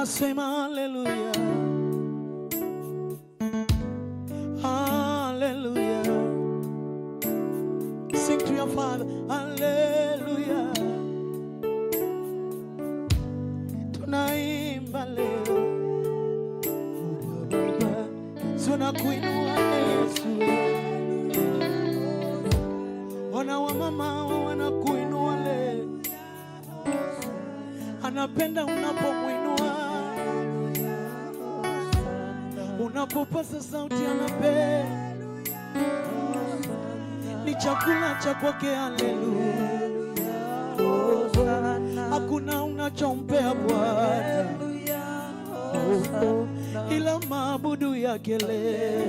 Tunasema haleluya, haleluya. Sing to your Father, haleluya. Tunaimba leo, oh Baba, tunakuinua Yesu. Wana wa mama wanakuinua leo, anapenda unapomwinua, unapopaza sauti anapenda, ni chakula cha kwake. Haleluya, hakuna unachompea Bwana ila maabudu yake leo.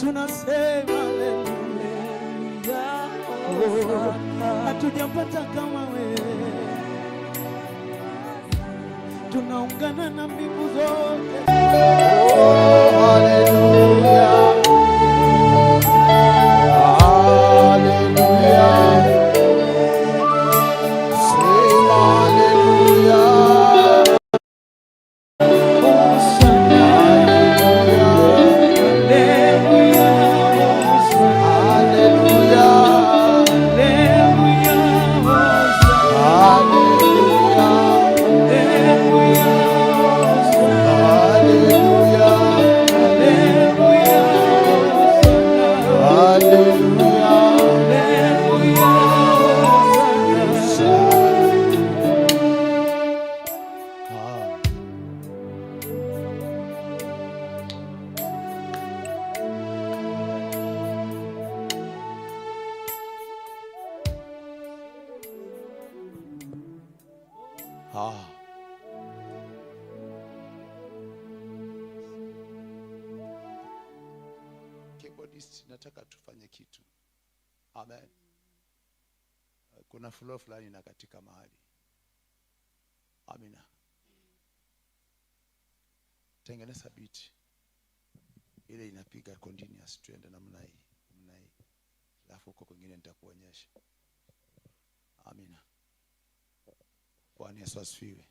Tunasema haleluya, hatujapata kama wewe, tunaungana na mbingu zote. Hallelujah. Hallelujah. Sing hallelujah. Hosana, haleluya, hosana, Hallelujah. haleluya, hosana, Hallelujah. haleluya, hosana, Hallelujah. haleluya, hosana, Hallelujah. haleluya, hosana. Ah. Ah. Keyboardist, nataka tufanye kitu. Amen. Kuna flow fulani na katika mahali. Amina. Tengeneza beat ile inapiga continuous, tuende namna hii, namna hii, alafu huko kwingine nitakuonyesha. Amina. Bwana Yesu asifiwe.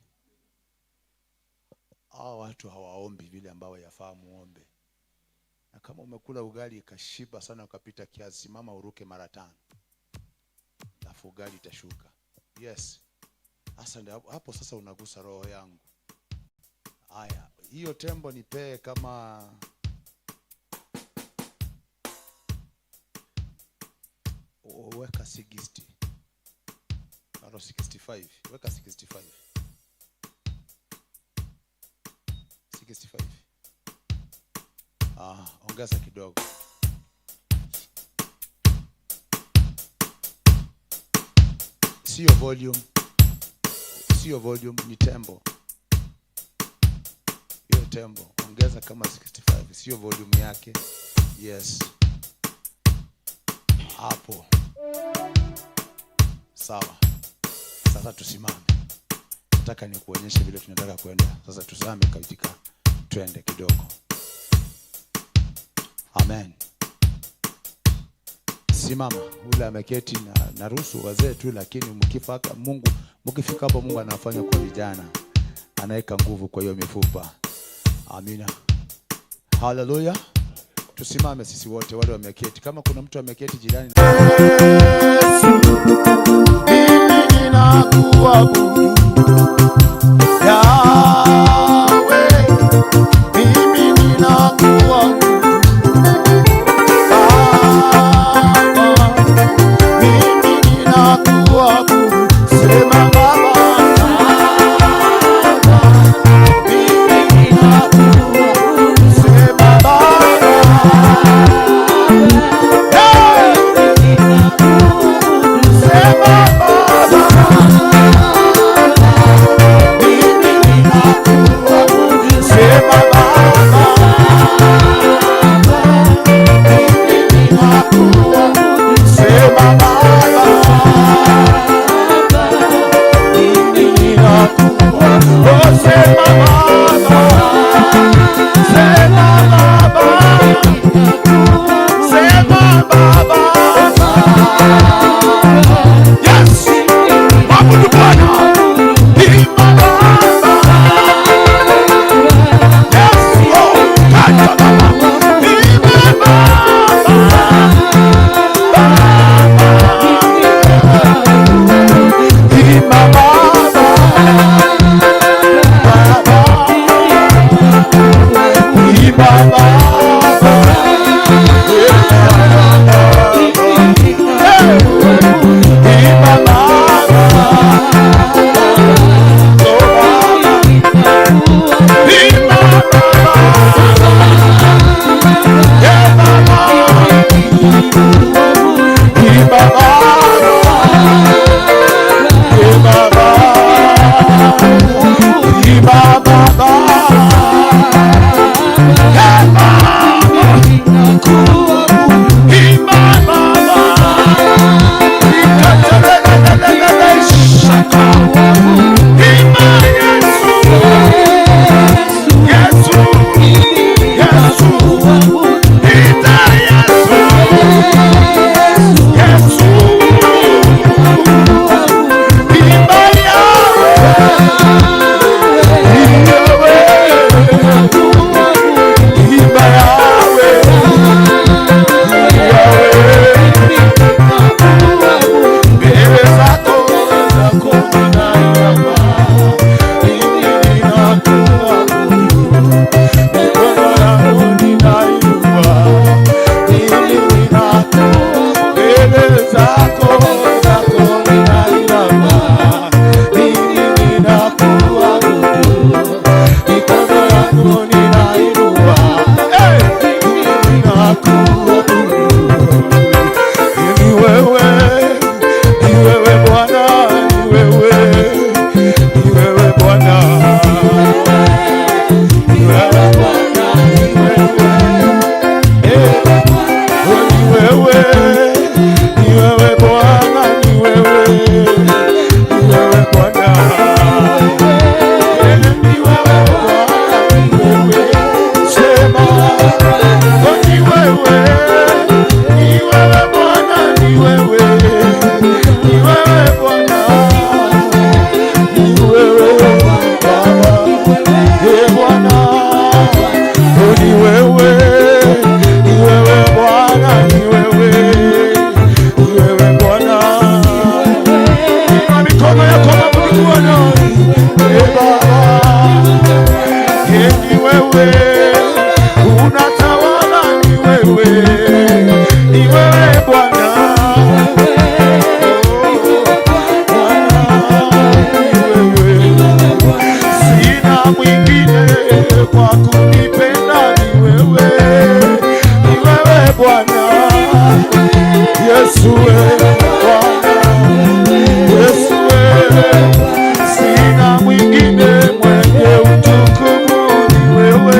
Hawa watu hawaombi vile ambao yafaa muombe. Na kama umekula ugali ikashiba sana ukapita kiasi, simama uruke mara 5, alafu ugali itashuka. Yes. Sasa ndio hapo sasa unagusa roho yangu. Haya, hiyo tembo nipee kama weka 60. Aro 65. Weka 65. 65. Ah, ongeza kidogo. Sio volume. Sio volume, ni tembo. Hiyo tembo ongeza kama 65, sio volume yake. Yes. Hapo. Sawa. Sasa tusimame. Nataka nikuonyeshe vile tunataka kwenda. Sasa tuzame katika, twende kidogo. Amen. Simama, ule ameketi na naruhusu wazee tu, lakini mkifika Mungu, mkifika hapo Mungu anafanya kwa vijana. Anaweka nguvu kwa hiyo mifupa. Amina. Hallelujah. Tusimame sisi wote wale wameketi. Kama kuna mtu ameketi jirani. Yesu, mimi ninakuabudu. Yahweh, mimi ninakuabudu. Baba, mimi ninakuabudu. Sema Baba, Baba, mimi ninakuabudu. Sema Baba, hey! Sema Baba, mimi ninakuabudu. Zako zako ninainama, mimi ninakuabudu, mikono yangu ninainua, hey! Mimi ninakuabudu. Ni wewe, ni wewe Bwana, ni wewe, ni wewe Bwana, ni wewe Bwana, ni wewe. Eh, oh, ni wewe, ni wewe Bwana, ni wewe, ni wewe Bwana. Eh, ni wewe Bwana, ni wewe. Sema, oh, ni wewe, ni wewe Bwana, ni wewe, ni wewe Bwana, ni wewe Baba. Eh, Bwana, oh, ni wewe, ni wewe Bwana, ni wewe, ni wewe Bwana. Inua mikono yako na Bwana. Eh, Baba, eh, ni wewe, unatawala, ni wewe, ni wewe Bwana. Oh, Bwana, ni wewe. Sina mwingine kwa kunipenda, ni wewe, ni wewe Bwana. Yesu wewe Bwana, Yesu wewe, sina mwingine mwenye utukufu, ni wewe,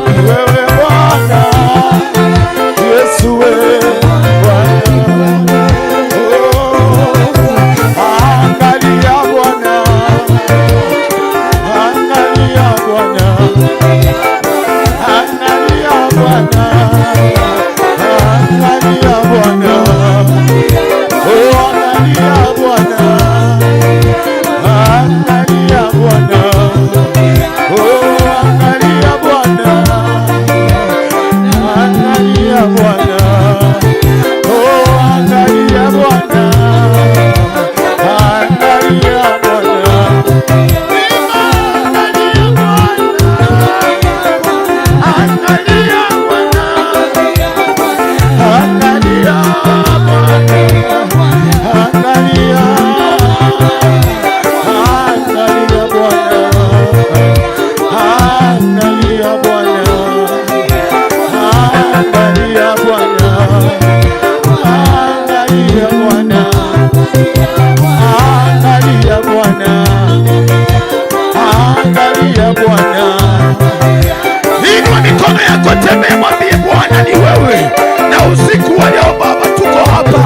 ni wewe Bwana. Yesu wewe Bwana. Oh, angalia Bwana, angalia Bwana, angalia Bwana, angalia Bwana, oh, angalia Bwana, angalia Bwana, oh, angalia Bwana, angalia Bwana, oh, angalia Bwana, angalia Bwana. Angalia Bwana, angalia Bwana, angalia Bwana, angalia, angalia Bwana, angalia Bwana, angalia Bwana, angalia Bwana, angalia Bwana, angalia Bwana. Inua mikono yako, tembea, mwambie Bwana ni wewe. Na usiku wa leo Baba, tuko hapa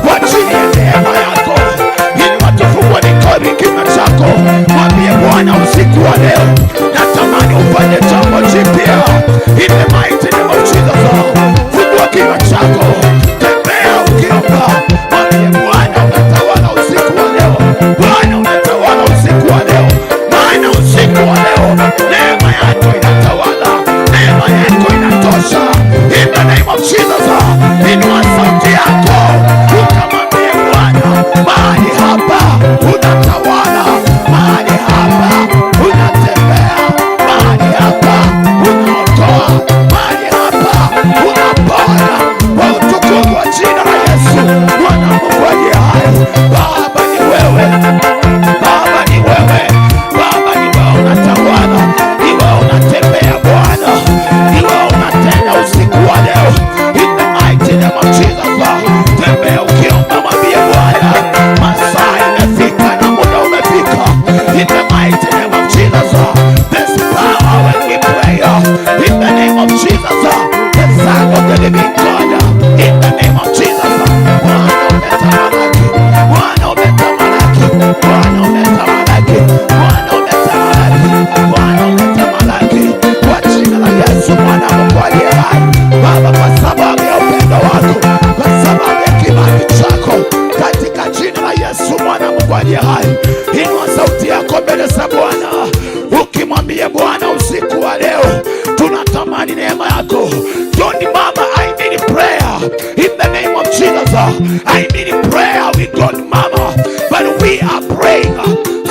kwa ajili ya neema yako. Inua tufungua mikono kinywa chako, mwambie Bwana usiku wa leo natamani ufanye jambo jipya. In the mighty name of Jesus, fungua kinywa chako, tembea ukiomba, mwambie Bwana unatawala usiku wa leo. Bwana unatawala usiku wa leo, maana usiku wa leo neema yako inatawala, neema yako inatosha. In the name of Jesus, inua sauti yako ukamwambie Bwana, mahali hapa unatawala, mahali hapa unatembea, mahali hapa unaokoa, mahali hapa unaponya, kwa utukufu wa jina la Yesu, Bwana Mungu aliye hai. Baba ni wewe, Baba ni wewe, Baba ni wewe unatawala, ni wewe unatembea Bwana, ni wewe unatenda usiku wa leo. In the mighty name of Jesus, tembea ukiomba, mwambie Bwana, masaa imefika na muda umefika. In the mighty name of Jesus, this power when we pray, in the name of Jesus, the Son of the living God, in the name of Jesus, Bwana umetamalaki, Bwana umetamalaki, Bwana umetamalaki, Bwana umetamalaki, Bwana umetamalaki, kwa jina la Yesu mwana wa Mungu aliye hai. Baba, kwa sababu ya upendo wako, kwa sababu ya kibali chako, katika jina la Yesu mwana wa Mungu aliye hai, inua sauti yako mbele za Bwana ukimwambia Bwana usiku wa leo tunatamani neema yako. Don't mama, I need prayer in the name of Jesus. I need prayer with God, mama, but we are praying,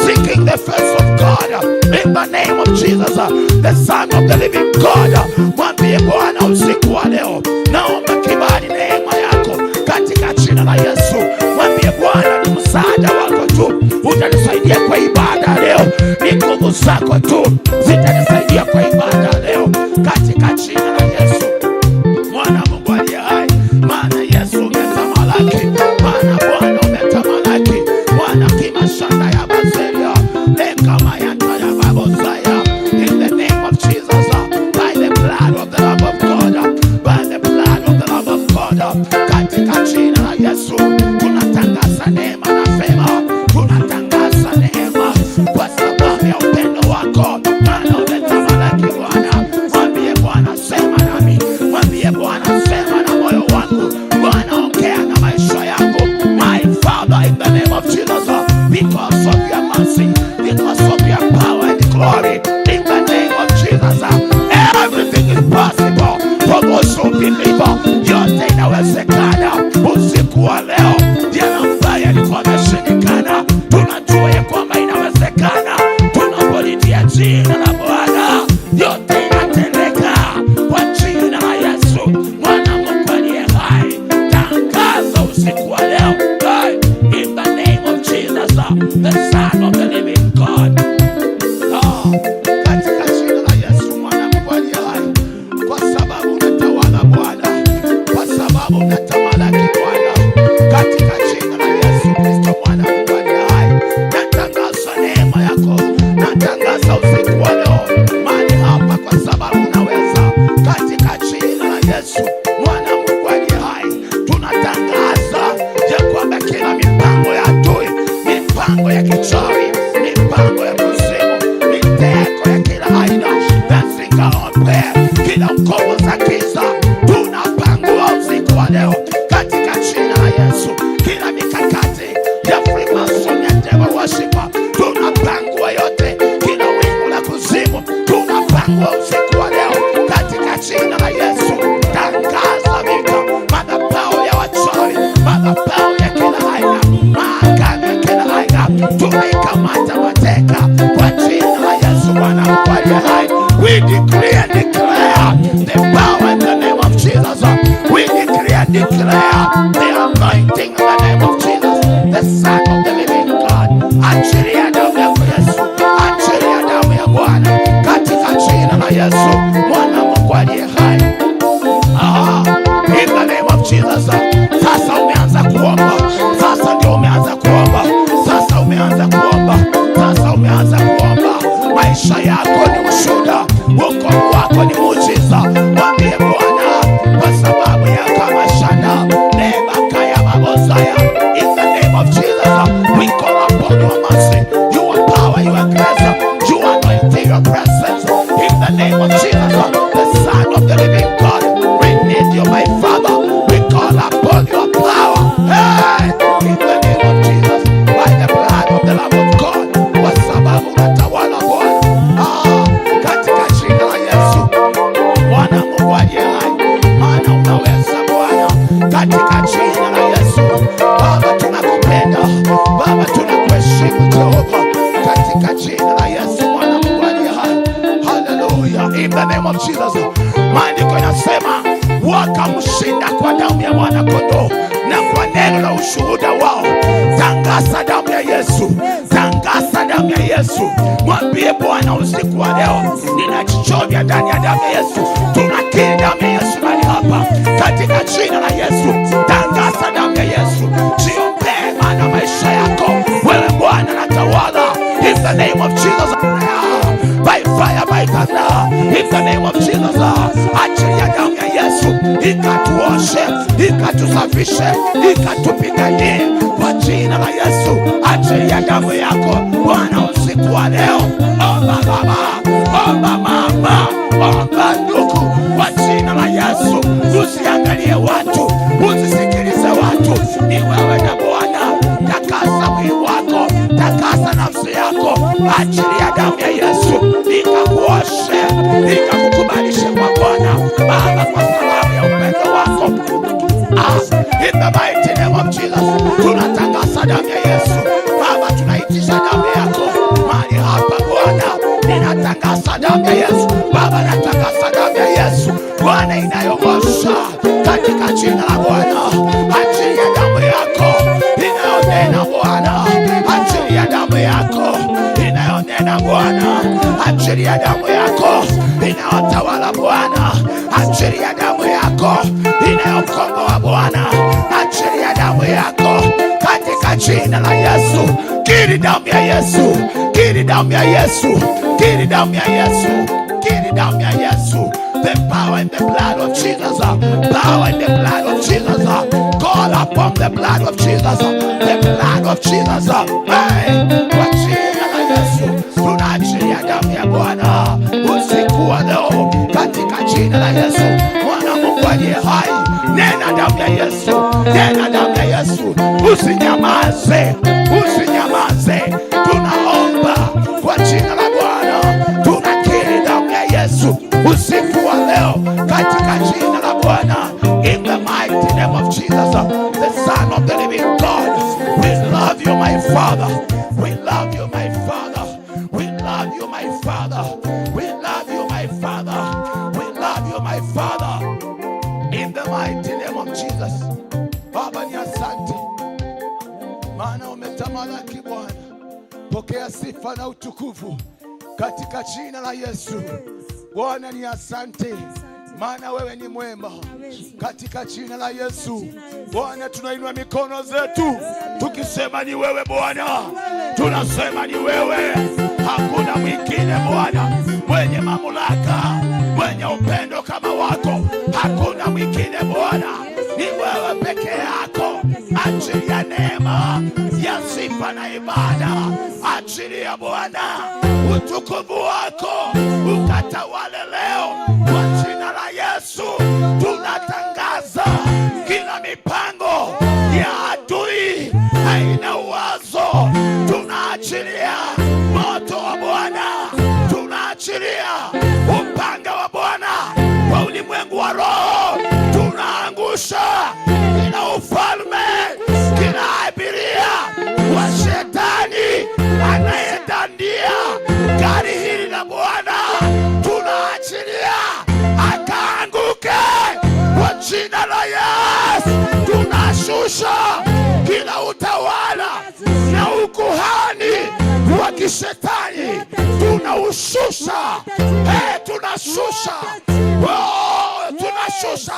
seeking the face of God in the name of Jesus, the Son of the living God. Mwambie Bwana usiku wa leo, naomba kibali, neema yako katika jina jina la Yesu. Mwambie Bwana, ni msaada wako tu utanisaidia kwa ibada leo, ni nguvu zako tu zitanisaidia kwa ibada leo, katika jina la Yesu mwana Mungu aliye hai. Maana Yesu umetamalaki, maana Bwana umetamalaki, Bwana kimashanda ya bazeria lekamayanta ya babosaya. In the name of Jesus, by the blood of the Lamb of God, by the blood of the Lamb of God, katika jina la Yesu tunatangaza neema na fema, tunatangaza neema kwa sababu ya upendo wako, maana umetamalaki Bwana. Mwambie Bwana, sema nami, mwambie Bwana, sema na moyo wangu, Bwana ongea na maisha yangu. My Father, in the name of Jesus, because of your mercy, because of your power and glory, in the name of Jesus, everything is possible for those who believe. Yote inawezekana usiku wa leo. Yale ambayo yalikuwa yameshindikana, tunajua ya kwamba inawezekana. Tunapolitia jina la Bwana, yote inatendeka kwa jina la Yesu, mwana Mungu aliye hai. Tangaza usiku wa leo, hey, in the name of Jesus, the Son of the living God. Ah, katika jina la Yesu mwana Mungu aliye hai, kwa sababu unatawala Bwana, kwa sababu unatamalaki Bwana, katika jina la Yesu Kristo mwana Mungu aliye hai, natangaza neema yako, natangaza usiku wa leo mahali hapa, kwa sababu unaweza, katika jina la Yesu mwana Mungu aliye hai, tunatangaza ya kwamba kila mipango ya adui, mipango ya kichawi, mipango ya kuzimu, mitego ya kila aina, na kila nguvu za giza tunapangua usiku wa leo katika jina la Yesu. Kila mikakati ya Freemason ya devil worshiper tunapangua yote, kila wingu la kuzimu tunapangua usiku wa leo katika jina la Yesu. Tangaza vita, madhabahu ya wachawi, madhabahu ya kila aina, maagano ya kila aina, tunaikamata mateka kwa jina la Yesu Bwana Mungu aliye hai. We decree and declare the power in the name of Jesus. We decree and declare the anointing in the name of Jesus, the Son of the living God. Achilia damu yako Yesu, achilia damu ya Bwana katika jina la Yesu mwana Mungu aliye hai. Ah, in the name of Jesus. Sasa umeanza kuomba, sasa ndio umeanza kuomba, sasa umeanza kuomba, sasa umeanza kuomba. Maisha yako ni ushuhuda, wokovu wako ni muujiza. Mwambie Bwana kwa sababu ya kamashana neema kaya mabosaya. In the name of Jesus, we call upon your mercy, your power, your grace, your anointing, your presence. In the name of Jesus, the Son of the living God, we need you, my Father. We call upon your power. Hey! In the name of Jesus, by the blood of the Lamb of God, kwa sababu unatawala Bwana. Ah, katika jina la Yesu, Bwana Mungu aliye hai, maana unaweza Bwana, katika jina la Yesu. Baba tunakupenda, Baba tunakuheshimu Jehova, katika jina la Yesu mwana Mungu aliye hai. Haleluya, in the name of Jesus. Maandiko yanasema wakamshinda kwa damu ya mwana kondoo na kwa neno la ushuhuda wao. Tangaza damu ya Yesu, tangaza damu ya Yesu. Mwambie Bwana usiku wa leo, ninajichovya ndani ya damu ya Yesu. Tunakiri damu ya Yesu mahali hapa, katika jina la Yesu. Tangaza damu ya Yesu, jiombee, maana maisha yako wewe Bwana natawala. In the name of Jesus, by fire, by thunder, in the name of Jesus, achilia damu ya Yesu ikatuoshe, ikatusafishe, ikatupiganie kwa jina la Yesu. Achilia damu yako Bwana usiku wa leo. Omba baba, omba mama, omba ndugu, kwa jina la Yesu. Usiangalie watu, usisikilize watu, ni wewe na Bwana. Takasa mwili wako, takasa nafsi yako, achilia damu ya Yesu ikakuoshe, ikakukubalishe kwa Bwana Baba, kwa sababu ya upendo wako. Ah, in the mighty name of Jesus, tunatangaza damu ya Yesu. Baba, tunaitisha damu yako mahali hapa Bwana, ninatangaza damu ya Yesu. Baba, natangaza damu ya Yesu Bwana inayoosha katika jina la Bwana, achilia damu yako. Achilia damu yako inayotawala Bwana, achilia damu yako inayokomboa Bwana, achilia damu yako katika jina la Yesu. Kiri damu ya Yesu, kiri damu ya Yesu, kiri damu ya Yesu, kiri damu ya Yesu. The power in the blood of Jesus, power in the blood of Jesus. Call upon the blood of Jesus, the blood of Jesus. Hey, kwa jina la Yesu tunaachilia damu ya Bwana usiku wa leo katika jina la Yesu, Mwana Mungu aliye hai. Nena damu ya Yesu, nena damu ya Yesu, usinyamaze, usinyamaze. Tunaomba kwa jina la Bwana, tunakiri damu ya Yesu usiku wa leo katika jina la Bwana, in the mighty name of Jesus, the Son of the living God. We love you, my Father. We love you, my Father. We love you, my Father. We love you, my Father. We love you, my Father. In the mighty name of Jesus. Baba, ni asante maana umetamalaki Bwana. Pokea sifa na utukufu katika jina la Yesu. Bwana, ni asante maana wewe ni mwema katika jina la Yesu. Bwana, tunainua mikono zetu tukisema ni wewe Bwana, tunasema ni wewe, hakuna mwingine Bwana mwenye mamlaka, mwenye upendo kama wako, hakuna mwingine Bwana, ni wewe peke yako. Achilia neema ya sifa na ibada, achilia Bwana utukufu wako ukatawale leo kwa jina la Yesu. Tunatangaza kila mipango ya adui haina uwazo, tunaachilia moto wa Bwana, tunaachilia upanga wa Bwana kwa ulimwengu wa roho, tunaangusha kila ufalme, kila abiria wa shetani anayedandia gari hili la Bwana, tunaachilia akaanguke kwa jina la Yesu. Tunashusha kila utawala na ukuhani wa kishetani, tunaushusha. Hey, tunashusha, oh, tunashusha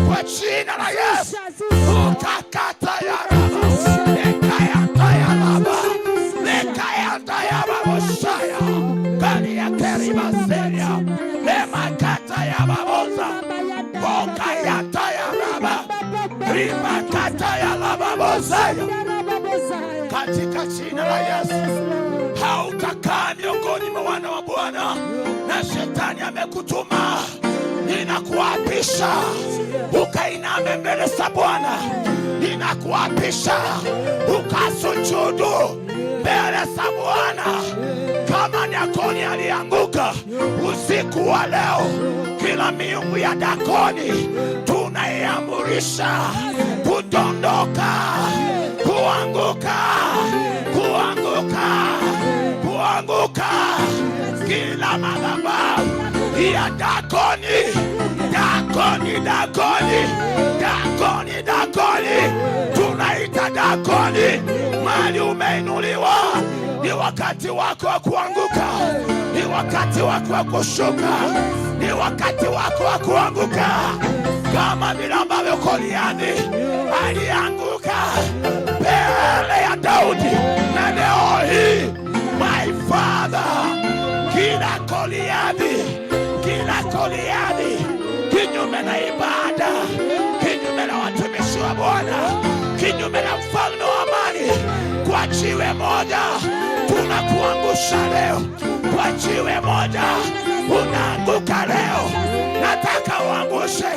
kwa jina la Yesu. Ukakata ya raba lekayata ya raba lekayata ya baboshaya kalia keribaseria lemakata ya baboza okayata ya raba rimakata ya rababozaya katika jina la Yesu. Hautakaa miongoni mwa wana wa Bwana, na shetani amekutuma. Ninakuapisha ukainame mbele za Bwana, ninakuapisha ukasujudu mbele za Bwana kama Dagoni alianguka usiku wa leo. Kila miungu ya Dagoni tunaiamurisha kudondoka, kuanguka, kuanguka, kuanguka. Kila madhabahu ya Dagoni, Dagoni, Dagoni, Dagoni, Dagoni, tunaita Dagoni, mali umeinuliwa, ni wakati wako wa kuanguka, ni wakati wako wa kushuka, ni wakati wako wa kuanguka, kama vile ambavyo Goliathi alianguka mbele ya Daudi, na leo hii, my Father, kila Goliathi, kila Goliathi kinyume na ibada, kinyume na watumishi wa Bwana, kinyume na mfalme wa amani, kwa jiwe moja tunakuangusha leo, kwa jiwe moja unaanguka leo. Nataka uangushe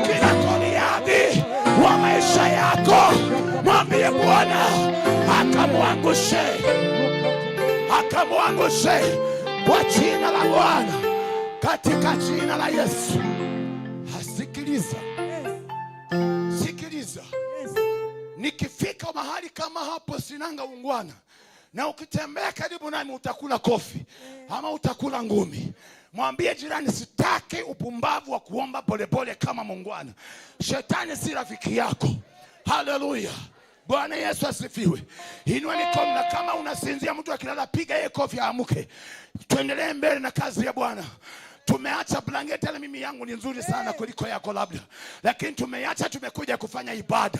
kila Goliathi wa maisha yako, mwambie Bwana akamwangushe, akamwangushe kwa jina la Bwana, katika jina la Yesu. Sikiliza, sikiliza. Nikifika mahali kama hapo sinanga ungwana, na ukitembea karibu nami utakula kofi ama utakula ngumi. Mwambie jirani, sitaki upumbavu wa kuomba polepole kama mungwana. Shetani si rafiki yako. Haleluya! Bwana Yesu asifiwe. Inua mikono, na kama unasinzia, mtu akilala, piga yeye kofi aamke. Tuendelee mbele na kazi ya Bwana. Tumeacha blanketi, hata mimi yangu ni nzuri sana kuliko yako labda, lakini tumeacha, tumekuja kufanya ibada.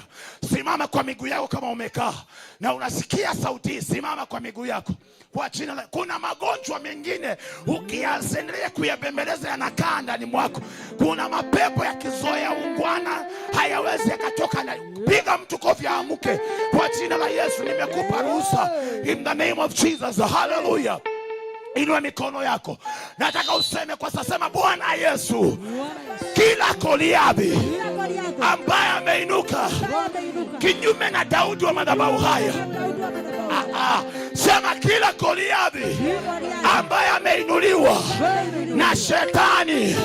Simama kwa miguu yako kama umekaa na unasikia sauti hii, simama kwa miguu yako kwa jina la. Kuna magonjwa mengine ukiyaendelea kuyabembeleza yanakaa ndani mwako. Kuna mapepo yakizoea ungwana hayawezi yakatoka. Na piga mtu kofi aamke kwa jina la Yesu. Nimekupa ruhusa in the name of Jesus. Hallelujah. Inua mikono yako, nataka useme kwa sasa, sema: Bwana Yesu, kila Goliathi ambaye ameinuka kinyume na Daudi wa madhabahu haya, ah, ah, sema kila Goliathi ambaye ameinuliwa na shetani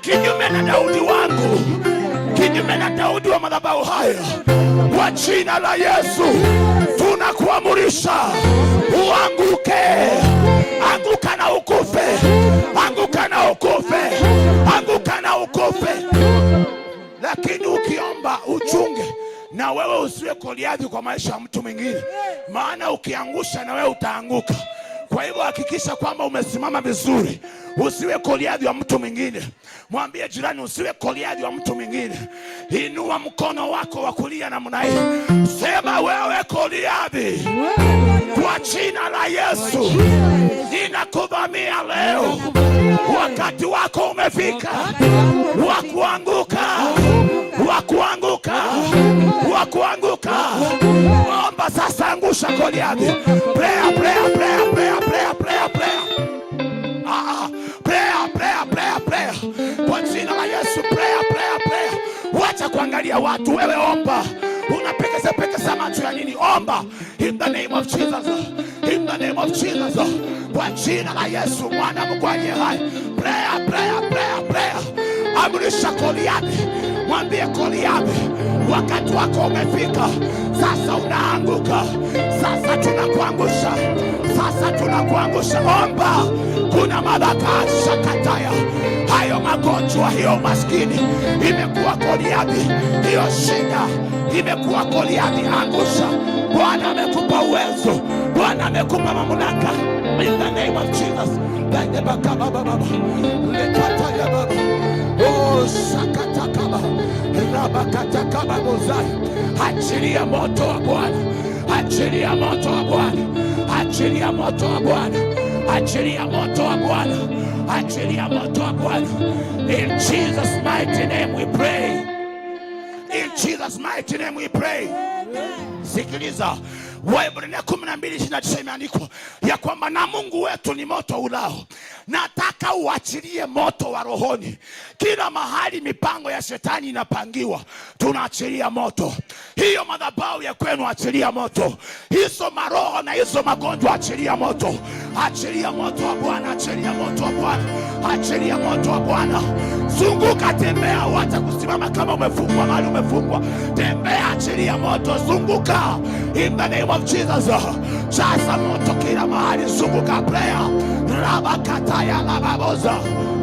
kinyume na Daudi wangu, kinyume na Daudi wa madhabahu haya, kwa jina la Yesu tunakuamurisha uanguke, anguka na ukufe, anguka na ukufe, anguka na ukufe. Lakini ukiomba uchunge na wewe usiwe Goliathi kwa maisha ya mtu mwingine, maana ukiangusha na wewe utaanguka. Kwa hivyo hakikisha kwamba umesimama vizuri, usiwe Goliathi wa mtu mwingine. Mwambie jirani, usiwe Goliathi wa mtu mwingine. Inua mkono wako wa kulia namna hii, sema: wewe Goliathi, kwa jina la Yesu ninakuvamia leo. Wakati wako umefika wa kuanguka, wa kuanguka, wa kuanguka. Omba sasa, angusha Goliathi. Prayer, prayer, prayer, prayer, prayer, prayer, prayer. Ah, ah. Prayer, prayer, prayer, prayer. Kwa jina la Yesu, prayer, prayer, prayer. Wacha kuangalia watu, wewe omba. Unapekesa pekesa macho ya nini? Omba in the name of Jesus. In the name of Jesus. Kwa jina la Yesu mwana Mungu aliye hai. Prayer, prayer, prayer, prayer. Amrisha Goliathi, mwambie Goliathi, wakati wako umefika. Sasa unaanguka, sasa tunakuangusha, sasa tunakuangusha. Omba, kuna madhaka shakataya hayo magonjwa, hiyo maskini imekuwa Goliathi, hiyo shida imekuwa Goliathi. Angusha. Bwana amekupa uwezo, Bwana amekupa mamlaka. In the name of Jesus. Baba lekataya baba oh shakatakaba rabakatakaba bozai. Achilia moto wa Bwana, achilia moto wa Bwana, achilia moto wa Bwana, achilia moto wa Bwana, achilia moto wa Bwana. In Jesus' mighty name we pray. In Jesus' mighty name we pray. Sikiliza, Waebrania 12:29 imeandikwa ya kwamba na Mungu wetu ni moto ulao. Nataka uachilie moto wa rohoni kila mahali mipango ya shetani inapangiwa, tunaachilia moto. Hiyo madhabahu ya kwenu, achilia moto. Hizo maroho na hizo magonjwa, achilia moto, achilia moto wa Bwana, achilia moto wa Bwana, achilia moto wa Bwana. Zunguka, tembea, wacha kusimama kama umefungwa mahali umefungwa. Tembea, achilia moto, zunguka in the name of Jesus. Jaza moto kila mahali, zunguka, prayer rabakataya lababoza.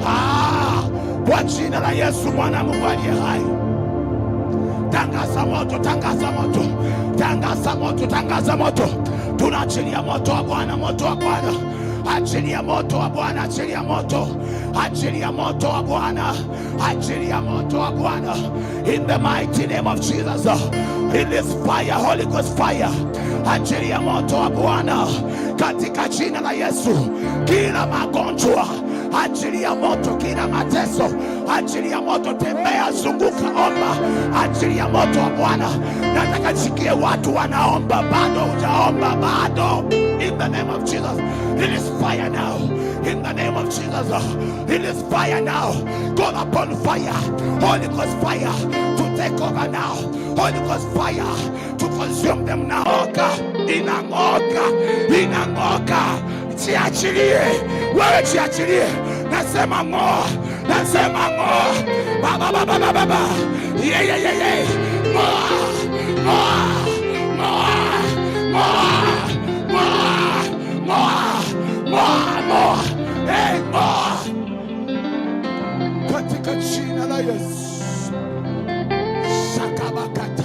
Ah, kwa jina la Yesu mwana Mungu aliye hai. Tangaza moto, tangaza moto, tangaza moto, tangaza moto. Tunaachilia moto wa Bwana, moto wa Bwana. Achilia moto wa Bwana, achilia moto, achilia moto wa Bwana, achilia moto wa Bwana. In the mighty name of Jesus, release fire, Holy Ghost fire. Achilia moto wa Bwana katika jina la Yesu. Kila magonjwa achilia moto, kila mateso achilia moto. Tembea, zunguka, omba, achilia moto wa Bwana. Nataka sikie watu wanaomba, bado hujaomba bado. In the name of Jesus, release fire now. In the name of Jesus, release fire now. Call upon fire, Holy Ghost fire to take over now. Holy Ghost fire to consume them now. Inang'oka, inang'oka. Jiachilie wewe, jiachilie. Nasema ng'oa, nasema ng'oa. Baba, baba, baba, baba. Ye, ye, ye, ye. Ng'oa, ng'oa, ng'oa, ng'oa, ng'oa, ng'oa, ng'oa, ng'oa. Hey, ng'oa. Katika jina la Yesu. Shakabakata.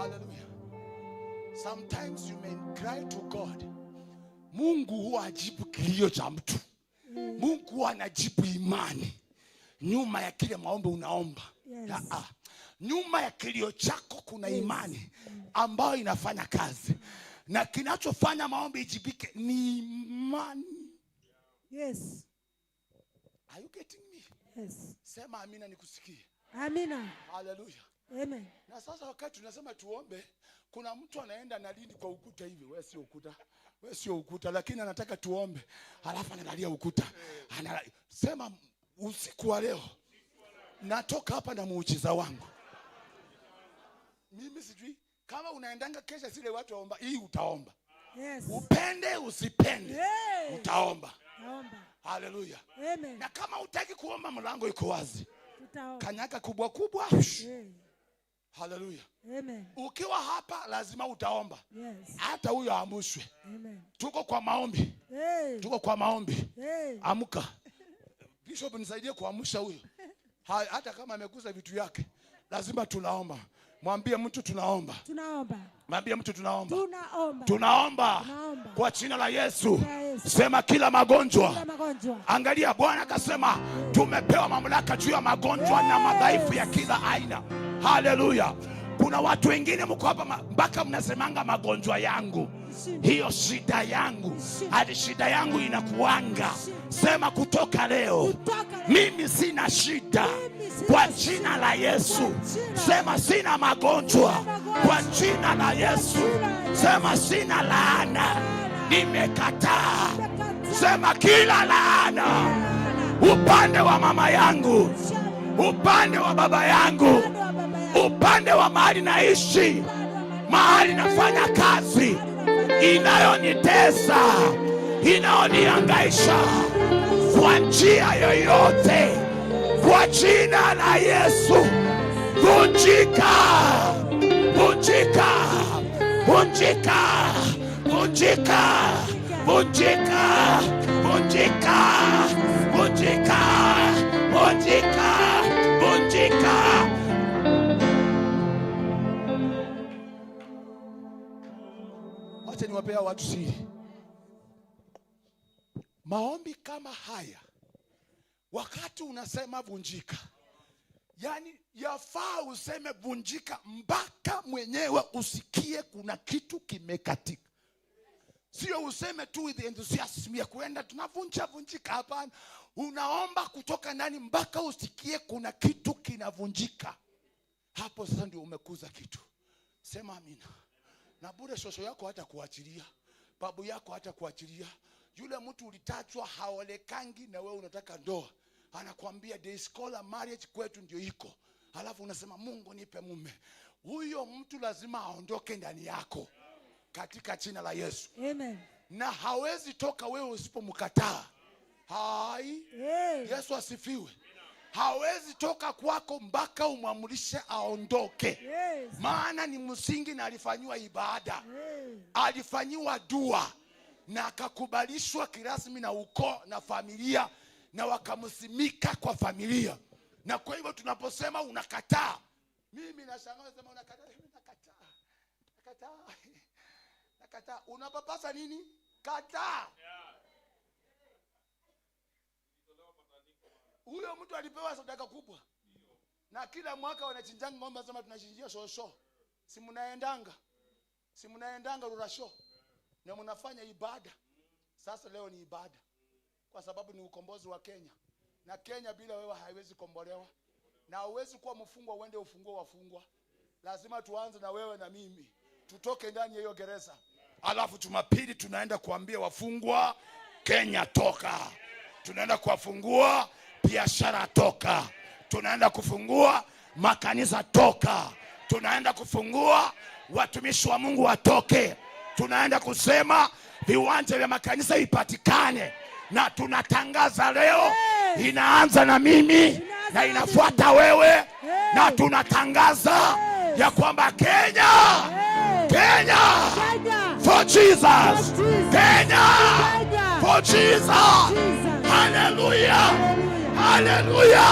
Hallelujah. Sometimes you may cry to God. Mungu huwa ajibu kilio cha mtu. Mungu huwa anajibu imani nyuma ya kile maombi unaomba. Yes. Ah, ah. Nyuma ya kilio chako kuna imani ambayo inafanya kazi, na kinachofanya maombi ijibike ni imani. Are you getting me? Yes. Sema amina nikusikie. Amina. Hallelujah. Amen. Na sasa wakati tunasema tuombe, kuna mtu anaenda na lini kwa ukuta hivi. Wewe sio ukuta, wewe sio ukuta, lakini anataka tuombe, halafu analalia ukuta. Sema usiku wa leo natoka hapa na muujiza wangu. Mimi sijui kama unaendanga kesha zile watu waomba, hii utaomba. Upende usipende, utaomba. Naomba. Haleluya. Amen. Na kama hutaki kuomba, mlango iko wazi. Tutaomba. Kanyaka kubwa kubwa. Hey. Haleluya. Amen. Ukiwa hapa lazima utaomba. Yes. Hata huyo aamshwe. Amen. Tuko kwa maombi. Hey. Tuko kwa maombi. Hey. Amka. Bishop, nisaidie kuamsha huyo. Hata kama amegusa vitu yake, lazima tunaomba. Mwambie mtu tunaomba. Tunaomba. Mwambie mtu tunaomba. Tunaomba. Tunaomba. Tunaomba. Kwa jina la Yesu. La Yesu. Sema kila magonjwa. Kila magonjwa. Angalia, Bwana akasema tumepewa mamlaka juu ya magonjwa na madhaifu ya kila aina. Haleluya. Kuna watu wengine mko hapa mpaka mnasemanga magonjwa yangu, hiyo shida yangu, hadi shida yangu inakuanga. Sema kutoka leo, Kutoka leo. Mimi sina shida Mimi sina kwa shida. Jina la Yesu. Kwa jina. Sema sina magonjwa Sina magonjwa. kwa jina la Yesu. Jina la Yesu. Sema sina laana, nimekataa. Nimekataa. Sema kila laana Laana. Upande wa mama yangu, upande wa baba yangu, Upande wa baba yangu. Upande wa mahali naishi, mahali nafanya kazi, inayonitesa, inayonihangaisha kwa njia yoyote, kwa jina la Yesu, vunjika, vunjika, vunjika, vunjika, vunjika, vunjika, vunjika, vunjika, vunjika. Wacha niwapea watu siri. Maombi kama haya, wakati unasema vunjika, yani yafaa useme vunjika mpaka mwenyewe usikie kuna kitu kimekatika. Sio useme tu with enthusiasm ya kuenda tunavunja vunjika. Hapana, unaomba kutoka ndani mpaka usikie kuna kitu kinavunjika. Hapo sasa ndio umekuza kitu. Sema amina. Na bure shosho yako hata kuachilia, babu yako hata kuachilia. Yule mtu ulitajwa haolekangi na wewe unataka ndoa, anakuambia day scholar marriage kwetu ndio iko, halafu unasema Mungu nipe mume. Huyo mtu lazima aondoke ndani yako katika jina la Yesu. Amen. Na hawezi toka wewe usipomkataa. Hai. Hey. Yesu asifiwe. Hawezi toka kwako mpaka umwamulishe aondoke. Yes. Maana ni msingi na alifanyiwa ibada. Hey. Alifanyiwa dua na akakubalishwa kirasmi na ukoo na familia na wakamsimika kwa familia. Na kwa hivyo tunaposema unakataa, mimi nashangaa sema unakataa, mimi nakataa. Nakataa. Nakataa. Unapapasa nini? Kataa. Huyo mtu alipewa sadaka kubwa. Na kila mwaka wanachinjanga ng'ombe, sema tunachinjia shosho. Si mnaendanga? Si mnaendanga rurasho? Na mnafanya ibada. Sasa leo ni ibada. Kwa sababu ni ukombozi wa Kenya. Na Kenya bila wewe haiwezi kombolewa. Na huwezi kuwa mfungwa uende ufungue wafungwa. Lazima tuanze na wewe na mimi. Tutoke ndani ya hiyo gereza. Alafu Jumapili tunaenda kuambia wafungwa Kenya toka. Tunaenda kuwafungua biashara toka. Tunaenda kufungua makanisa toka. Tunaenda kufungua watumishi wa Mungu watoke. Tunaenda kusema viwanja vya makanisa ipatikane. Na tunatangaza leo inaanza na mimi Inaanza na na inafuata wewe. Hey. Na tunatangaza ya kwamba Kenya, Hey. Kenya Kenya. for Jesus. For Jesus. Kenya Kenya. for Jesus. Jesus. Hallelujah. Hallelujah. Hallelujah.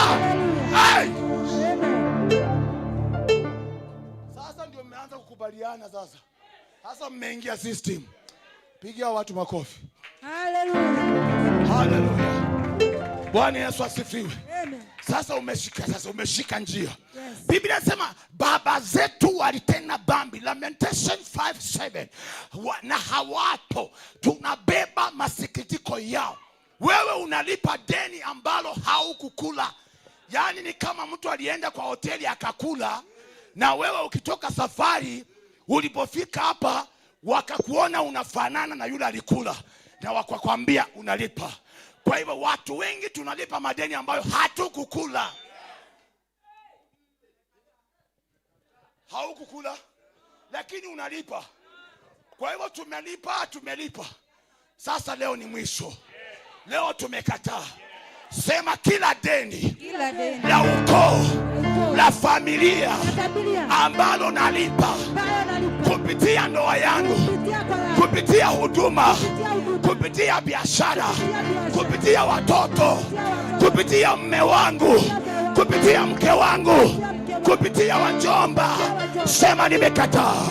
Hallelujah. Hey. Amen. Sasa ndio mmeanza Mmeanza kukubaliana sasa. Sasa mmeingia system. Pigia watu makofi. Hallelujah. Haleluya. Bwana Yesu asifiwe. Amen. Sasa umeshika, sasa umeshika njia. Yes. Biblia inasema baba zetu walitenda dhambi, Lamentation 5:7. Na hawapo, tunabeba masikitiko yao. Wewe unalipa deni ambalo haukukula. Yaani ni kama mtu alienda kwa hoteli akakula, na wewe ukitoka safari, ulipofika hapa wakakuona unafanana na yule alikula, na wakakwambia unalipa. Kwa hivyo watu wengi tunalipa madeni ambayo hatukukula. Haukukula lakini unalipa. Kwa hivyo tumelipa, tumelipa. Sasa leo ni mwisho, leo tumekataa. Sema kila deni Kila deni la ukoo, la familia la familia ambalo nalipa ambayo nalipa kupitia ndoa yangu, kupitia kwa yangu, kupitia huduma, kupitia huduma, kupitia biashara, kupitia biashara, kupitia watoto, kupitia mme wangu, kupitia mke wangu, kupitia wajomba. Sema nimekataa,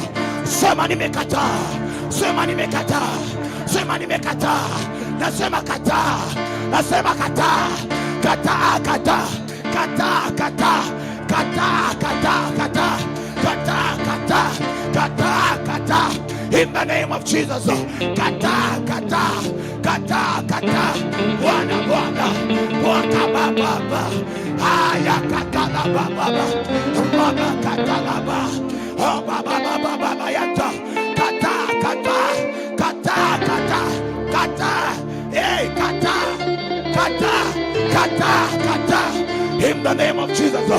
sema nimekataa, sema nimekataa, sema nimekataa. Nasema kataa, nasema kataa, kataa, kataa, kataa, kataa, kataa, kataa, kataa, kataa, kataa, kataa, kataa. In the name of Jesus, kataa, kataa, kataa, kataa. Bwana, Bwana, Bwana, Baba, Baba. Haya, katala, Baba, Baba, katala, Baba. Oh, Baba, Baba, Baba, yata. Kataa, kataa, kataa, kataa, kataa. Hey, kataa, kataa, kataa, kataa. In the name of Jesus,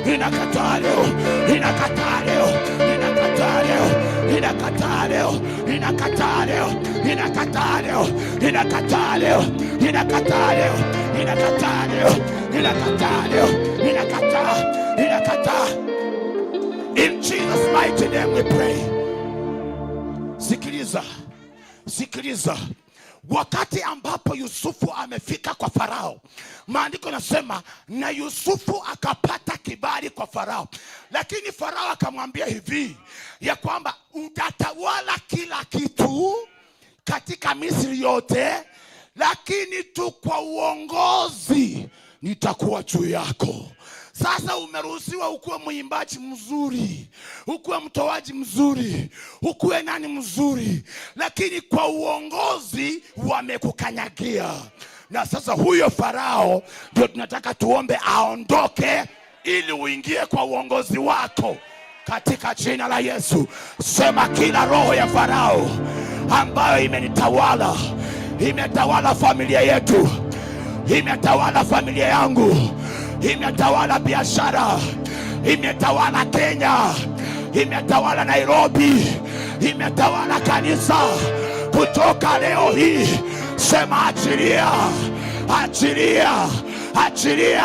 ninakataa leo, ninakataa leo, ninakataa leo, ninakataa leo, ninakataa leo, ninakataa leo, ninakataa leo, ninakataa leo, ninakataa leo, ninakataa leo, ninakataa, ninakataa. In Jesus' mighty name we pray. Sikiliza, sikiliza. Wakati ambapo Yusufu amefika kwa Farao, maandiko nasema na Yusufu akapata kibali kwa Farao, lakini Farao akamwambia hivi ya kwamba utatawala kila kitu katika Misri yote, lakini tu kwa uongozi nitakuwa juu yako. Sasa umeruhusiwa ukuwe mwimbaji mzuri, ukuwe mtoaji mzuri, ukuwe nani mzuri, lakini kwa uongozi wamekukanyagia. Na sasa huyo Farao ndio tunataka tuombe aondoke, ili uingie kwa uongozi wako katika jina la Yesu. Sema kila roho ya Farao ambayo imenitawala, imetawala familia yetu, imetawala familia yangu, imetawala biashara, imetawala Kenya, imetawala Nairobi, imetawala kanisa. Kutoka leo hii, sema achilia, achilia, achilia,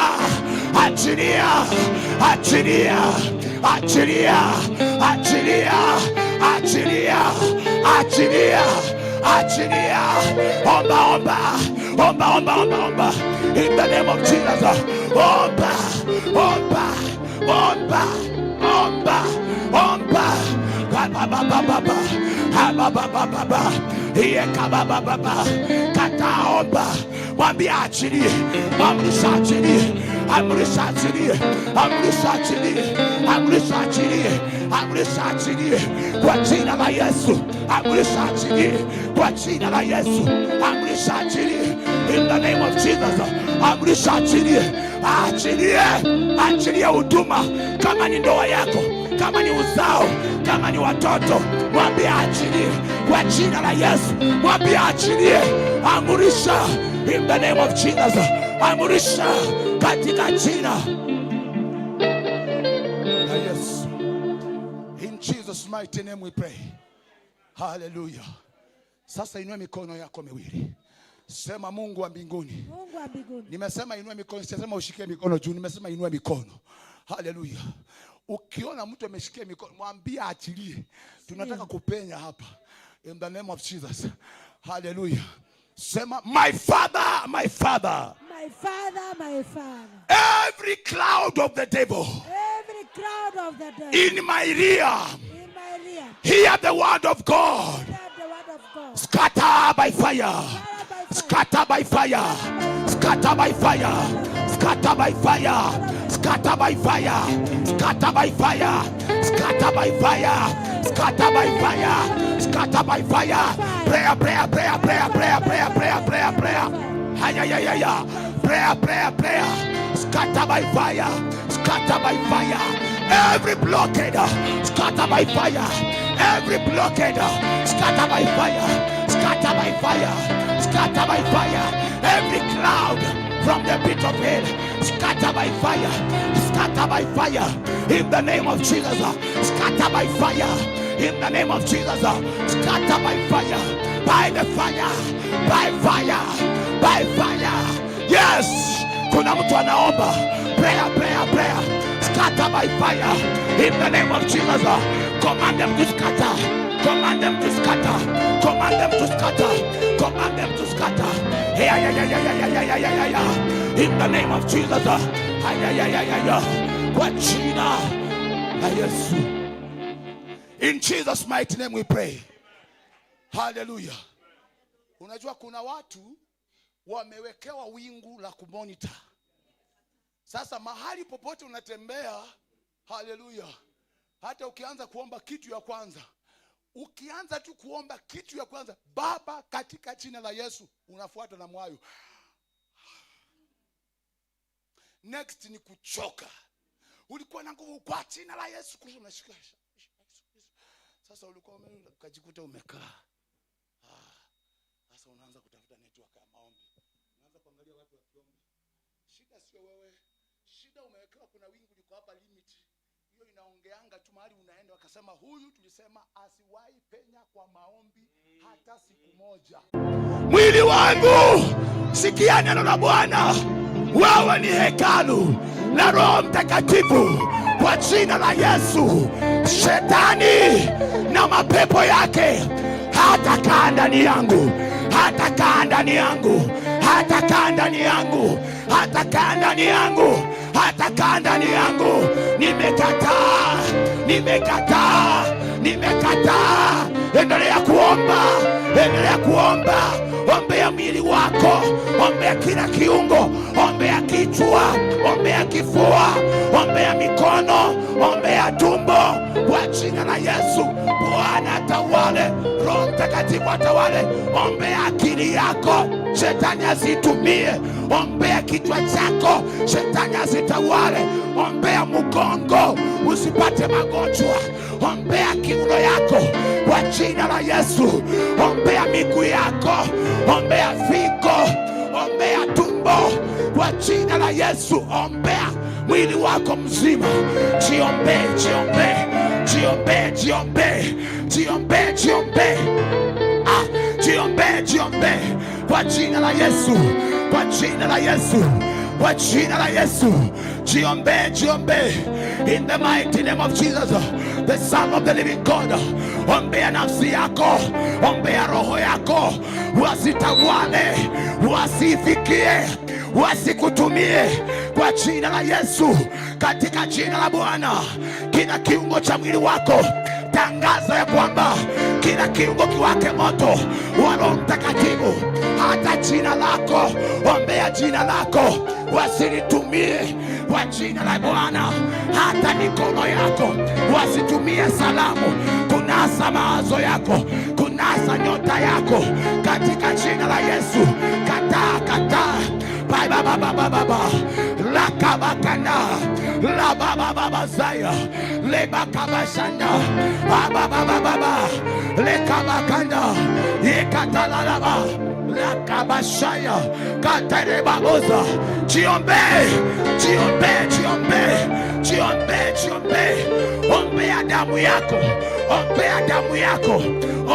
achilia, achilia, achilia, achilia, achilia, achilia, achilia. Omba, omba, omba, omba, omba, omba. In the name of Jesus. Omba, omba, omba, omba, omba. Ba, ba, ba, ba, ba, ba. Ha, ba, ba, ba, ba, ba. Iye, ka, ba, ba, ba, ba. Kataa, omba. Mwambie achilie, amrisha achilie, amrisha achilie, amrisha achilie, amrisha achilie, amrisha achilie kwa jina la Yesu, amrisha achilie kwa jina la Yesu, amrisha achilie in the name of Jesus, amrisha achilie, achilie, achilie huduma, kama ni ndoa yako, kama ni uzao, kama ni watoto, mwambie achilie kwa jina la Yesu, mwambie achilie, amurisha in the name of Jesus, amurisha katika jina la Yesu. In Jesus' mighty name we pray. Hallelujah. Sasa inua mikono yako miwili, sema Mungu wa mbinguni. Mungu wa mbinguni. Nimesema inua mikono, sijasema ushikie mikono juu, nimesema inua mikono. Haleluya. Ukiona mtu ameshikia mikono, mwambie aachilie. Tunataka kupenya hapa. In the name of Jesus. Haleluya. Sema my father, my father. My father, my father. Every cloud of the devil Every crowd of the devil in my realm in my Hear the word of God. Hear the word of God. Scatter by fire. Scatter by fire. Scatter by fire. Scatter by fire. Scatter by fire. Scatter by fire. Scatter by fire. Scatter by fire. Scatter by fire. Scatter by fire. Prayer, prayer, prayer, prayer, prayer, prayer, prayer, prayer, prayer. Haya, ya, ya, ya. Prayer, prayer, prayer. Scatter by fire. Scatter by fire. Every blockade, scatter by fire. Every blockade, scatter by fire. Scatter by fire. Scatter by fire. Every cloud from the pit of hell, scatter by fire. Scatter by fire. In the name of Jesus, scatter by fire. In the name of Jesus, scatter by fire. By the fire. By fire. By fire. Yes. Kuna mtu anaomba. Prayer, prayer, prayer. Scatter by fire. In the name of Jesus. Command them to scatter. Command them to scatter. Command them to scatter. Command them to scatter. Yeah, yeah, yeah, yeah, yeah, yeah, yeah, yeah, yeah, yeah. In the name of Jesus. Yeah, yeah, yeah, yeah, yeah. Kwa jina la Yesu. In Jesus' mighty name we pray. Hallelujah. Unajua kuna watu wamewekewa wingu la kumonitor. Sasa mahali popote unatembea, haleluya, hata ukianza kuomba kitu ya kwanza, ukianza tu kuomba kitu ya kwanza, Baba, katika jina la Yesu, unafuata na mwayo. Next ni kuchoka. Ulikuwa na nguvu kwa jina la Yesu Kristo, unashika sasa, ulikuwa ukajikuta umekaa. Ah, sasa unaanza kutafuta network ya maombi, unaanza kuangalia watu wakiomba. Shida sio wewe, shida umewekewa, kuna wingu liko hapa limit. Hiyo inaongeanga tu mahali unaenda, wakasema huyu tulisema asiwahi penya kwa maombi hata siku moja. Mwili wangu, sikia neno la Bwana. Wewe ni hekalu la Roho Mtakatifu. Kwa jina la Yesu, shetani na mapepo yake hatakaa ndani yangu, hatakaa ndani yangu, hatakaa ndani yangu, hatakaa ndani yangu, hatakaa ndani yangu. Nimekataa, nimekataa, nimekataa. Endelea kuomba, endelea kuomba. Ombea mwili wako, ombea kila kiungo, ombea kichwa, ombea kifua, ombea mikono, ombea tumbo, kwa jina la Yesu. Bwana atawale, Roho Mtakatifu atawale. Ombea akili yako, shetani asitumie. Ombea kichwa chako, shetani asitawale. Ombea mgongo usipate magonjwa. Ombea kiuno yako kwa jina la Yesu. Ombea miguu yako, ombea figo, ombea tumbo kwa jina la Yesu. Ombea mwili wako mzima, jiombee, jiombee, jiombee, jiombee, jiombee, jiombee. Ah, jiombee, jiombee kwa jina la Yesu, kwa jina la Yesu, kwa jina la Yesu. Jiombee, jiombee in the mighty name of Jesus, the Son of the living God. Ombea nafsi yako, ombea roho yako, wasitawale, wasifikie, wasikutumie kwa jina la Yesu, katika jina la Bwana. Kila kiungo cha mwili wako tangaza ya kwamba kila kiungo kiwake moto wa Roho Mtakatifu, hata jina lako, ombea jina lako, wasilitumie kwa jina la Bwana. Hata mikono yako wasitumie salamu kunasa mawazo yako, kunasa nyota yako, katika jina la Yesu. Kataa, kataa. Ba ba ba ba ba ba ba lakabakana la ba ba ba ba zaya lebakabashanda ba ba ba ba ba ba lekabakanda yekatalalaba lakabashaya katerebaboza. Jiombee, jiombee, jiombee, jiombee, jiombee. Ombea damu yako, ombea damu yako,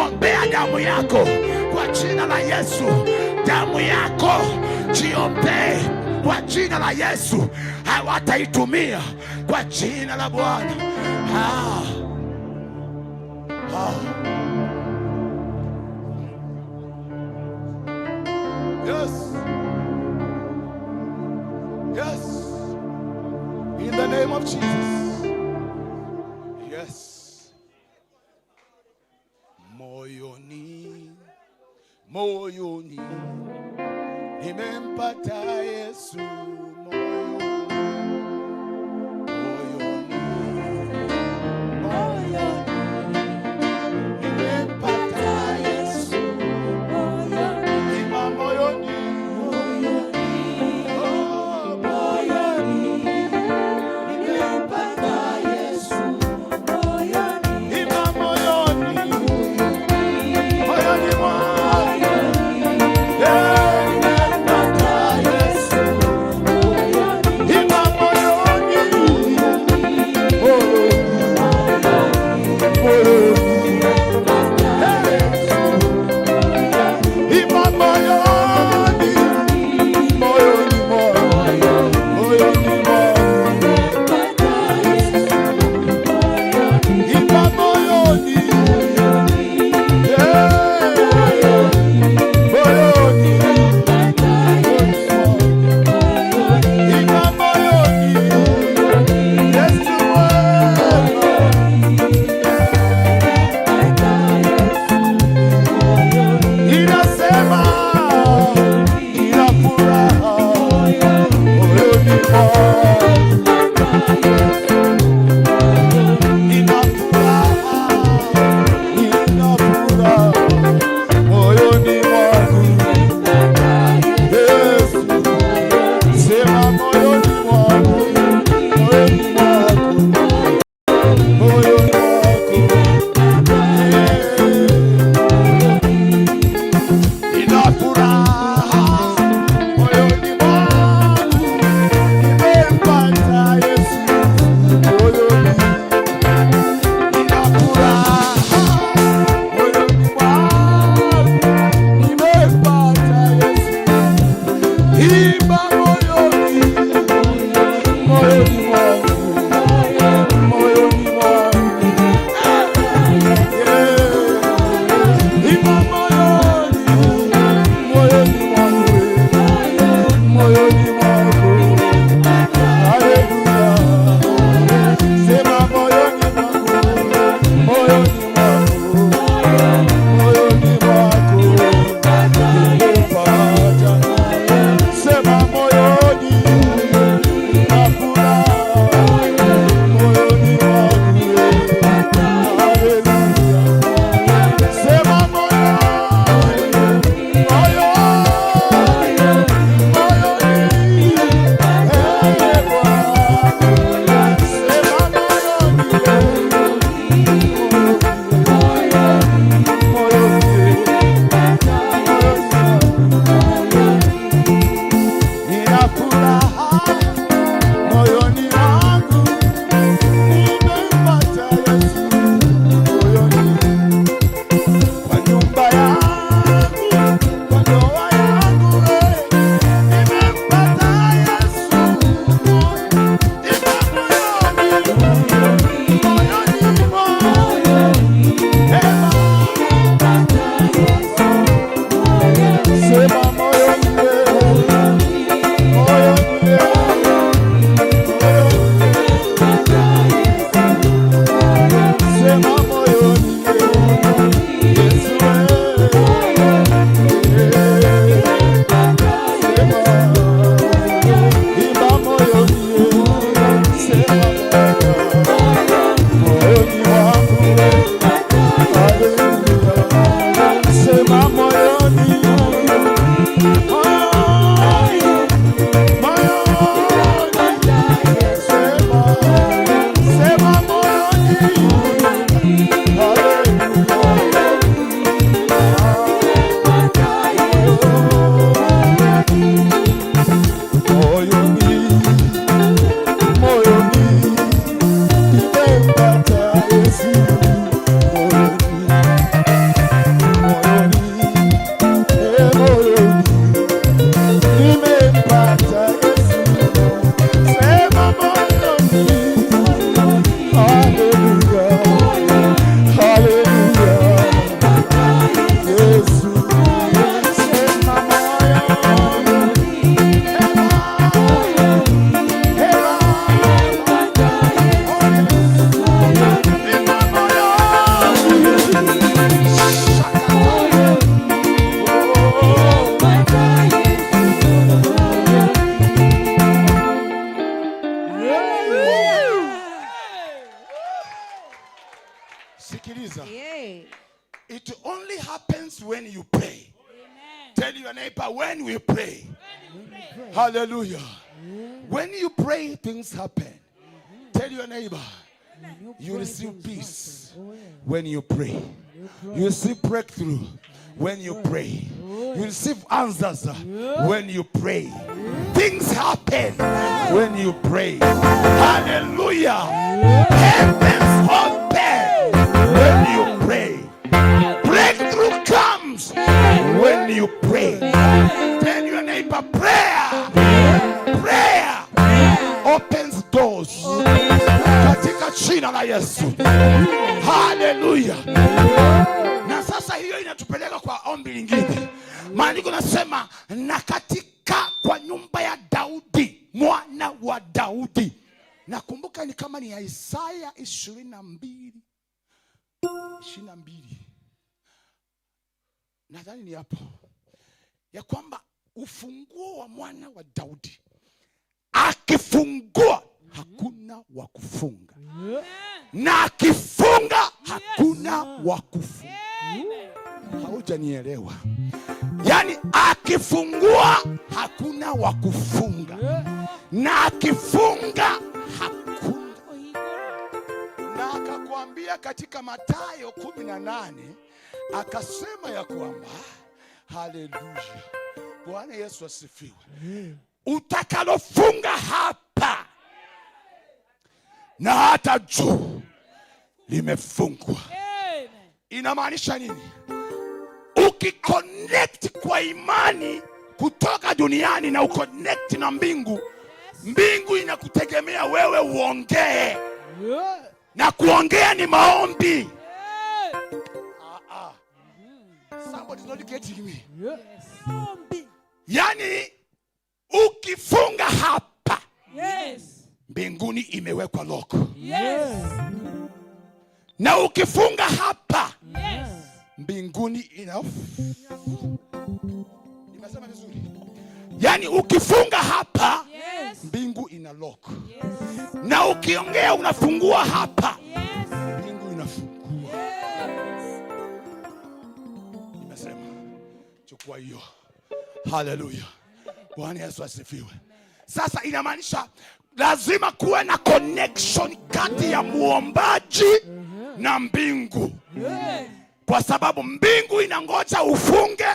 ombea damu yako kwa jina la Yesu. Damu yako jiombee kwa jina la Yesu, hawataitumia kwa jina la Bwana. Ah. Ah. Yes. Yes. In the name of Jesus. Yes. Moyoni, moyoni nimempata Yesu moyoni, moyoni, moyoni nimempata Yesu, ima moyoni, oh, moyoni nimempata Yesu, ima moyoni, moyoni mwangu, eh, nimempata Yesu. Sikiliza. Yeah. It only happens when you pray. Tell your neighbor, when we pray. Hallelujah. When you pray, things happen. Tell your neighbor, you receive peace when you pray. You receive breakthrough when you pray. You receive answers when you pray. Things happen when you pray. Hallelujah. Heavens open when you pray. Breakthrough comes when you pray. Tell your neighbor, prayer. Prayer opens doors. Katika jina la Yesu. Hallelujah. Na sasa hiyo inatupeleka kwa ombi lingine. Maandiko nasema, na katika kwa nyumba ya Daudi, mwana wa Daudi. Nakumbuka ni kama ni ya Isaya 22, 22, nadhani ni hapo, ya kwamba ufunguo wa mwana wa Daudi akifungua hakuna wa kufunga, na akifunga hakuna wa kufunga. Haujanielewa? Yaani akifungua hakuna wa kufunga, na akifunga hakuna. Na akakwambia katika Mathayo 18, akasema ya kwamba, haleluya, Bwana Yesu asifiwe, utakalofunga hapa na hata juu limefungwa. Inamaanisha nini? Ukiconnect kwa imani kutoka duniani na uconnect na mbingu, mbingu inakutegemea wewe uongee, na kuongea ni maombi. Ah, ah. Somebody is not getting me. Yaani ukifunga hapa, mbinguni imewekwa lock. Na ukifunga hapa, mbinguni ina, nimesema vizuri? Yaani ukifunga hapa, mbingu ina lock. Na ukiongea unafungua hapa, mbingu inafungua. Nimesema chukua hiyo. Haleluya. Bwana Yesu asifiwe. Sasa inamaanisha lazima kuwe na connection kati ya muombaji na mbingu, kwa sababu mbingu inangoja ufunge,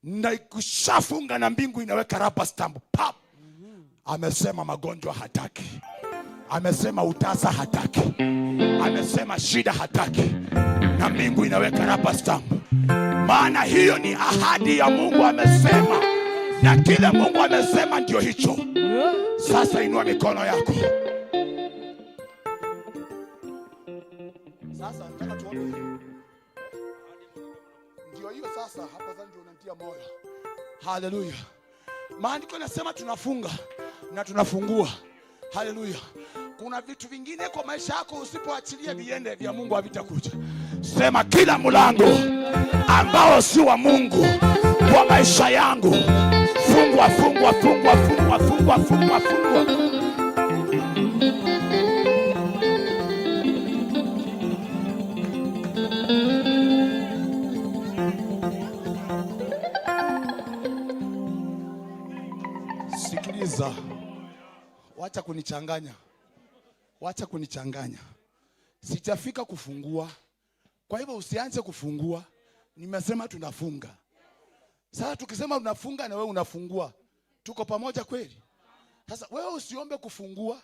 na ikishafunga na mbingu inaweka rubber stamp pap. Amesema magonjwa hataki, amesema utasa hataki, amesema shida hataki, na mbingu inaweka rubber stamp. Maana hiyo ni ahadi ya Mungu, amesema, na kile Mungu amesema ndio hicho. Sasa inua mikono yako. Sasa nataka tuombe. Ndio hiyo sasa, hapa sasa ndio unanitia moyo. Haleluya. Maandiko yanasema tunafunga na tunafungua. Haleluya. Kuna vitu vingine kwa maisha yako usipoachilia viende, vya Mungu havitakuja. Sema, kila mlango ambao si wa Mungu kwa maisha yangu, fungwa, fungwa, fungwa, fungwa, fungwa, fungwa, fungwa. Sikiliza, wacha kunichanganya, wacha kunichanganya. Sitafika kufungua, kwa hivyo usianze kufungua. Nimesema tunafunga. Sasa tukisema tunafunga na wewe unafungua, tuko pamoja kweli? Sasa wewe usiombe kufungua,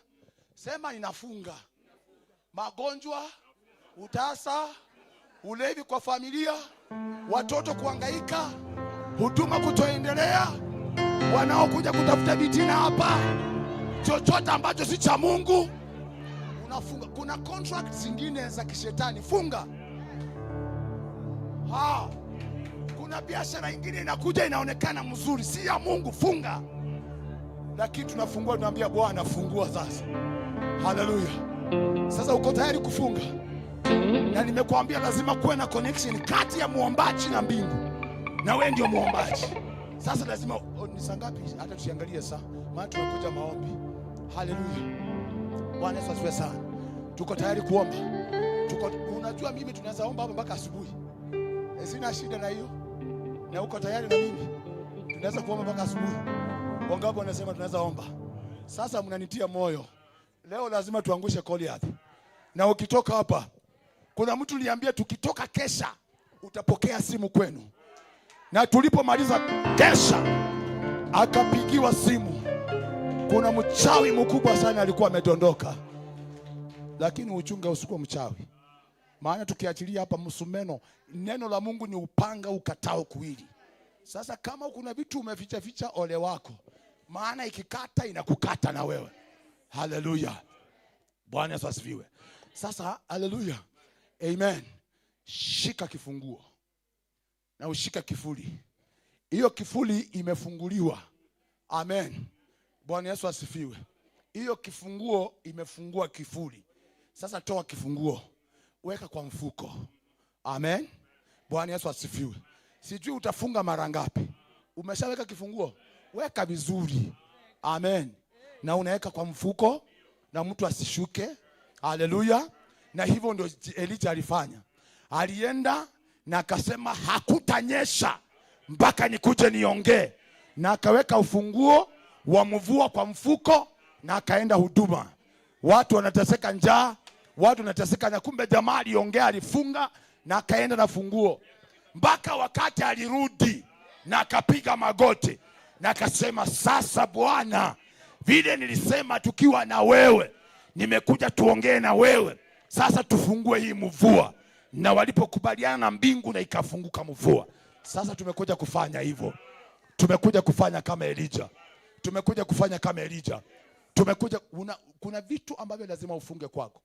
sema ninafunga magonjwa, utasa, ulevi kwa familia, watoto kuhangaika, huduma kutoendelea, wanaokuja kutafuta vitina hapa, chochote ambacho si cha Mungu unafunga. Kuna contract zingine za kishetani, funga. Ha. Kuna biashara ingine inakuja inaonekana mzuri, si ya Mungu, funga. Lakini tunafungua, tunaambia Bwana fungua sasa. Haleluya! Sasa uko tayari kufunga? Na nimekuambia lazima kuwe na connection kati ya muombaji na mbingu, na wewe ndio muombaji. Sasa lazima oh, ni saa ngapi? Hata tusiangalie saa, maana tumekuja maombi. Haleluya! Bwana Yesu asifiwe sana. Tuko tayari kuomba. Tuko, unajua Unajua mimi tunaweza omba hapa mpaka asubuhi. Sina shida na hiyo. Na uko tayari na mimi? Tunaweza kuomba mpaka asubuhi. Wangapi wanasema tunaweza omba? Sasa mnanitia moyo. Leo lazima tuangushe Goliath. Na ukitoka hapa, kuna mtu niambia tukitoka kesha utapokea simu kwenu. Na tulipomaliza kesha akapigiwa simu. Kuna mchawi mkubwa sana alikuwa amedondoka. Lakini uchunge usikuwe mchawi. Maana tukiachilia hapa msumeno, neno la Mungu ni upanga ukatao kuwili. Sasa kama kuna vitu umeficha ficha, ole wako, maana ikikata inakukata na wewe. Haleluya, Bwana Yesu asifiwe. Sasa haleluya, amen. Shika kifunguo na ushika kifuli. Hiyo kifuli imefunguliwa. Amen, Bwana Yesu asifiwe. Hiyo kifunguo imefungua kifuli. Sasa toa kifunguo, weka kwa mfuko. Amen, Bwana Yesu asifiwe. Sijui utafunga mara ngapi. Umeshaweka kifunguo, weka vizuri. Amen. Na unaweka kwa mfuko na mtu asishuke. Haleluya. Na hivyo ndio Elijah alifanya. Alienda na akasema hakutanyesha mpaka nikuje niongee, na akaweka ufunguo wa mvua kwa mfuko na akaenda huduma. Watu wanateseka njaa, watu wanateseka, na kumbe jamaa aliongea, alifunga na akaenda na funguo mpaka wakati alirudi na akapiga magoti na akasema, sasa Bwana, vile nilisema tukiwa na wewe, nimekuja tuongee na wewe sasa, tufungue hii mvua. Na walipokubaliana na mbingu na ikafunguka mvua. Sasa tumekuja kufanya hivyo, tumekuja kufanya kama Elijah, tumekuja kufanya kama Elijah, tumekuja kuna vitu ambavyo lazima ufunge kwako,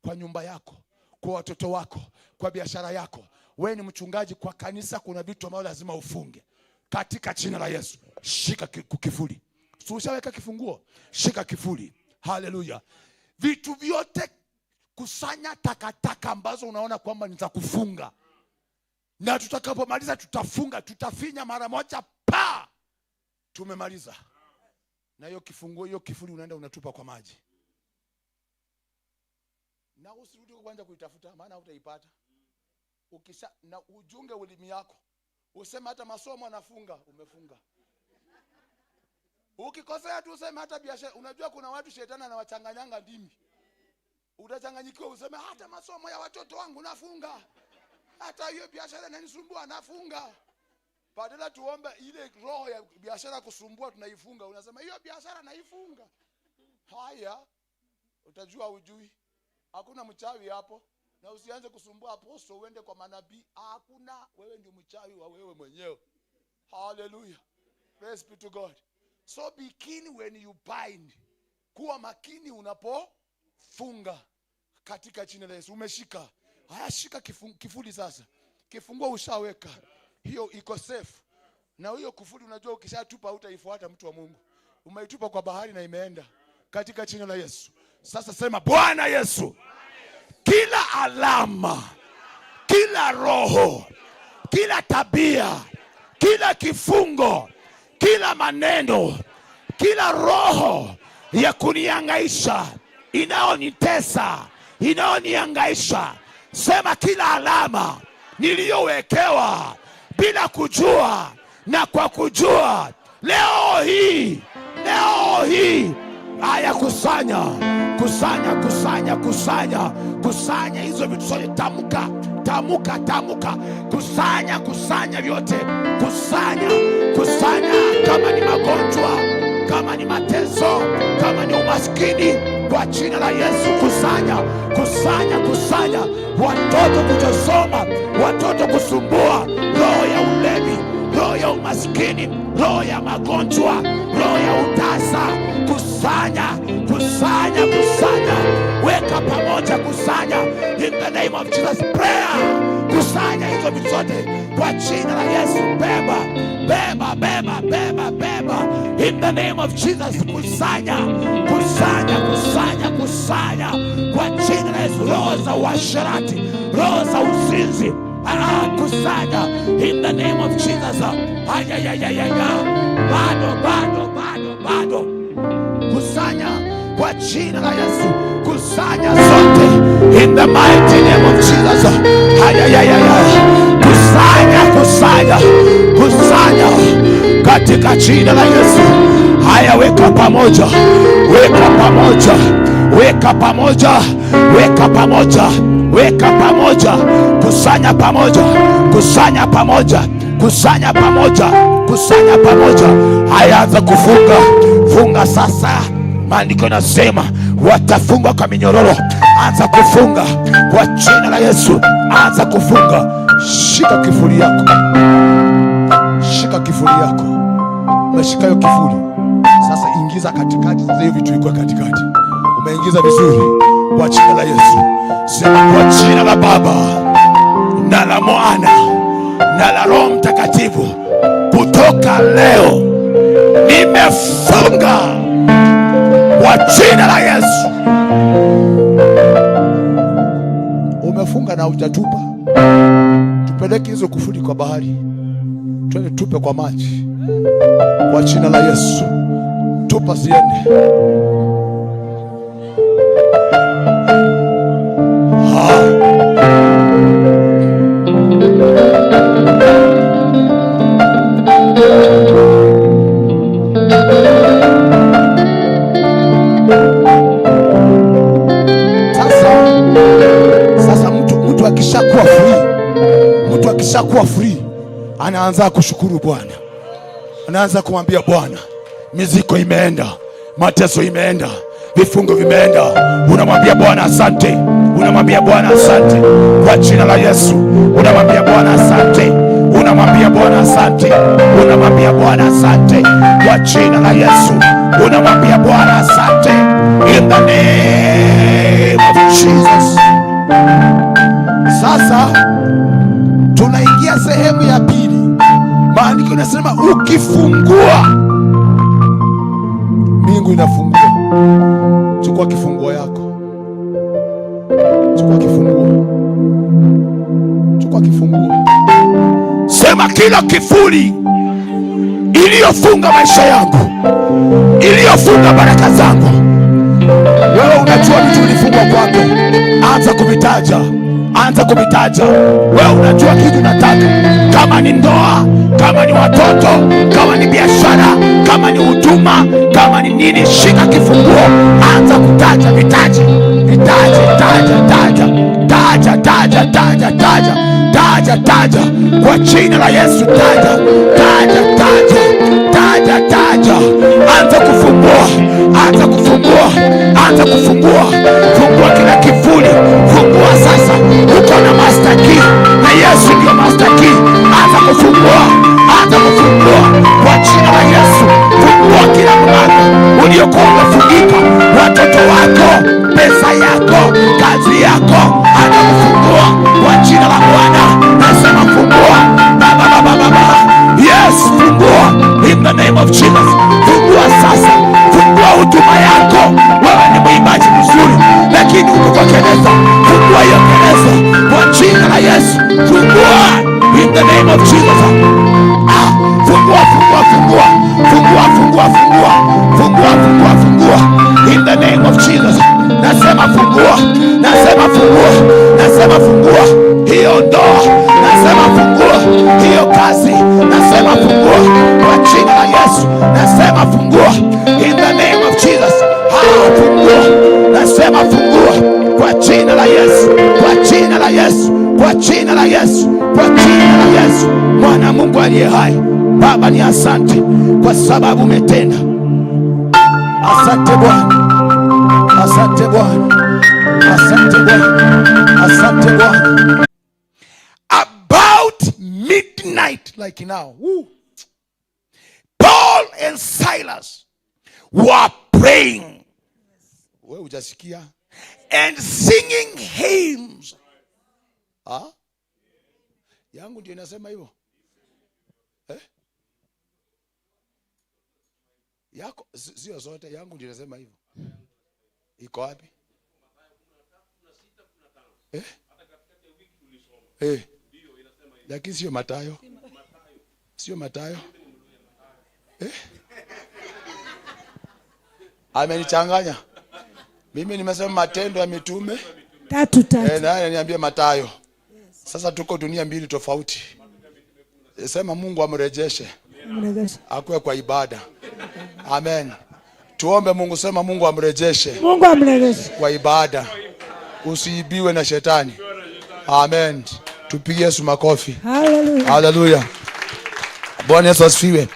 kwa nyumba yako, kwa watoto wako, kwa biashara yako. Wewe ni mchungaji kwa kanisa, kuna vitu ambavyo lazima ufunge katika jina la Yesu. Shika kifuli, si ushaweka kifunguo? Shika kifuli. Haleluya! Vitu vyote kusanya, takataka ambazo unaona kwamba ni za kufunga, na tutakapomaliza tutafunga, tutafinya mara moja pa, tumemaliza. Na hiyo kifunguo, hiyo kifuli unaenda unatupa kwa maji, na usirudi kwanza kuitafuta, maana hutaipata. Ukisha na ujunge ulimi yako, useme hata masomo anafunga, umefunga. Ukikosea tu useme hata biashara. Unajua kuna watu shetani anawachanganyanga ndimi, utachanganyikiwa, useme hata masomo ya watoto wangu nafunga, hata hiyo biashara inanisumbua nafunga. Badala tuombe ile roho ya biashara kusumbua tunaifunga, unasema hiyo biashara naifunga. Haya, utajua ujui. Hakuna mchawi hapo. Na usianze kusumbua apostle uende kwa manabii. Hakuna, wewe ndio mchawi wa wewe mwenyewe. Hallelujah. Praise be to God. So be keen when you bind. Kuwa makini unapofunga katika jina la Yesu. Umeshika. Haya, shika kifuli sasa. Kifunguo ushaweka. Hiyo iko safe. Na hiyo kufuli unajua ukishatupa hutaifuata, mtu wa Mungu. Umeitupa kwa bahari na imeenda. Katika jina la Yesu. Sasa sema, Bwana Yesu, kila alama, kila roho, kila tabia, kila kifungo, kila maneno, kila roho ya kunihangaisha, inayonitesa, inayonihangaisha, sema kila alama niliyowekewa bila kujua na kwa kujua, leo hii, leo hii, haya, kusanya, kusanya, kusanya, kusanya, kusanya hizo vitu zote, tamka, tamka, tamka, kusanya, kusanya vyote, kusanya, kusanya, kama ni magonjwa, kama ni mateso, kama ni umaskini, kwa jina la Yesu, kusanya, kusanya, kusanya, watoto kutosoma, watoto kusumbua, roho ya ulevi, roho ya umaskini, roho ya magonjwa, roho ya utasa, kusanya, kusanya, kusanya, weka pamoja, kusanya in the name of Jesus. Prayer, kusanya hizo vitu zote kwa jina la Yesu. Beba, beba, beba, beba, beba in the name of Jesus. Kusanya, kusanya, kusanya, kusanya kwa jina la Yesu. Roho za uasherati, roho za uzinzi, kusanya in the name of Jesus. Ayayayaya, bado, bado, bado, bado, kusanya kwa jina la Yesu, kusanya zote in the mighty name of Jesus. katika jina la Yesu. Haya, weka pamoja, weka pamoja, weka pamoja, weka pamoja, weka pamoja, kusanya pamoja, kusanya pamoja, kusanya pamoja, kusanya pamoja. Haya, anza kufunga, funga sasa. Maandiko nasema watafungwa kwa minyororo. Anza kufunga kwa jina la Yesu, anza kufunga. Shika kifuli yako, shika kifuli yako. Umeshika hiyo kifuli sasa, ingiza katikati. Sasa hiyo vitu iko katikati, umeingiza vizuri kwa jina la Yesu. Sema kwa jina la Baba na la Mwana na la Roho Mtakatifu, kutoka leo nimefunga kwa jina la Yesu. Umefunga na hujatupa. Tupeleke hizo kufuli kwa bahari, twende tupe kwa maji, kwa jina la Yesu. Tupa ziende. Ha. Sasa mtu akishakuwa free, mtu akishakuwa free anaanza kushukuru Bwana, anaanza kumwambia Bwana, mizigo imeenda, mateso imeenda, vifungo vimeenda. Unamwambia Bwana asante, unamwambia Bwana asante kwa jina la Yesu. Unamwambia Bwana asante, unamwambia Bwana asante, unamwambia Bwana asante kwa jina la Yesu. Unamwambia Bwana asante in the name of Jesus. Sasa tunaingia sehemu ya pili. Maandiko inasema ukifungua, mbingu inafungua. Chukua kifunguo yako, chukua kifunguo, chukua kifunguo. Sema kila kifuli iliyofunga maisha yangu, iliyofunga baraka zangu. Wewe unajua vitu vilifungwa kwako, anza kuvitaja, anza kuvitaja. Wewe unajua kitu unataka, kama ni ndoa, kama ni watoto, kama ni biashara, kama ni huduma, kama ni nini, shika kifunguo, anza kutaja, vitaje, vitaje, taja, taja, taja, taja, taja, taja, taja, taja kwa jina la Yesu, taja, taja, taja, taja, taja, anza kufungua, anza kufungua, anza kufungua, fungua kila kifuli, fungua sasa. Uko na master key na Yesu ndio master key. Anza kufungua, anza kufungua kwa jina la Yesu. Fungua kila mlango uliokuwa umefungika, watoto wako, pesa yako, kazi yako, anza kufungua kwa jina la Bwana. Nasema fungua, baba, baba, baba. Yes, fungua in the name of Jesus. Fungua sasa, fungua huduma yako. Wewe ni mwimbaji mzuri, lakini uko kwa gereza. Fungua hiyo gereza kwa jina la Yesu. Fungua in the name of Jesus. Ah, fungua, fungua, fungua, fungua, fungua, fungua, fungua, fungua, fungua in the name of Jesus. Nasema fungua, nasema fungua, nasema fungua hiyo ndoa, nasema fungua hiyo kazi, nasema fungua kwa jina la Yesu, nasema fungua in the name of Jesus. Ah, fungua, nasema fungua kwa jina la Yesu, kwa jina la Yesu, kwa jina la Yesu, kwa jina la Yesu, Mwana Mungu aliye hai. Baba, ni asante kwa sababu umetenda. Asante Bwana, asante Bwana, asante Bwana, asante Bwana. About midnight, like now, woo, Paul and Silas were praying. Wewe hujasikia? And singing hymns. Ah? Yangu ndio inasema hivyo. Eh? Yako sio zote, yangu ndio inasema hivyo. Iko wapi? Eh? Eh. Lakini sio Matayo. Sio Matayo. Eh? Amenichanganya. Mimi nimesema Matendo ya Mitume. 3:3. Eh, naye niambie Matayo. Sasa tuko dunia mbili tofauti. Sema Mungu amrejeshe. Mrejeshe. Akuwe kwa ibada. Amen. Tuombe Mungu, sema Mungu amrejeshe Mungu amrejeshe. kwa ibada, usiibiwe na shetani. Amen. Tupige Yesu makofi. Hallelujah. Hallelujah. Bwana Yesu asifiwe.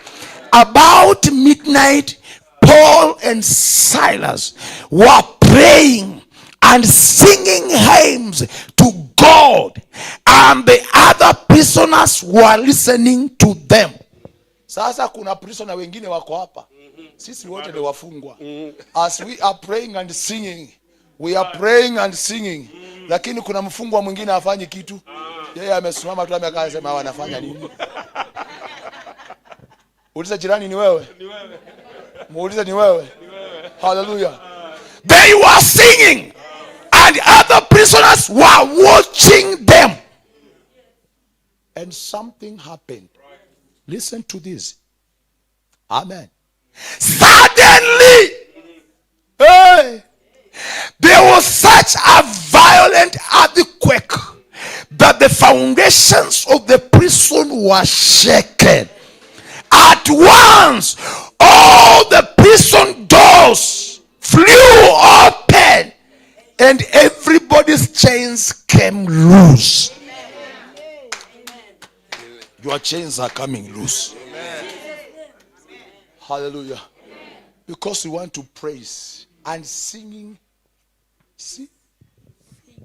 About midnight, Paul and Silas were praying and singing hymns to God, and the other prisoners were listening to them. Sasa kuna prisoner wengine wako hapa. Sisi wote ni wafungwa. As we are praying and singing, we are praying and singing. Lakini kuna mfungwa mwingine hafanyi kitu. Yeye amesimama tu amekaa anasema wanafanya nini? Uliza jirani ni wewe. Muulize ni wewe. Hallelujah. They were singing and other prisoners were watching them. And something happened. Listen to this. Amen. Suddenly, hey, there was such a violent earthquake that the foundations of the prison were shaken. At once, all the prison doors flew open and everybody's chains came loose. Your chains are coming loose. Hallelujah. Because we want to praise and singing. See,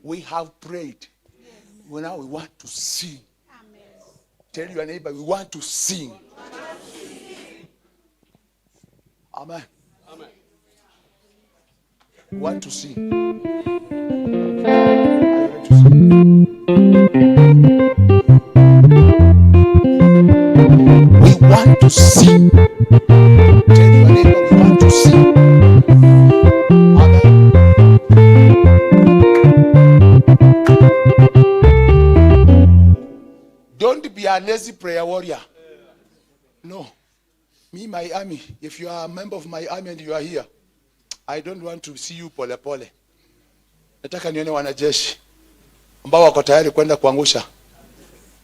we have prayed. Well, now we want to sing. Tell your neighbor, we want to sing. Amen. Amen. We want to sing. Are you ready to sing? We want to sing. Tell your neighbor, we want to sing. Amen. Don't be a lazy prayer warrior. No. Me, my army, if you are a member of my army and you are here, I don't want to see you pole pole. Nataka nione wanajeshi ambao wako tayari kwenda kuangusha.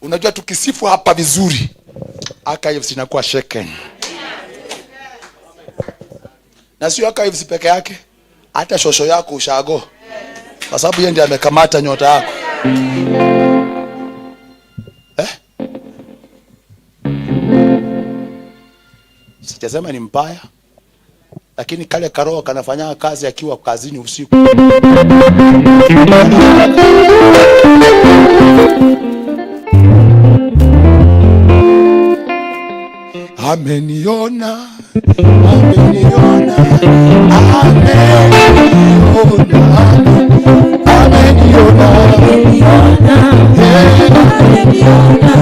Unajua tukisifu hapa vizuri, archives inakuwa shaken. Na sio archives peke yake, hata shosho yako ushago, kwa sababu yeye ndiye amekamata nyota yako. Eh? Sijasema ni mbaya, lakini kale karoho kanafanya kazi akiwa kazini usiku. Ameniona, ameniona, ameniona, ameniona, Ameniona. Ameniona. ameniona.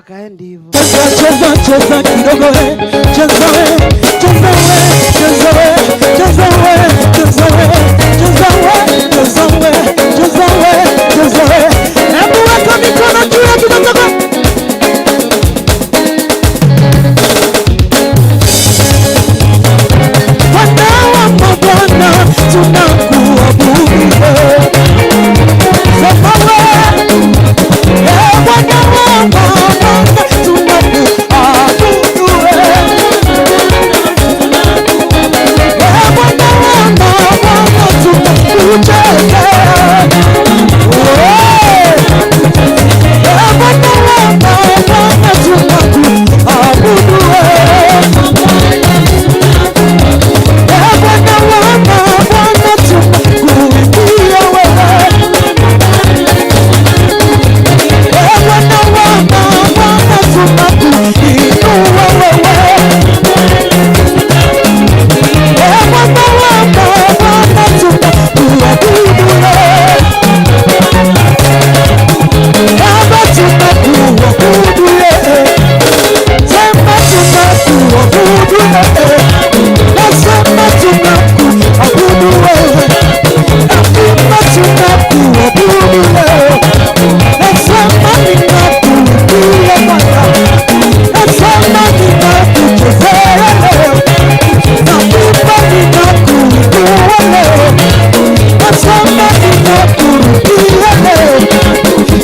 Akaendi hivyo. Cheza cheza kidogo we, cheza we, cheza we, cheza we, cheza we, cheza we, cheza we, cheza we, cheza we, cheza we. Hebu weka mikono juu ya kidogo. Bwana wa mabwana, tunakuabudu wewe. Sema wewe, eh, Bwana wa mabwana, tunakuabudu wewe. Eh, Bwana wa mabwana, tunakuchezea. Eh, Bwana wa mabwana, tunakuabudu wewe. Bwana wa mabwana, tunakuimbia wewe. Bwana wa mabwana, tunakuinua wewe. Bwana wa mabwana, tunakuabudu wewe. Baba, tunakuabudu wewe. Sema tunakuabudu wewe. Nasema tunakuabudu wewe. Nasema tunakuabudu wewe. Nasema ninakuimbia Bwana. Nasema ninakuchezea leo. Naimba ninakuinua leo. Nasema ninakurudia leo.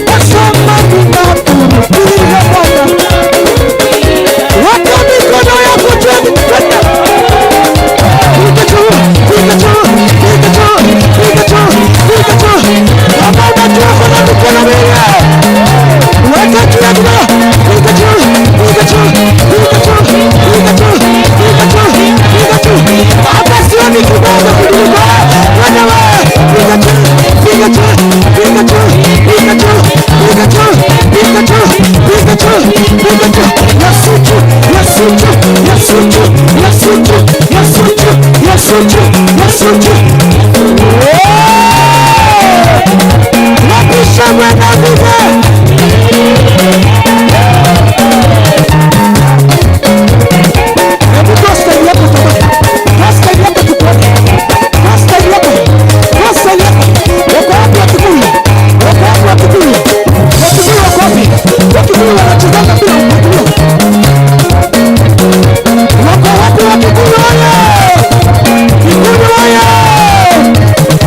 Nasema ninakurudia Bwana. Weka mikono yako juu, twende. Pikachu, Pikachu, Pikachu, Pikachu, Pikachu. Kama unajua kuna mikono miwili. Weka juu ya kidogo. Pikachu, Pikachu, Pikachu, Pikachu, Pikachu, Pikachu. Hapa sio ni kidogo kuliko. Twende wewe. Pikachu, Pikachu, Pikachu, Pikachu, Pikachu, Pikachu, Pikachu, Pikachu. Yasuchu, Yasuchu, Yasuchu, Yasuchu, Yasuchu, Yasuchu, Yasuchu. Wapisha mwana vile. Hebu toa staili yako tuone. Toa staili yako tukuone. Toa staili yako. Toa staili yako. Wako wapi Wakikuyu? Wako wapi Wakikuyu? Wakikuyu wako wapi? Wakikuyu wanachezanga bila mpangilio. Wako wapi Wakikuyu oye? Kikuyu oye!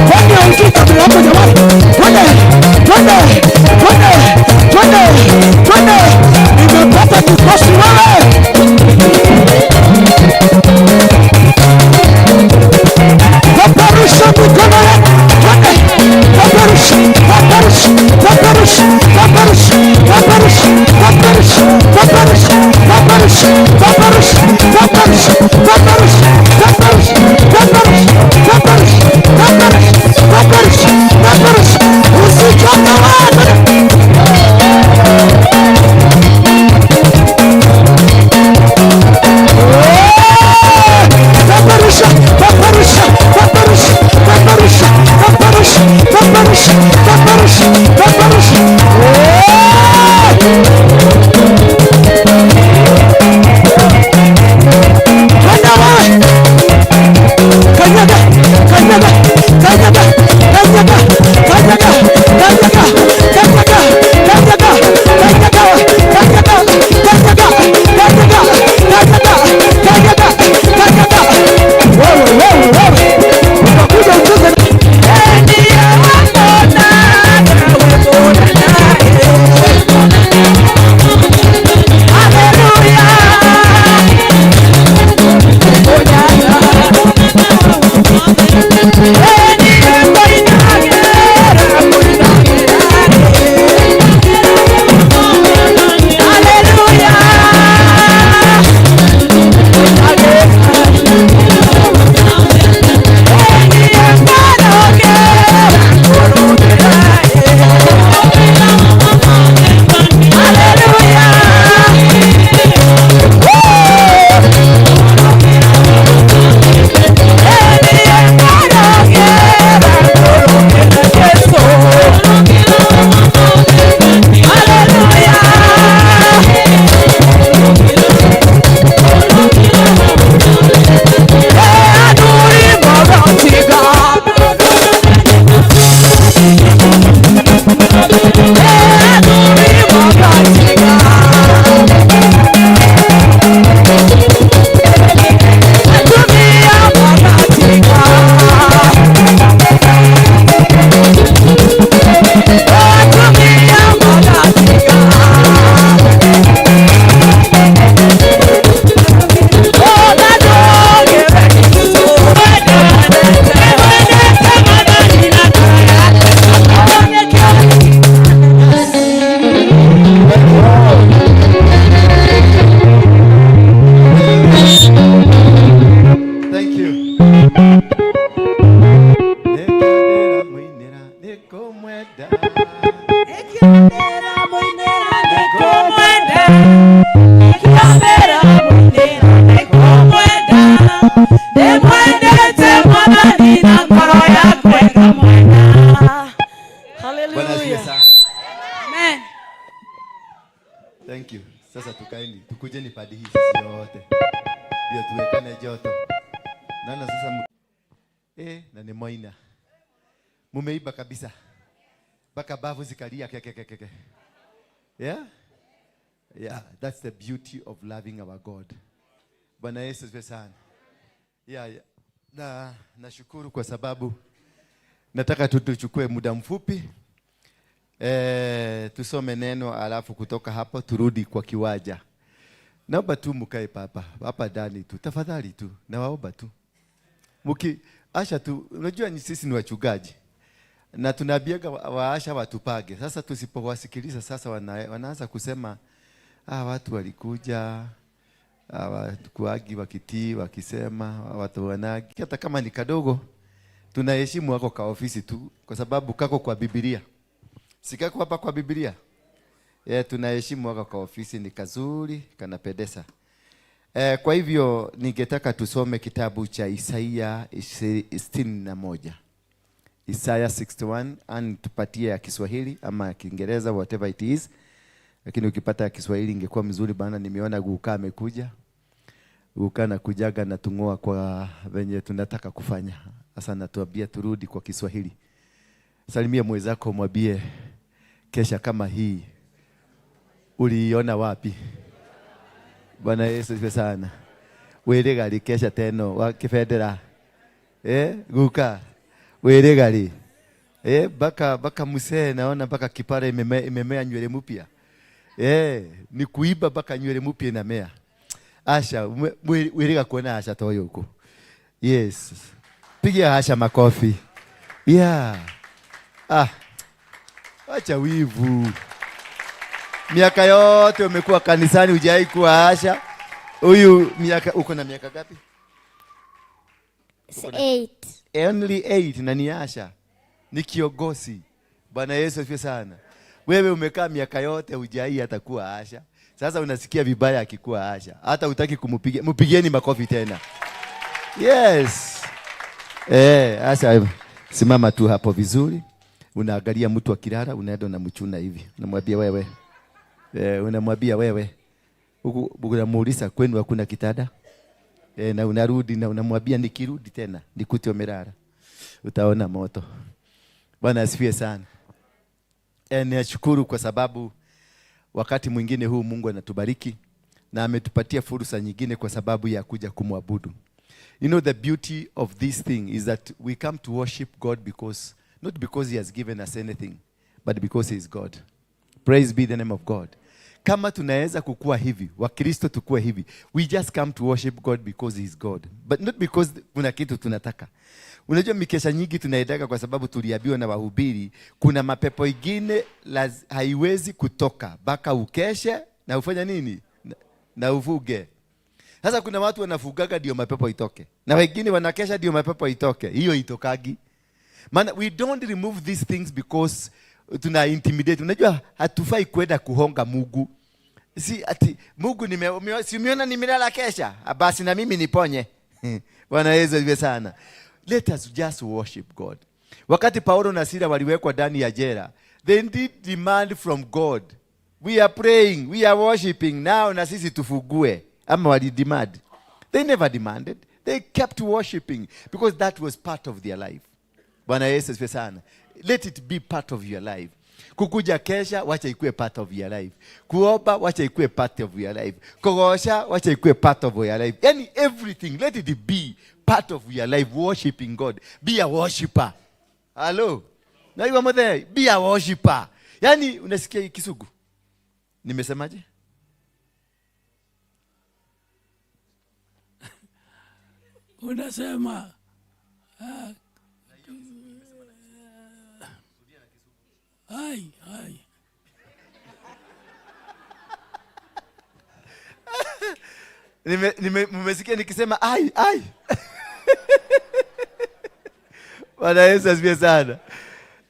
Kwani haujui kabila yako jamani? Twende, twende, twende. Ikĩambĩra mũinĩra nĩkũmwenda. Ikĩambĩra mũinĩra nĩkũmwenda. Ndĩmwendete Mwathani na ngoro yakwa ĩkamwenda. Bwana asifiwe Hallelujah. sana. Amen. Thank you. Sasa tukaeni, tukujeni padi hii sisi yote. Ndio tuwekane joto. Naona sasa na ni moina. Mumeiba kabisa. Mpaka bavu zikalia keke keke keke. Yeah? Yeah, that's the beauty of loving our God. Bwana Yesu asifiwe sana. Yeah. Na nashukuru kwa sababu nataka tu tuchukue muda mfupi tusome neno alafu kutoka hapo turudi kwa kiwaja. Naomba tu mkae papa hapa ndani tu tafadhali tu, nawaomba tu mki asha tu. Unajua ni sisi ni wachungaji na tunaambiaga waasha watupage. Sasa tusipowasikiliza sasa wanaanza kusema watu walikuja hawakuagi wakitii wakisema watu wanagi, hata kama ni kadogo tunaheshimu wako ka ofisi tu, kwa sababu kako kwa Biblia. Sikako hapa kwa Biblia. Yeah, tunaheshimu wako kwa ofisi, ni kazuri, kanapendeza. Kwa hivyo ningetaka tusome kitabu cha Isaia 61. Isaiah 61, and tupatie ya Kiswahili ama ya Kiingereza, whatever it is. Lakini ukipata ya Kiswahili ingekuwa mzuri bana. Nimeona Guka amekuja. Guka na kujaga na tungoa kwa venye tunataka kufanya. Sasa natuambia turudi kwa Kiswahili. Salimia mwenzako, mwambie kesha kama hii uliiona wapi? Bwana Yesu asifiwe sana. Wĩrĩga kesha teno wa kibendera. Guka wĩrĩga rĩ? Baka musee naona mpaka kipara imemea nywele mpya. Ni kuiba mpaka nywele mpya inamea. Asha, wĩrĩga kuona Asha toyo huko. Yes. Pigia Asha makofi. Yeah. Acha wivu. Miaka yote umekuwa kanisani hujai kuwa Asha. Huyu miaka, uko na miaka ngapi? 8. Only 8 na ni Asha. Ni kiongozi. Bwana Yesu asifiwe sana. Wewe umekaa miaka yote hujai hata kuwa Asha. Sasa unasikia vibaya akikuwa Asha. Hata hutaki kumpigia. Mpigieni makofi tena. Yes. Asha simama tu hapo vizuri. Unaangalia mtu akilala, unaenda unamchuna hivi. Unamwambia wewe. Unamwambia wewe. Huku unamuuliza kwenu hakuna kitanda? Na unarudi na unamwambia nikirudi tena nikute umelala. Utaona moto. Bwana asifiwe sana. Ninashukuru kwa sababu wakati mwingine huu Mungu anatubariki na ametupatia fursa nyingine kwa sababu ya kuja kumwabudu. You know, the beauty of this thing is that we come to worship God because, not because he has given us anything, but because he is God. Praise be the name of God. Kama tunaweza kukua hivi, Wakristo tukue hivi, we just come to worship God because he is God, but not because kuna kitu tunataka. Unajua mikesha nyingi tunaendaga kwa sababu tuliambiwa na wahubiri kuna mapepo ingine haiwezi kutoka mpaka ukeshe na ufanye nini? Na ufuge. Sasa kuna watu wanafugaga ndio mapepo itoke, na wengine wanakesha ndio mapepo itoke. Hiyo itokagi. Maana we don't remove these things because tuna intimidate. Unajua hatufai kwenda kuhonga Mungu. Si ati Mungu si umeona nimelala kesha, basi na mimi niponye. Bwana Yesu asifiwe sana. Let us just worship God. Wakati Paulo na Sila waliwekwa ndani ya jela, they did demand from God. We are praying, we are worshiping now, na sisi tufugue. Ama wali demand? They never demanded. They kept worshiping because that was part of their life. Bwana Yesu asifiwe sana. Let it be part of your life. Kukuja kesha, wacha ikue part of your life. Kuomba, wacha ikue part of your life. Kogosha, wacha ikue part of your life. Yani everything, let it be part of your life. Worshiping God. Be a worshiper. Hello? Na you are there. Be a worshiper. Yani unasikia Kisugu? Nimesemaje? Unasema, ai, ai. Mmesikia nikisema ai, ai. Bwana Yesu asifiwe sana.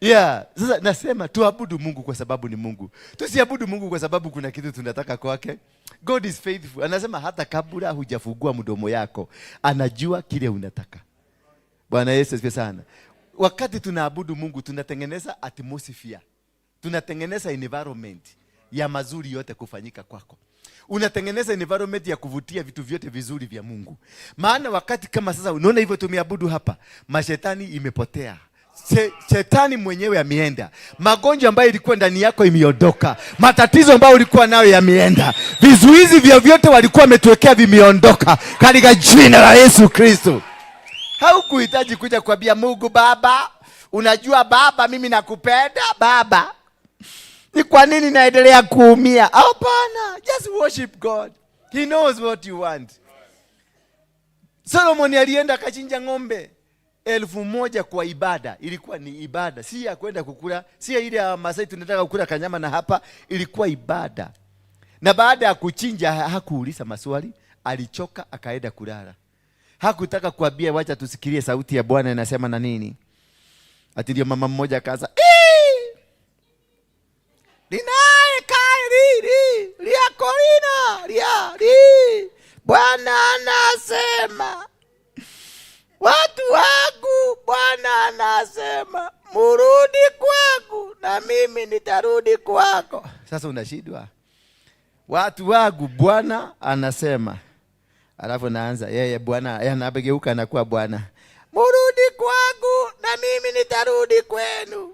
Yeah, sasa nasema tuabudu Mungu kwa sababu ni Mungu. Tusiabudu Mungu kwa sababu kuna kitu tunataka kwake. God is faithful. Anasema hata kabla hujafungua mdomo yako, anajua kile unataka. Bwana Yesu asifiwe sana. Wakati tunaabudu Mungu tunatengeneza atmosphere. Tunatengeneza environment ya mazuri yote kufanyika kwako. Unatengeneza environment ya kuvutia vitu vyote vizuri vya Mungu. Maana wakati kama sasa unaona hivyo tumeabudu hapa, mashetani imepotea. Shetani mwenyewe ameenda. Magonjwa ambayo ilikuwa ndani yako imeondoka. Matatizo ambayo ulikuwa nayo yameenda. Vizuizi vyovyote walikuwa wametuwekea vimeondoka katika jina la Yesu Kristo. Haukuhitaji kuja kuambia Mungu, Baba, unajua Baba, mimi nakupenda Baba, ni kwa nini naendelea kuumia? Hapana, just worship God. He knows what you want. Solomon alienda akachinja ng'ombe 1000 kwa ibada. Ilikuwa ni ibada, si ya kwenda kukula, si ya ile ya Masai tunataka kukula kanyama na hapa, ilikuwa ibada. Na baada ya kuchinja hakuuliza maswali, alichoka akaenda kulala. Hakutaka kuambia wacha tusikilie sauti ya Bwana inasema na nini. Ati ndio mama mmoja akaanza, Linae kai ri ri ria korina ria ri, Bwana anasema watu wangu, Bwana anasema murudi kwangu na mimi nitarudi kwako. Sasa unashindwa. Watu wangu, Bwana anasema. Alafu naanza yeye Bwana, yeye anageuka anakuwa Bwana. Murudi kwangu na mimi nitarudi kwenu.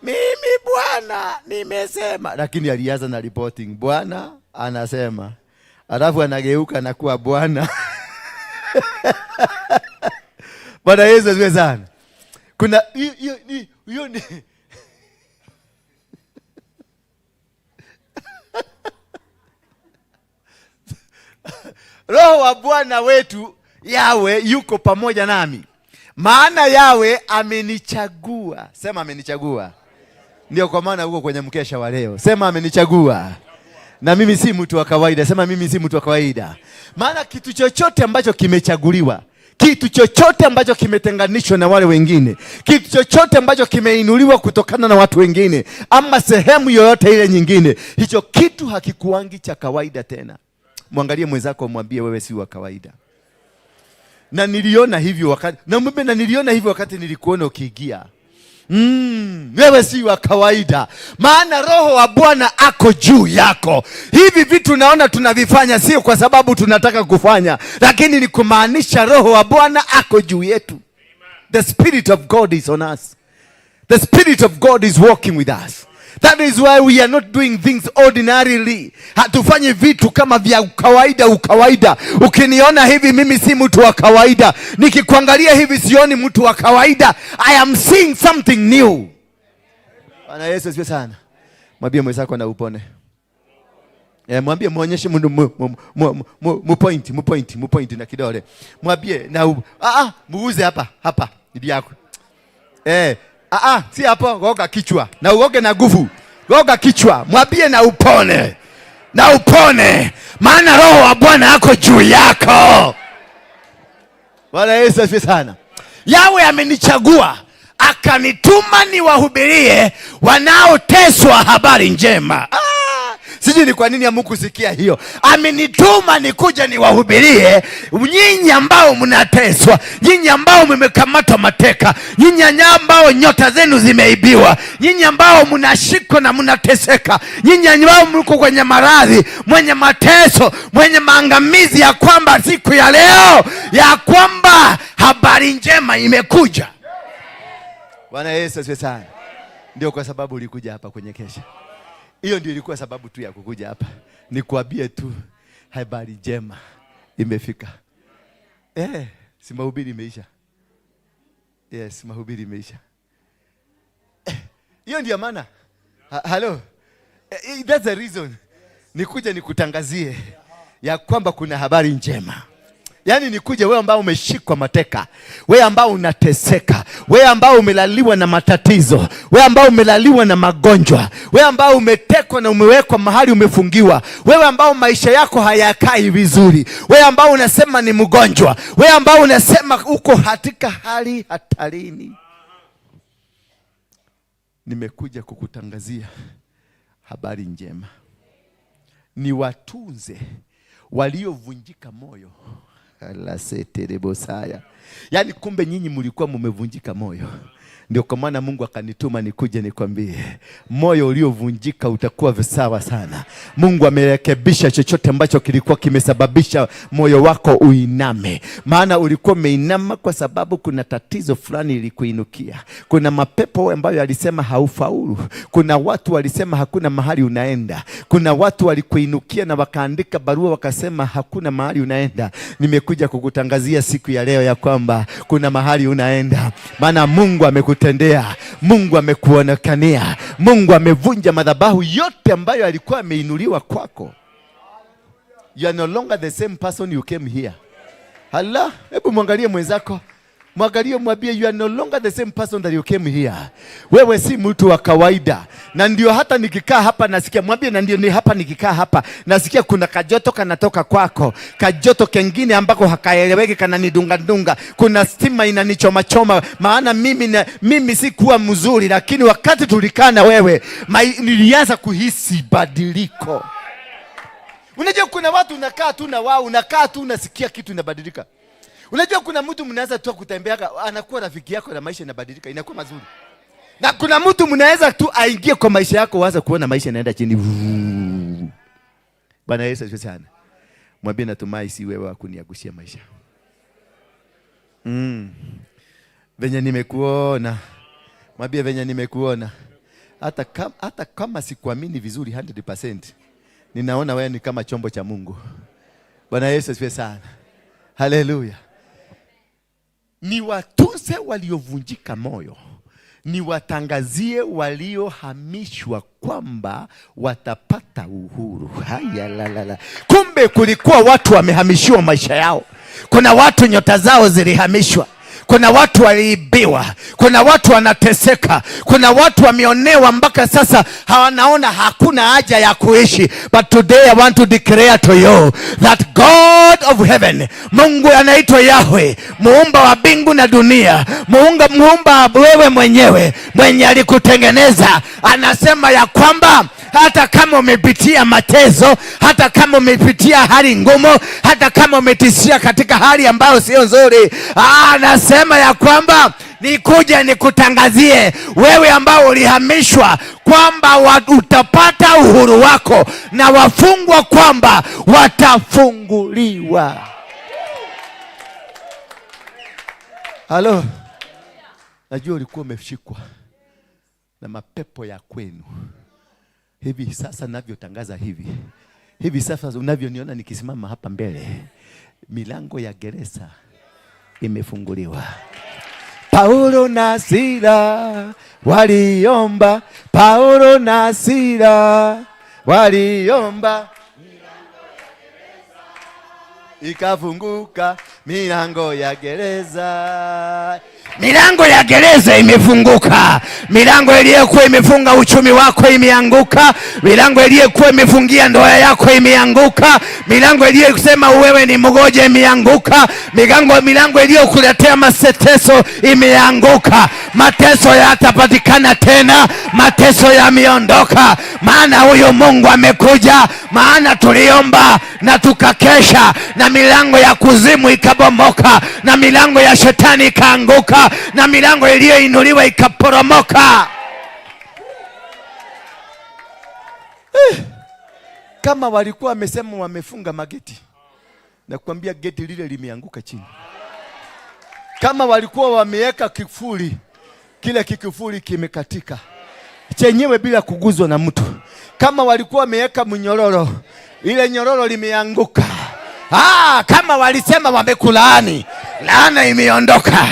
Mimi Bwana nimesema. Lakini alianza na reporting. Bwana anasema. Alafu anageuka anakuwa Bwana. Bwana Yesu asifiwe sana. Kuna hiyo ni Roho wa Bwana wetu Yawe yuko pamoja nami, maana Yawe amenichagua. Sema amenichagua. Ndio kwa maana uko kwenye mkesha wa leo. Sema amenichagua. Na mimi si mtu wa kawaida. Sema mimi si mtu wa kawaida. Maana kitu chochote ambacho kimechaguliwa, kitu chochote ambacho kimetenganishwa na wale wengine, kitu chochote ambacho kimeinuliwa kutokana na watu wengine, ama sehemu yoyote ile nyingine, hicho kitu hakikuangi cha kawaida tena. Mwangalie mwenzako umwambie wewe si wa kawaida. Na niliona hivyo wakati, na mbe, na niliona hivyo wakati nilikuona ukiingia. Wewe si wa kawaida. Maana Roho wa Bwana ako juu yako. Hivi vitu naona tunavifanya sio kwa sababu tunataka kufanya, lakini ni kumaanisha Roho wa Bwana ako juu yetu. The Spirit of God is on us. The Spirit of God is walking with us. That is why we are not doing things ordinarily. Hatufanyi vitu kama vya kawaida ukawaida. Ukiniona hivi mimi si mtu wa kawaida. Nikikuangalia hivi sioni mtu wa kawaida. I am seeing something new. Bwana Yesu asifiwe sana. Mwambie mwenzako na upone. Mwambie, muonyeshe mu point na kidole. Mwambie na muuze hapa, hapa ndio yako. Si hapo, goga kichwa. Na uoge na nguvu. Goga kichwa. Mwambie na upone. Na upone. Maana Roho wa Bwana ako juu yako. Bwana Yesu asifiwe sana. Yawe amenichagua akanituma niwahubirie wanaoteswa habari njema. Sijui ni kwa nini hamkusikia hiyo. Amenituma nikuje niwahubirie nyinyi ambao mnateswa, nyinyi ambao mmekamatwa mateka, nyinyi ambao nyota zenu zimeibiwa, nyinyi ambao mnashikwa na mnateseka, nyinyi ambao mko kwenye maradhi, mwenye mateso, mwenye maangamizi, ya kwamba siku ya leo ya kwamba habari njema imekuja. Bwana Yesu asifiwe sana. Ndio kwa sababu ulikuja hapa kwenye kesha. Hiyo ndio ilikuwa sababu tu ya kukuja hapa. Nikuambie tu habari njema imefika. Si mahubiri imeisha. Yes, mahubiri imeisha. Hiyo ndio maana. Hello. That's the reason. Nikuja nikutangazie ya kwamba kuna habari njema. Yaani nikuje wewe ambao umeshikwa mateka, wewe ambao unateseka, wewe ambao umelaliwa na matatizo, wewe ambao umelaliwa na magonjwa, wewe ambao umetekwa na umewekwa mahali umefungiwa, wewe ambao maisha yako hayakai vizuri, wewe ambao unasema ni mgonjwa, wewe ambao unasema uko katika hali hatarini. Nimekuja kukutangazia habari njema. Niwatunze waliovunjika moyo. Alaseterebosaya. Yaani kumbe nyinyi mlikuwa mmevunjika moyo. Ndio kwa maana Mungu akanituma nikuje nikwambie, moyo uliovunjika utakuwa sawa sana. Mungu amerekebisha chochote ambacho kilikuwa kimesababisha moyo wako uiname. Maana ulikuwa umeinama kwa sababu kuna tatizo fulani ilikuinukia. Kuna mapepo ambayo yalisema haufaulu. Kuna watu walisema hakuna mahali unaenda. Kuna watu walikuinukia na wakaandika barua wakasema hakuna mahali unaenda. Nimekuja kukutangazia siku ya leo ya kwamba kuna mahali unaenda. Maana Mungu amekutendea, Mungu amekuonekania, Mungu amevunja madhabahu yote ambayo alikuwa ameinuliwa kwako. You are no longer the same person you came here. Hala, hebu mwangalie mwenzako. Mwangalie, mwambie you are no longer the same person that you came here. Wewe si mtu wa kawaida. Na ndio hata nikikaa hapa nasikia, mwambie na ndio ni hapa nikikaa hapa nasikia kuna kajoto kanatoka kwako, kajoto kengine ambako hakaeleweki, kananidunga dunga, kuna stima inanichoma choma. Maana mimi si kuwa mzuri, lakini wakati tulikaa na wewe nilianza kuhisi badiliko. Unajua kuna watu unakaa tu na wao, unakaa tu unasikia kitu inabadilika. Unajua kuna mtu mnaanza tu kutembea anakuwa rafiki yako na maisha inabadilika, inakuwa mazuri. Na kuna mtu mnaweza tu aingie kwa maisha yako uanze kuona maisha yanaenda chini. Bwana Yesu asifiwe sana. Mwambie natumai si wewe wa kuniagushia maisha. Venye nimekuona. Mwambie venye nimekuona. Hata kama sikuamini vizuri 100%, ninaona wewe ni kama chombo cha Mungu. Bwana Yesu asifiwe sana. Haleluya. Niwatunze waliovunjika moyo, niwatangazie waliohamishwa kwamba watapata uhuru. Haya, la, la, la. Kumbe kulikuwa watu wamehamishiwa maisha yao. Kuna watu nyota zao zilihamishwa. Kuna watu waliibiwa, kuna watu wanateseka, kuna watu wameonewa mpaka sasa hawanaona hakuna haja ya kuishi. But today I want to declare to you that God of heaven, Mungu anaitwa Yahweh, muumba wa mbingu na dunia, muumba wewe mwenyewe, mwenye alikutengeneza, anasema ya kwamba hata kama umepitia mateso, hata kama umepitia hali ngumu, hata kama umetishia katika hali ambayo sio nzuri, anasema ya kwamba nikuja nikutangazie wewe ambao ulihamishwa kwamba utapata uhuru wako, na wafungwa kwamba watafunguliwa. Halo, najua ulikuwa umeshikwa na mapepo ya kwenu. Hivi sasa ninavyotangaza hivi, hivi sasa unavyoniona nikisimama hapa mbele, milango ya gereza imefunguliwa. Paulo na Sila waliomba, Paulo na Sila waliomba, ikafunguka milango ya gereza. Milango ya gereza imefunguka. Milango iliyokuwa imefunga uchumi wako imeanguka. Milango iliyokuwa imefungia ndoa yako imeanguka. Milango iliyosema wewe ni mgonjwa imeanguka. Milango iliyokuletea mateso imeanguka. Mateso yatapatikana tena, mateso yameondoka, maana huyu Mungu amekuja. Maana tuliomba na tukakesha, na milango ya kuzimu ikabomoka, na milango ya shetani ikaanguka, na milango iliyoinuliwa ikaporomoka. Kama walikuwa wamesema wamefunga mageti, nakwambia geti lile limeanguka chini. Kama walikuwa wameweka kifuli, kile kifuli kimekatika chenyewe bila kuguzwa na mtu. Kama walikuwa wameweka mnyororo, ile nyororo limeanguka. Kama walisema wamekulaani, laana imeondoka.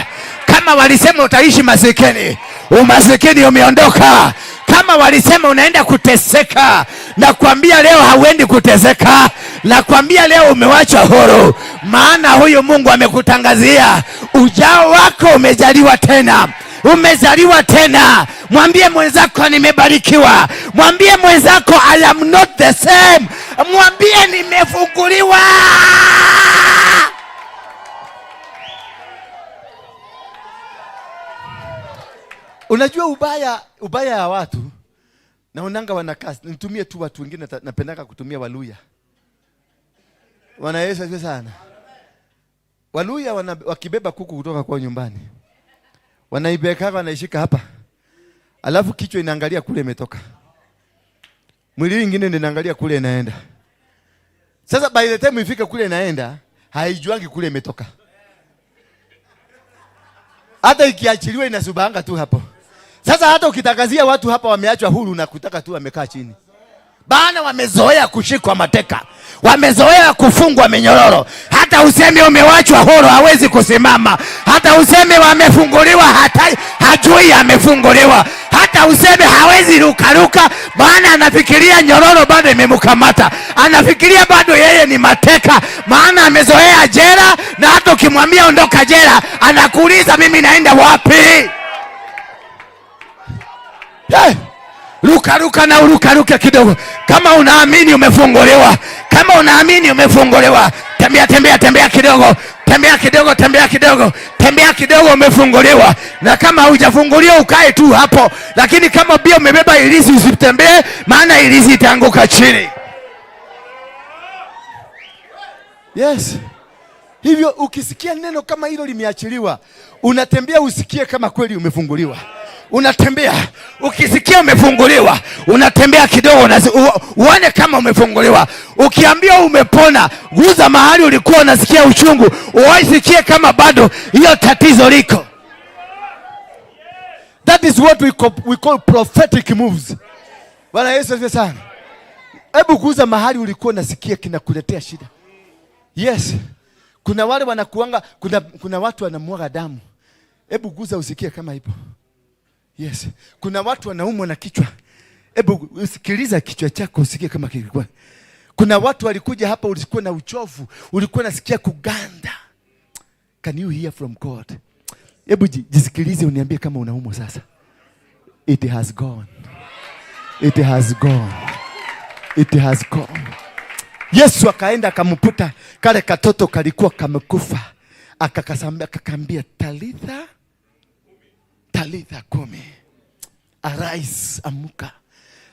Kama walisema utaishi masikini, umasikini umeondoka. Kama walisema unaenda kuteseka, nakwambia leo hauendi kuteseka. Nakwambia leo umewachwa huru, maana huyu Mungu amekutangazia ujao wako umejaliwa tena. Umezaliwa tena. Mwambie mwenzako nimebarikiwa. Mwambie mwenzako I am not the same. Mwambie nimefunguliwa. Unajua ubaya ya watu, naonanga wanakaa, nitumie tu watu wengine, napendaka kutumia Waluya. Bwana Yesu asifiwe sana. Waluya wakibeba kuku kutoka kwa nyumbani, wanaibeka, wanaishika hapa, alafu kichwa inaangalia kule imetoka, mwili mwingine inaangalia kule inaenda. Sasa by the time ifike kule inaenda, haijuangi kule imetoka. Hata ikiachiliwa inasubanga tu hapo. Sasa hata ukitangazia watu hapa wameachwa huru na kutaka tu wamekaa chini. Bana wamezoea kushikwa mateka, wamezoea kufungwa minyororo. Hata useme umewachwa huru hawezi kusimama. Hata useme wamefunguliwa hata hajui amefunguliwa. Hata useme hawezi rukaruka, maana anafikiria nyororo bado imemkamata, anafikiria bado yeye ni mateka, maana amezoea jela. Na hata ukimwambia ondoka jela, anakuuliza mimi naenda wapi? Hey! Ruka ruka na uruka ruka kidogo. Kama unaamini umefunguliwa, kama unaamini umefunguliwa, tembea tembea tembea kidogo, tembea kidogo, tembea kidogo, tembea kidogo, umefunguliwa. Na kama hujafunguliwa ukae tu hapo, lakini kama pia umebeba ilisi usitembee, maana ilisi itaanguka chini. Yes. Hivyo ukisikia neno kama hilo limeachiliwa, unatembea usikie kama kweli umefunguliwa. Unatembea ukisikia umefunguliwa, unatembea kidogo uone kama umefunguliwa. Ukiambiwa umepona, guza mahali ulikuwa unasikia uchungu, usikie kama bado hiyo tatizo liko. That is what we call prophetic moves. Bwana Yesu asifiwe sana. Hebu guza mahali ulikuwa unasikia kinakuletea shida. Yes. Kuna wale wanakuanga, kuna watu wanamwaga damu. Hebu guza usikie kama ipo. Yes. Kuna watu wanaumwa na kichwa. Hebu usikiliza kichwa chako usikie kama kilikuwa. Kuna watu walikuja hapa, ulikuwa na uchovu, ulikuwa unasikia kuganda. Can you hear from God? Hebu jisikilize uniambie kama unaumwa sasa. It has gone. It has gone. It has gone. Yesu akaenda akamputa kale katoto kalikuwa kamekufa. Akakasambia, akakambia Talitha, Talitha kumi. Arise, amuka.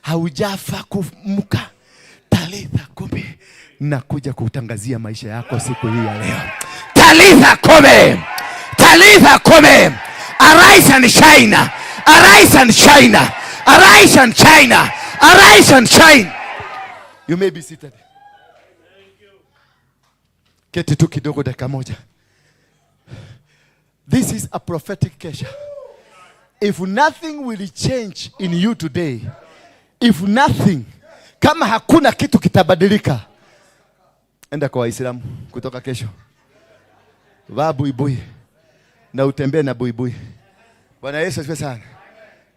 Haujafa kumuka. Talitha kumi. Nakuja kutangazia maisha yako siku hii ya leo. Talitha kumi. Talitha kumi. Arise and shine. Arise and shine. Arise and shine. Arise and shine. You may be seated. Keti tu kidogo dakika moja. This is a prophetic kesha. If nothing will change in you today, if nothing, kama hakuna kitu kitabadilika, enda kwa Waislamu kutoka kesho. Vaa buibui na utembee na buibui. Bwana Yesu asifiwe sana.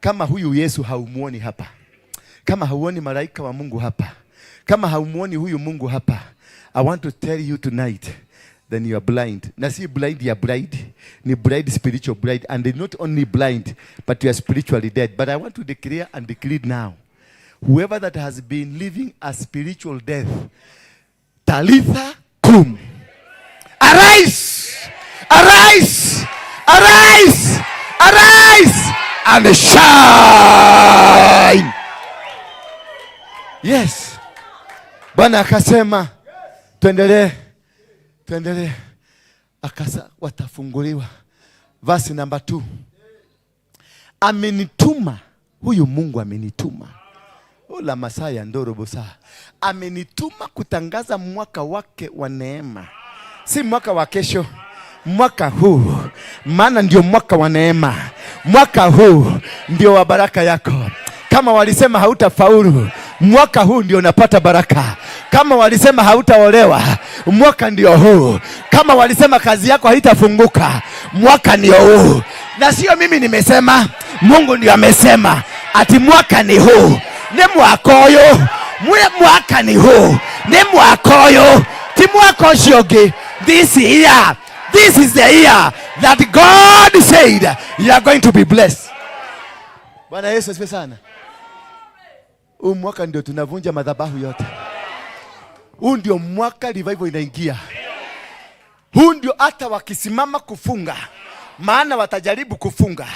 Kama huyu Yesu haumuoni hapa, kama hauoni malaika wa Mungu hapa, kama haumuoni huyu Mungu hapa, I want to tell you tonight, then you are blind. Na si blind ya bride, ni blind spiritual blind, and not only blind, but you are spiritually dead. But I want to declare and decree now, whoever that has been living a spiritual death, Talitha kum. Arise! Arise! Arise! Arise! And shine! Yes. Bwana akasema, tuendelee. Tuendelee. Akasa watafunguliwa. Verse number 2. Amenituma, huyu Mungu amenituma. Ola Masaya ndoro bosa. Amenituma kutangaza mwaka wake wa neema. Si mwaka wa kesho, mwaka huu. Maana ndio mwaka wa neema. Mwaka huu ndio wa baraka yako. Kama walisema hautafaulu, mwaka huu ndio unapata baraka. Kama walisema hautaolewa, mwaka ndio huu. Kama walisema kazi yako haitafunguka, mwaka ndio huu. Na sio mimi nimesema, Mungu ndio amesema ati mwaka ni huu. Ni mwaka uyu, mwaka ni huu. Ni mwaka uyu, ti mwaka ucio ũngĩ. This year, this is the year that God said you are going to be blessed. Bwana Yesu asifiwe sana. Huu mwaka ndio tunavunja madhabahu yote. Huu ndio mwaka revival inaingia. Huu ndio hata wakisimama kufunga, maana watajaribu kufunga.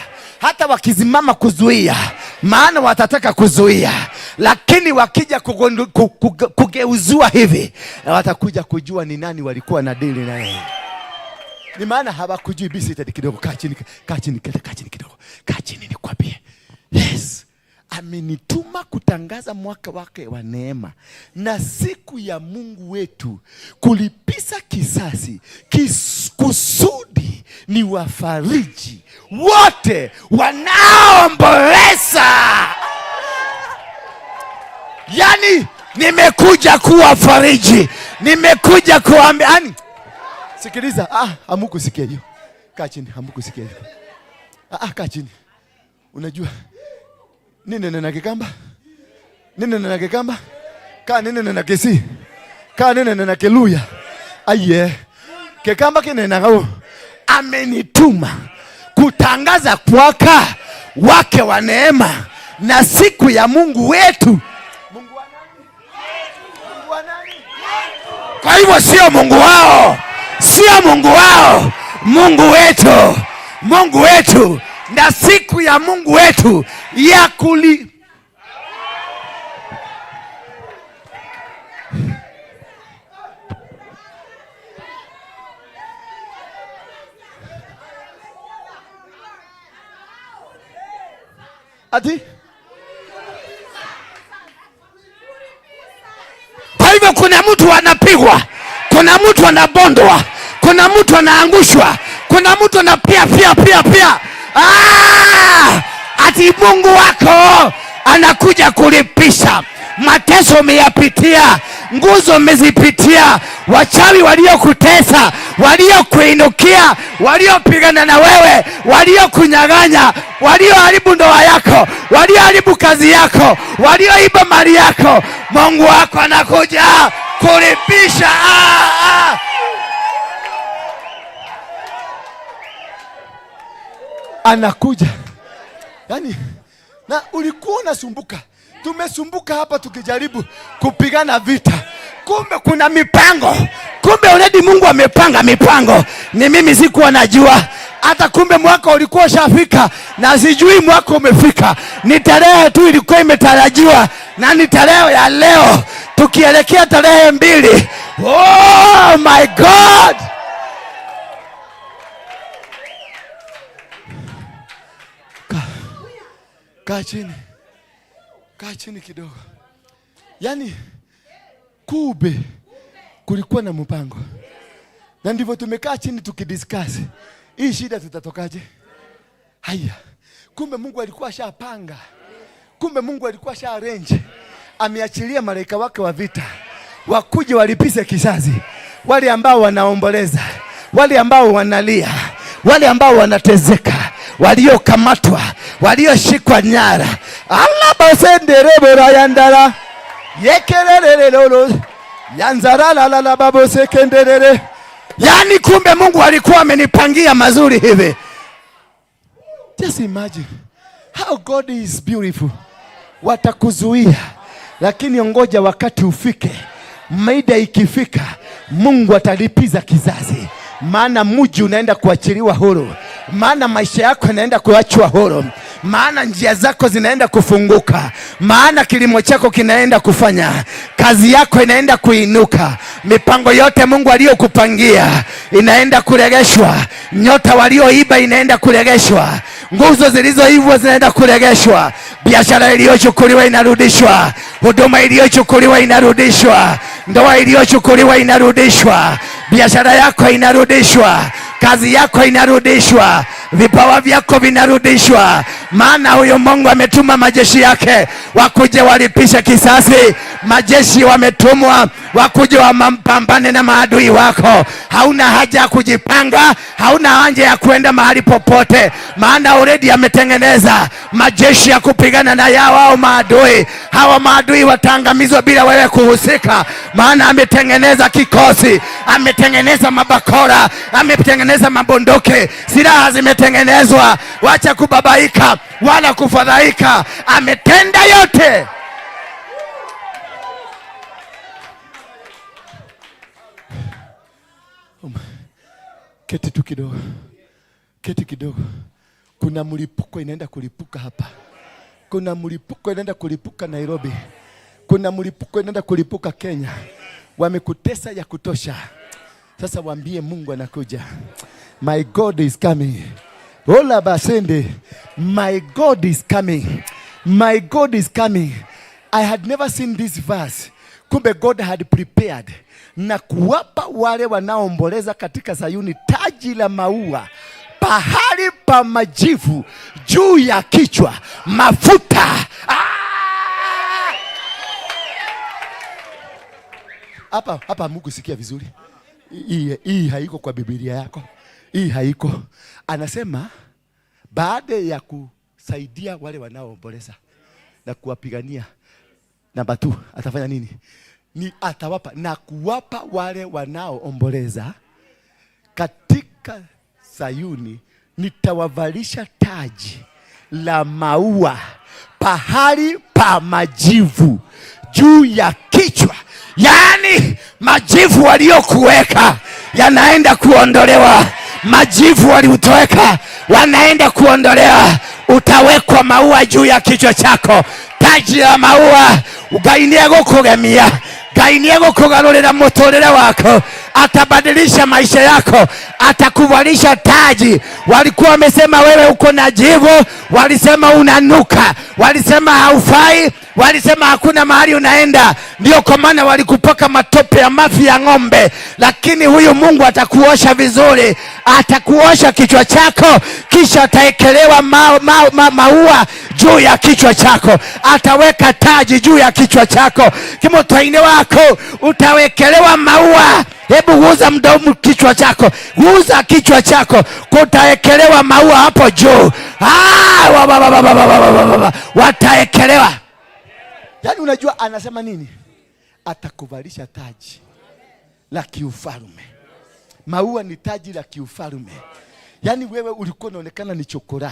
Hata wakisimama kuzuia, maana watataka kuzuia, lakini wakija kugeuzua hivi, na watakuja kujua ni nani walikuwa na dili na yeye. Ni maana hawakujui. Be seated kidogo, kaa chini, kaa chini, kaa chini kidogo, kaa chini nikwambie. Yes, amenituma kutangaza mwaka wake wa neema na siku ya Mungu wetu kulipisa kisasi, kusudi ni wafariji wote wanaomboleza. Yani nimekuja kuwafariji, nimekuja kuambia. Yani, sikiliza, hamukusikia hiyo. Kaa chini, hamukusikia hiyo. Kaa chini. Unajua nini nena Kikamba? Nini nena Kikamba? Ka nini nena Kisi? Ka nini nena Kiluya? Aye. Kikamba kinena ngao. Amenituma kutangaza mwaka wake wa neema na siku ya Mungu wetu. Mungu wa nani? Mungu wa nani? Kwa hivyo sio Mungu wao, sio Mungu wao, Mungu wetu, Mungu wetu, na siku ya Mungu wetu ya kuli. Ati? Kwa hivyo kuna mtu anapigwa, kuna mtu anabondwa, kuna mtu anaangushwa, kuna mtu anapia pia pia pia. Ati Mungu wako anakuja kulipisha. Mateso umeyapitia, nguzo umezipitia, wachawi waliokutesa, waliokuinukia, waliopigana na wewe, waliokunyang'anya, walioharibu ndoa yako, walioharibu kazi yako, walioiba mali yako, Mungu wako anakuja kulipisha. Anakuja. Yani, na ulikuwa unasumbuka. Tumesumbuka hapa tukijaribu kupigana vita. Kumbe kuna mipango. Kumbe already Mungu amepanga mipango. Ni mimi sikuwa najua. Hata kumbe mwaka ulikuwa ushafika na sijui mwaka umefika. Ni tarehe tu ilikuwa imetarajiwa na ni tarehe ya leo. Tukielekea tarehe 2. Oh my God. Kaa chini. Kaa chini kidogo. Yani kumbe kulikuwa na mpango. Na ndivyo tumekaa chini tukidiscuss. Hii shida tutatokaje? Haya. Kumbe Mungu alikuwa ashapanga. Kumbe Mungu alikuwa asha arrange. Ameachilia malaika wake wa vita wakuje walipize kisasi. Wale ambao wanaomboleza, wale ambao wanalia, wale ambao wanatezeka, waliokamatwa, walioshikwa nyara. Allah basenderebora yandara yekerererero yanzara la la la babo sekenderere. Yani kumbe Mungu alikuwa amenipangia mazuri hivi. Just imagine how God is beautiful. Watakuzuia, lakini ongoja wakati ufike. Maida ikifika, Mungu atalipiza kizazi. Maana mji unaenda kuachiliwa huru, maana maisha yako yanaenda kuachwa huru, maana njia zako zinaenda kufunguka, maana kilimo chako kinaenda kufanya, kazi yako inaenda kuinuka, mipango yote Mungu aliyokupangia inaenda kuregeshwa, nyota walioiba inaenda kuregeshwa, nguzo zilizoibwa zinaenda kuregeshwa, biashara iliyochukuliwa inarudishwa, huduma iliyochukuliwa inarudishwa, ndoa iliyochukuliwa inarudishwa, biashara yako inarudishwa, kazi yako inarudishwa, vipawa vyako vinarudishwa. Maana huyo Mungu ametuma majeshi yake wakuje walipishe kisasi. Majeshi wametumwa wakuje wapambane na maadui wako. Hauna haja ya kujipanga, hauna haja ya kwenda mahali popote, maana already ametengeneza majeshi ya kupigana na yao hao maadui. Hawa maadui wataangamizwa bila wewe kuhusika, maana ametengeneza kikosi, ametengeneza mabakora, ametengeneza mabondoke, silaha zimetengenezwa. Wacha kubabaika wala kufadhaika, ametenda yote. Keti tu kidogo, keti kidogo. Kuna mlipuko inaenda kulipuka hapa. Kuna mlipuko inaenda kulipuka Nairobi. Kuna mlipuko inaenda kulipuka Kenya. Wamekutesa ya kutosha. Sasa waambie Mungu anakuja. My God is coming. Ola basende. My God is coming. My God is coming. I had never seen this verse. Kumbe God had prepared na kuwapa wale wanaoomboleza katika Sayuni taji la maua pahali pa majivu juu ya kichwa, mafuta. Ah! Hapa hapa Mungu sikia vizuri. Hii haiko kwa Biblia yako. Hii haiko. Anasema baada ya kusaidia wale wanaoomboleza na kuwapigania, namba 2 atafanya nini? Ni atawapa na kuwapa wale wanaoomboleza katika Sayuni, nitawavalisha taji la maua pahali pa majivu juu ya kichwa. Yaani majivu waliokuweka yanaenda kuondolewa. Majivu waliutoweka wanaenda kuondolewa. Utawekwa maua juu ya kichwa chako, taji la maua. Ngai nĩegũkũgemia, Ngai nĩegũkũgarũrĩra mũtũrĩre wako, atabadilisha maisha yako, atakuvalisha taji. Walikuwa wamesema wewe uko na jivu, walisema unanuka, walisema haufai, walisema hakuna mahali unaenda. Ndio kwa maana walikupaka matope ya mafi ya ng'ombe, lakini huyu Mungu atakuosha vizuri, atakuosha kichwa chako, kisha ataekelewa maua juu ya kichwa chako, ataweka taji juu ya kichwa chako. Kimotwaine wako utawekelewa maua. Hebu guza mdomo kichwa chako, guza kichwa chako, kutaekelewa maua hapo juu. Wataekelewa. Yaani unajua anasema nini? Atakuvalisha taji la kiufalme. Maua ni taji la kiufalme. Yaani wewe ulikuwa unaonekana ni chokora,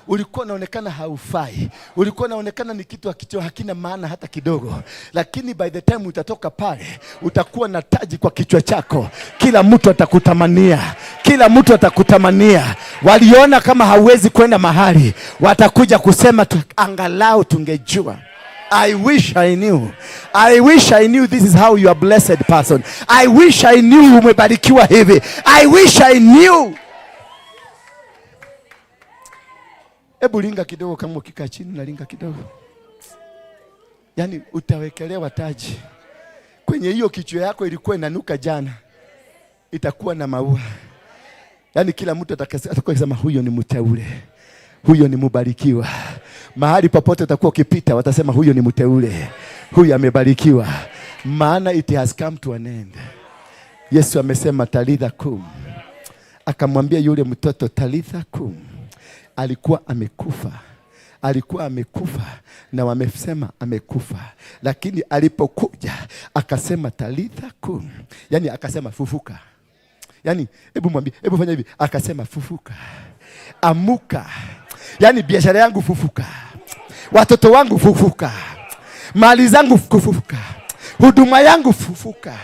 ulikuwa unaonekana haufai, ulikuwa unaonekana ni kitu hakicho hakina maana hata kidogo, lakini by the time utatoka pale utakuwa na taji kwa kichwa chako. Kila mtu atakutamania, kila mtu atakutamania. Waliona kama hauwezi kwenda mahali, watakuja kusema tu, angalau tungejua. I wish I knew. I wish I knew this is how you are blessed person. I wish I knew umebarikiwa hivi. I wish I knew. Hebu linga kidogo, kama ukikaa chini na linga kidogo. Yaani utawekelewa taji. Kwenye hiyo kichwa yako ilikuwa inanuka jana, itakuwa na maua. Yaani kila mtu atakuwa akisema huyo ni mteule, huyo ni mubarikiwa. Mahali popote utakuwa ukipita watasema huyo ni mteule, huyo amebarikiwa. Maana it has come to an end. Yesu amesema talitha kum. Akamwambia yule mtoto talitha kum. Alikuwa amekufa. Alikuwa amekufa na wamesema amekufa. Lakini alipokuja akasema talitha kum. Yaani akasema fufuka. Yaani hebu mwambie, hebu fanya hivi. Akasema fufuka. Amuka. Yaani biashara yangu fufuka. Watoto wangu fufuka. Mali zangu fufuka. Huduma yangu fufuka.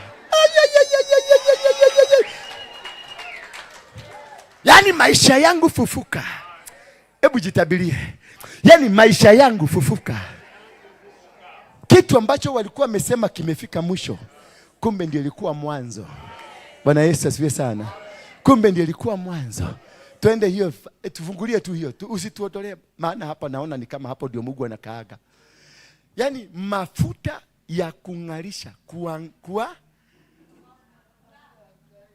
Yaani maisha yangu fufuka. Hebu jitabirie. Yaani maisha yangu fufuka. Kitu ambacho walikuwa wamesema kimefika mwisho, kumbe ndio ilikuwa mwanzo. Bwana Yesu asifiwe sana. Kumbe ndio ilikuwa mwanzo. Twende hiyo, tufungulie tu hiyo, usituotolee, maana hapa naona ni kama hapo ndio Mungu anakaaga. Yaani mafuta ya kung'arisha,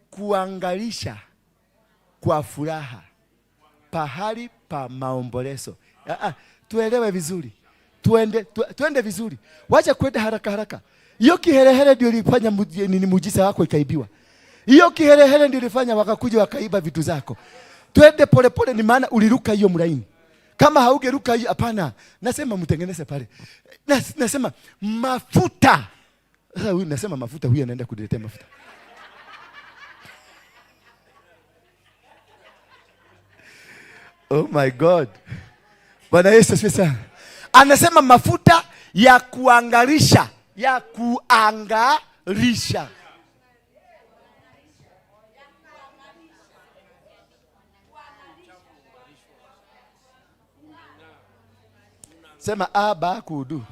kuangalisha kwa furaha pahali pa maombolezo. Tuelewe vizuri. Tuende vizuri. Wacha kwenda haraka haraka. Hiyo kiherehere ndio ilifanya nini muujiza wako ikaibiwa. Hiyo kiherehere ndio ilifanya wakakuja wakaiba vitu zako. Twende pole pole, ni maana uliruka hiyo mlaini. Kama haugeruka hiyo, hapana. Nasema mtengeneze pale. Nasema mafuta. Sasa huyu nasema mafuta, huyu anaenda kudiletea mafuta. Oh my God. Bwana Yesu asifiwe sana. Anasema mafuta ya kuangalisha, ya kuangalisha. Sema a ba kudu.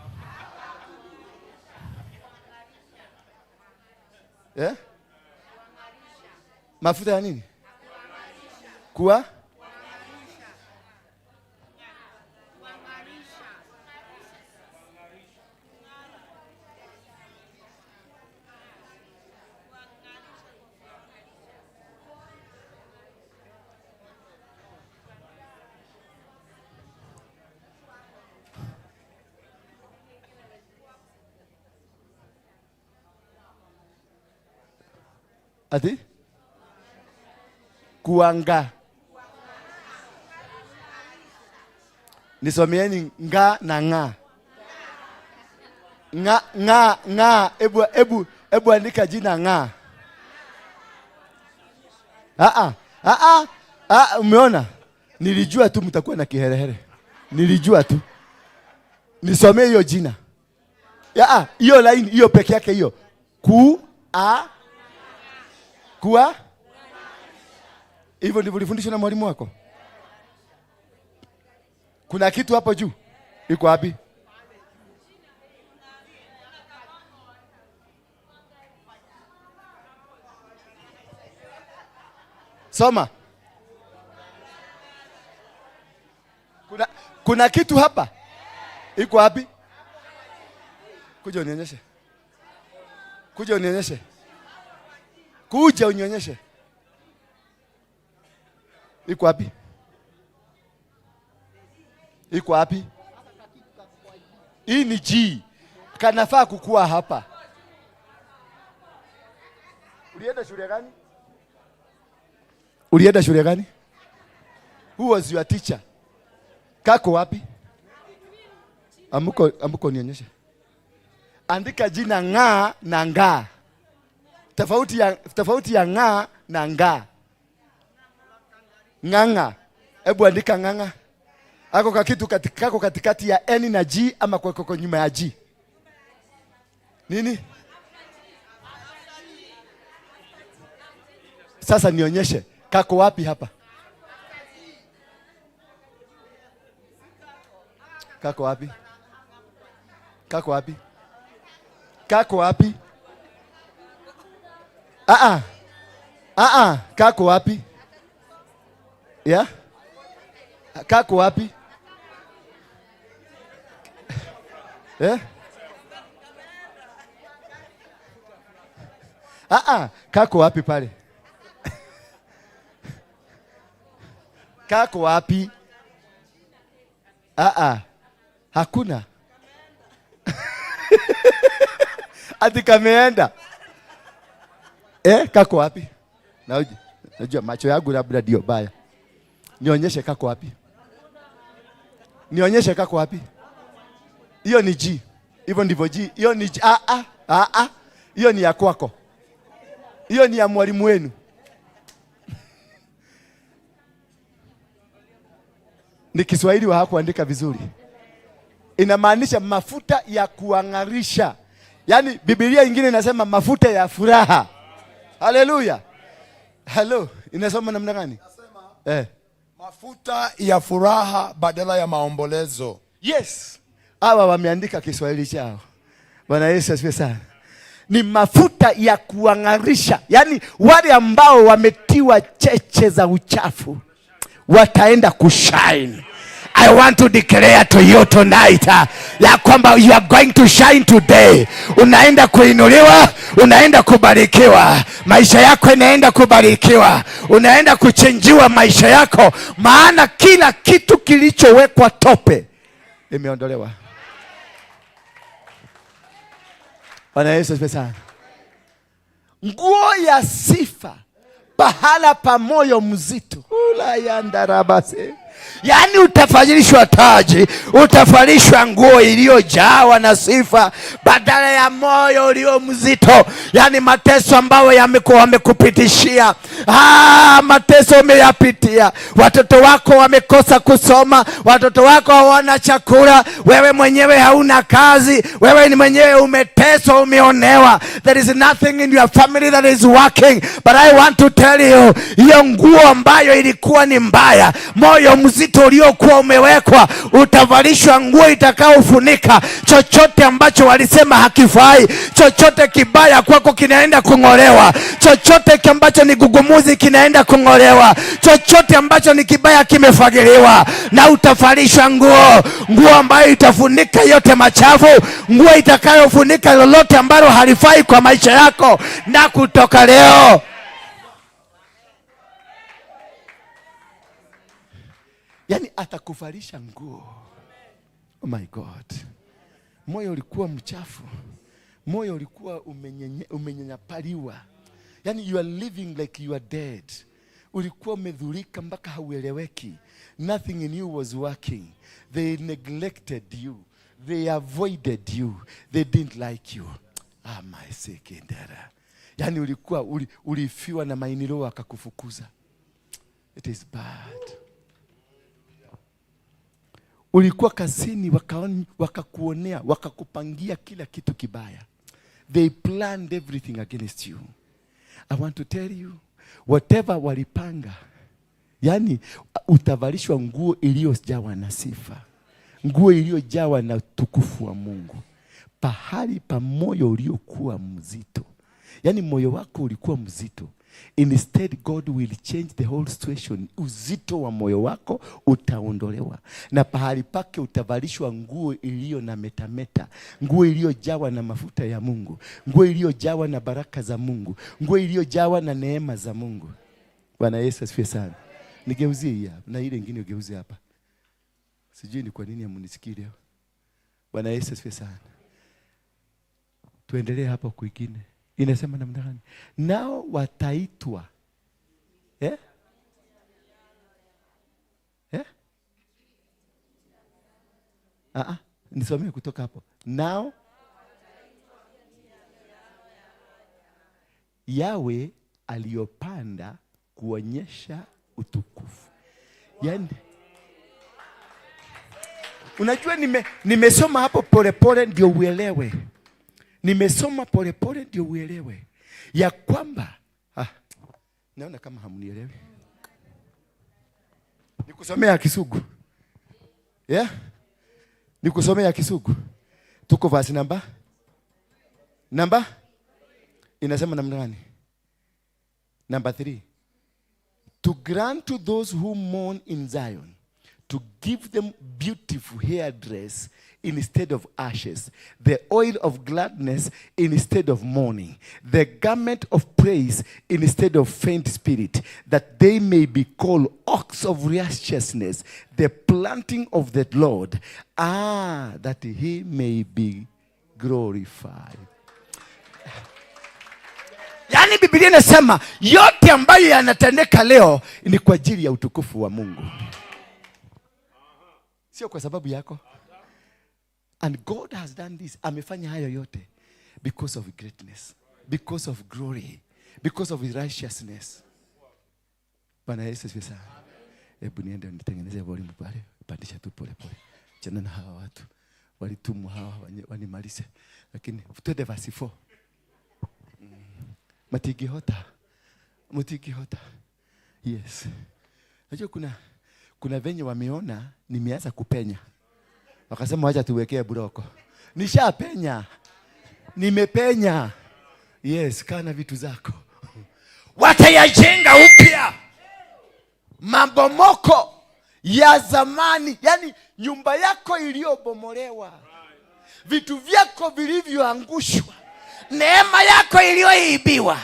Eh? Mafuta ya nini? Kuwa? Ati? Kuanga. Nisomeeni nga na nga. Nga, nga, nga. Ebu, ebu, ebu andika jina nga. Ah, ah, ah, umeona? Nilijua tu mtakuwa na kiherehere. Nilijua tu. Nisomee hiyo jina. Ya, hiyo line, hiyo peke yake hiyo. Ku, a, kuwa? Hivyo ndivyo ulifundishwa na mwalimu wako? Kuna kitu hapo juu? Iko wapi? Soma. Kuna kitu hapa? Iko wapi? Kuja unionyeshe. Kuja unionyeshe. Kuja unionyeshe. Iko wapi? Iko wapi? Hii ni G. Kanafaa kukua hapa. Ulienda shule gani? Ulienda shule gani? Who was your teacher? Kako wapi? Amuko nionyeshe. Andika jina nga na nga. Tofauti ya nga na nga. Nganga. Hebu andika nganga. Ako kakitu kako katikati ya N na G ama kwa nyuma ya G. Nini? Sasa nionyeshe kako wapi hapa? Kako wapi? Kako wapi? Kako wapi? Ah ah. Kako wapi? Yeah? Kako wapi? Eh? Ah ah, kako wapi pale? Kako wapi? Ah ah. Hakuna. Ati kameenda. Eh, kako wapi? Najua macho yangu labda ndio baya. Nionyeshe kako wapi? Nionyeshe kako wapi? Hiyo ni G. Hivyo ndivyo G. Hiyo ni G. Ah ah, ah ah. Hiyo ni ya kwako. Hiyo ni ya mwalimu wenu. Ni Kiswahili hawakuandika vizuri. Inamaanisha mafuta ya kuangarisha. Yaani Biblia ingine inasema mafuta ya furaha. Haleluya. Hello, inasoma namna gani? Inasema mafuta ya furaha badala ya maombolezo. Yes. Hawa wameandika Kiswahili chao. Bwana Yesu asifiwe sana. Ni mafuta ya kuangarisha. Yaani wale ambao wametiwa cheche za uchafu wataenda kushine. I want to declare to you tonight ya kwamba you are going to shine today. Unaenda kuinuliwa, unaenda kubarikiwa. Maisha yako inaenda kubarikiwa. Unaenda kuchenjiwa maisha yako, maana kila kitu kilichowekwa tope imeondolewa. Bwana Yesu asifiwe sana. Nguo ya sifa pahala pa moyo mzito. Ula yandarabase. Yaani utafanyishwa taji, utafanyishwa nguo iliyojawa na sifa badala ya moyo ulio mzito. Yaani mateso ambayo wamekupitishia. Mateso umeyapitia. Watoto wako wamekosa kusoma, watoto wako hawana chakula, wewe mwenyewe hauna kazi, wewe ni mwenyewe umeteswa, umeonewa. There is nothing in your family that is working. But I want to tell you, hiyo nguo ambayo ilikuwa ni mbaya, moyo mzito Uzito uliokuwa umewekwa utavalishwa nguo itakayofunika chochote ambacho walisema hakifai. Chochote kibaya kwako kinaenda kung'olewa. Chochote ambacho ni gugumuzi kinaenda kung'olewa. Chochote ambacho ni kibaya kimefagiliwa, na utavalishwa nguo, nguo ambayo itafunika yote machafu, nguo itakayofunika lolote ambalo halifai kwa maisha yako. Na kutoka leo, Yaani atakuvalisha nguo. Oh my God. Moyo ulikuwa mchafu. Moyo ulikuwa umenyanyapaliwa. Yaani you are living like you are dead. Ulikuwa umedhurika mpaka haueleweki. Nothing in you was working. They neglected you. They avoided you. They didn't like you. Ah, my sekendera. Yaani ulikuwa ulifiwa na mainilo akakufukuza. It is bad. Ulikuwa kazini wakakuonea, wakakupangia kila kitu kibaya. They planned everything against you. I want to tell you, whatever walipanga, yani utavalishwa nguo iliyojawa na sifa, nguo iliyojawa na utukufu wa Mungu. Pahali pa moyo uliokuwa mzito, yani moyo wako ulikuwa mzito, instead God will change the whole situation. Uzito wa moyo wako utaondolewa, na pahali pake utavalishwa nguo iliyo na metameta, nguo iliyojawa na mafuta ya Mungu, nguo iliyojawa na baraka za Mungu, nguo iliyojawa na neema za Mungu. Bwana Yesu asifiwe sana. Nigeuzie hii hapa na ile nyingine ugeuze hapa. Sijui ni kwa nini hamunisikii leo. Bwana Yesu asifiwe sana. Tuendelee hapo kwingine. Inasema namna gani? Nao wataitwa. Eh? Eh? Nisomee kutoka hapo. Nao Yawe aliyopanda kuonyesha utukufu. Yaani unajua nimesoma hapo polepole ndio uelewe. Nimesoma polepole ndio uelewe ya kwamba naona kama hamunielewi. Nikusomea Kisugu. Yeah? Nikusomea Kisugu. Tuko verse namba? Namba? Inasema namna gani? Number 3. To grant to those who mourn in Zion, to give them beautiful hairdress instead of ashes, the oil of gladness instead of mourning, the garment of praise instead of faint spirit, that they may be called oaks of righteousness, the planting of the Lord, that he may be glorified. Yaani Biblia inasema yote ambayo yanatendeka leo ni kwa ajili ya utukufu wa Mungu, sio kwa sababu yako. And God has done this. Amefanya hayo yote because of greatness, because of glory, because of his righteousness. Bwana Yesu asifiwe sana. Hebu niende nitengeneze volume pale, pandisha tu pole pole. Chana na hawa watu walitumwa hawa wanimalize. Lakini twende verse 4. Matigihota. Mutigihota. Yes. Najua kuna venye wameona nimeanza kupenya. Wakasema wacha tuwekee buroko. Nishapenya. Nimepenya. Yes, kana vitu zako. Watayajenga upya mabomoko ya zamani, yani nyumba yako iliyobomolewa, vitu vyako vilivyoangushwa, neema yako iliyoibiwa,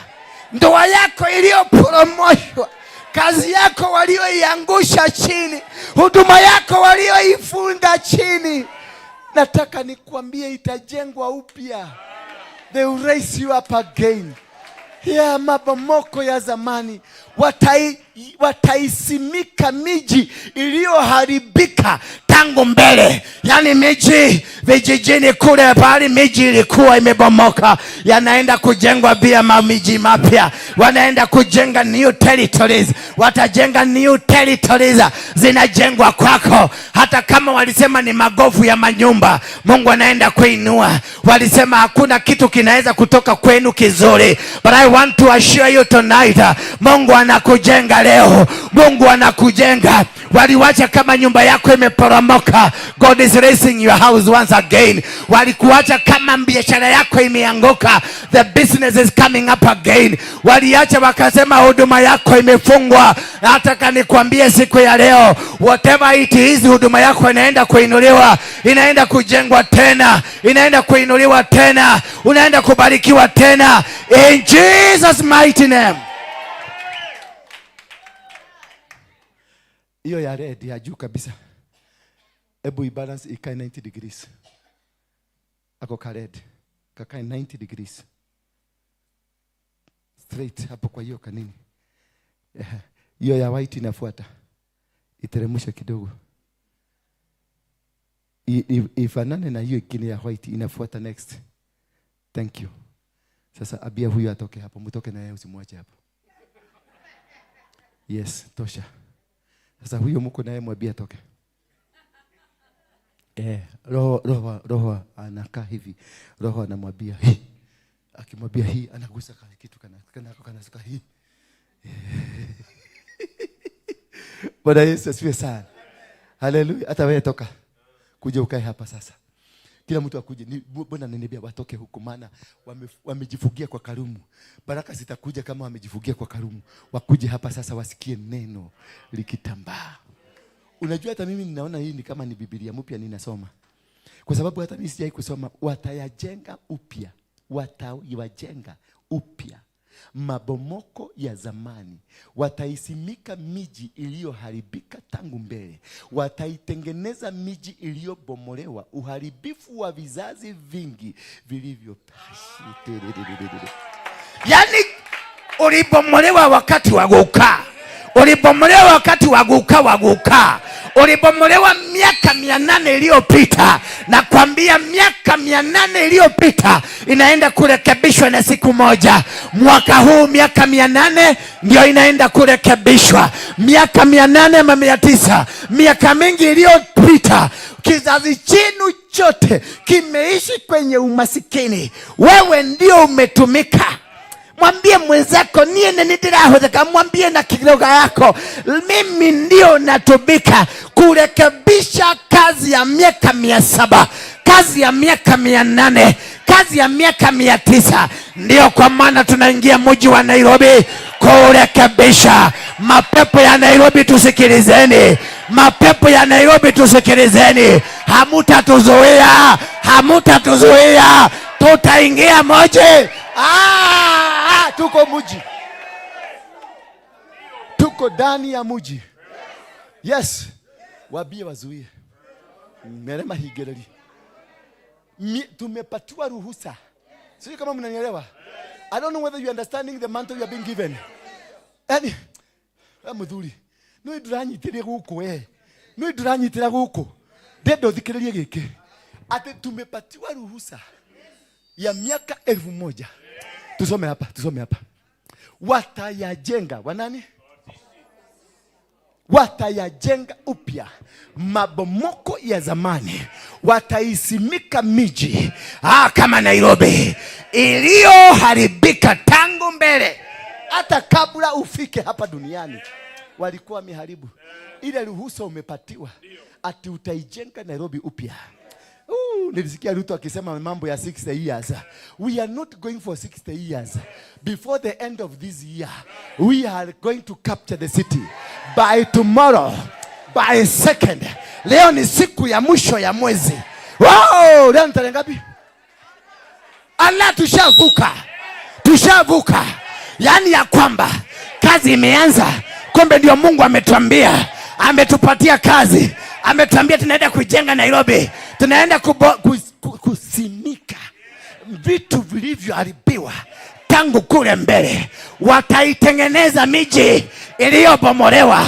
ndoa yako iliyoporomoshwa, kazi yako walioiangusha chini, huduma yako walioifunga chini. Nataka nikwambie itajengwa upya. They will raise you up again. Ya mabomoko ya zamani, wataisimika miji iliyoharibika. Tangu mbele, yani miji vijijini kule pale miji ilikuwa imebomoka, yanaenda kujengwa pia miji mapya. Wanaenda kujenga new territories, watajenga new territories, zinajengwa kwako. Hata kama walisema ni magofu ya manyumba, Mungu anaenda kuinua. Walisema hakuna kitu kinaweza kutoka kwenu kizuri, but I want to assure you tonight, Mungu anakujenga leo, Mungu anakujenga. Waliwacha kama nyumba yako imeporomoka, God is raising your house once again. Walikuacha kama biashara yako imeanguka, the business is coming up again. Waliacha wakasema huduma yako imefungwa. Nataka nikwambie siku ya leo, whatever it is, huduma yako inaenda kuinuliwa, inaenda kujengwa tena, inaenda kuinuliwa tena, unaenda kubarikiwa tena in Jesus mighty name. Hiyo ya red ya juu kabisa, hebu ibalance ikae 90 degrees. Ako ka red kakae 90 degrees straight hapo kwa hiyo kanini. Hiyo ya white inafuata, iteremshe kidogo, ifanane na hiyo ingine ya white inafuata next. Thank you. Sasa abia huyu atoke hapo, mtoke na yeye, usimwache hapo. Yes, tosha. Sasa huyo mko naye mwambie atoke. Roho anakaa hivi. Roho anamwambia hii. Akimwambia hii anagusa kitu kana hii. Bwana Yesu asifiwe sana. Haleluya. Hata wewe toka. Kuja ukae hapa sasa. Kila mtu akuje. Bwana ananiambia watoke huku, maana wamejifugia kwa karumu. Baraka zitakuja kama wamejifugia kwa karumu. Wakuje hapa sasa wasikie neno likitambaa. Unajua hata mimi ninaona hii ni kama ni Biblia mpya ninasoma. Kwa sababu hata mimi sijai kusoma. Watayajenga upya. Watawajenga upya mabomoko ya zamani. Wataisimika miji iliyoharibika tangu mbele. Wataitengeneza miji iliyobomolewa, uharibifu wa vizazi vingi vilivyo. Yani ulibomolewa wakati wa guka, ulibomolewa wakati wa guka, ulibomolewa miaka 800 iliyopita. Na kwambia miaka 800 iliyopita inaenda kurekebishwa na siku moja. Mwaka huu miaka 800 ndio inaenda kurekebishwa. Miaka 800 ama 900, miaka mingi iliyopita, kizazi chenu chote kimeishi kwenye umasikini. Wewe ndio umetumika. Mwambie mwenzako niye nindirahuthika, mwambie na kiroga yako, mimi ndio natumika kurekebisha kazi ya miaka 700, kazi ya miaka 800, kazi ya miaka 900. Ndio kwa maana tunaingia mji wa Nairobi kurekebisha. Mapepo ya Nairobi tusikilizeni, mapepo ya Nairobi tusikilizeni. Hamutatuzuia, hamutatuzuia, tutaingia mji. Tuko mji, tuko ndani ya mji. Yes, wabie wazuie merema higereri. Tumepatiwa ruhusa. Sio kama mnanielewa. I don't know whether you understanding the mantle you are being given. Yani muthuri, no nduranyitire guku we. No nduranyitira guku. Ndendo thikiririe giki. Ati tumepatiwa ruhusa ya miaka 1000. Tusome hapa, tusome hapa. Watayajenga, wanani? Watayajenga upya mabomoko ya zamani, wataisimika miji kama Nairobi iliyoharibika tangu mbele. Hata kabla ufike hapa duniani walikuwa wameharibu. Ile ruhusa umepatiwa ati utaijenga Nairobi upya. Nilisikia Ruto akisema mambo ya 60 years. We are not going for 60 years. Before the end of this year, we are going to capture the city. By tomorrow, by second. Leo ni siku ya mwisho ya mwezi. Wow, leo ni tarehe ngapi? Ala, tushavuka. Tushavuka. Yaani ya kwamba kazi imeanza. Kumbe ndio Mungu ametuambia, ametupatia kazi. Ametuambia tunaenda kujenga Nairobi. Tunaenda kusimika vitu vilivyoharibiwa tangu kule mbele. Wataitengeneza miji iliyobomolewa.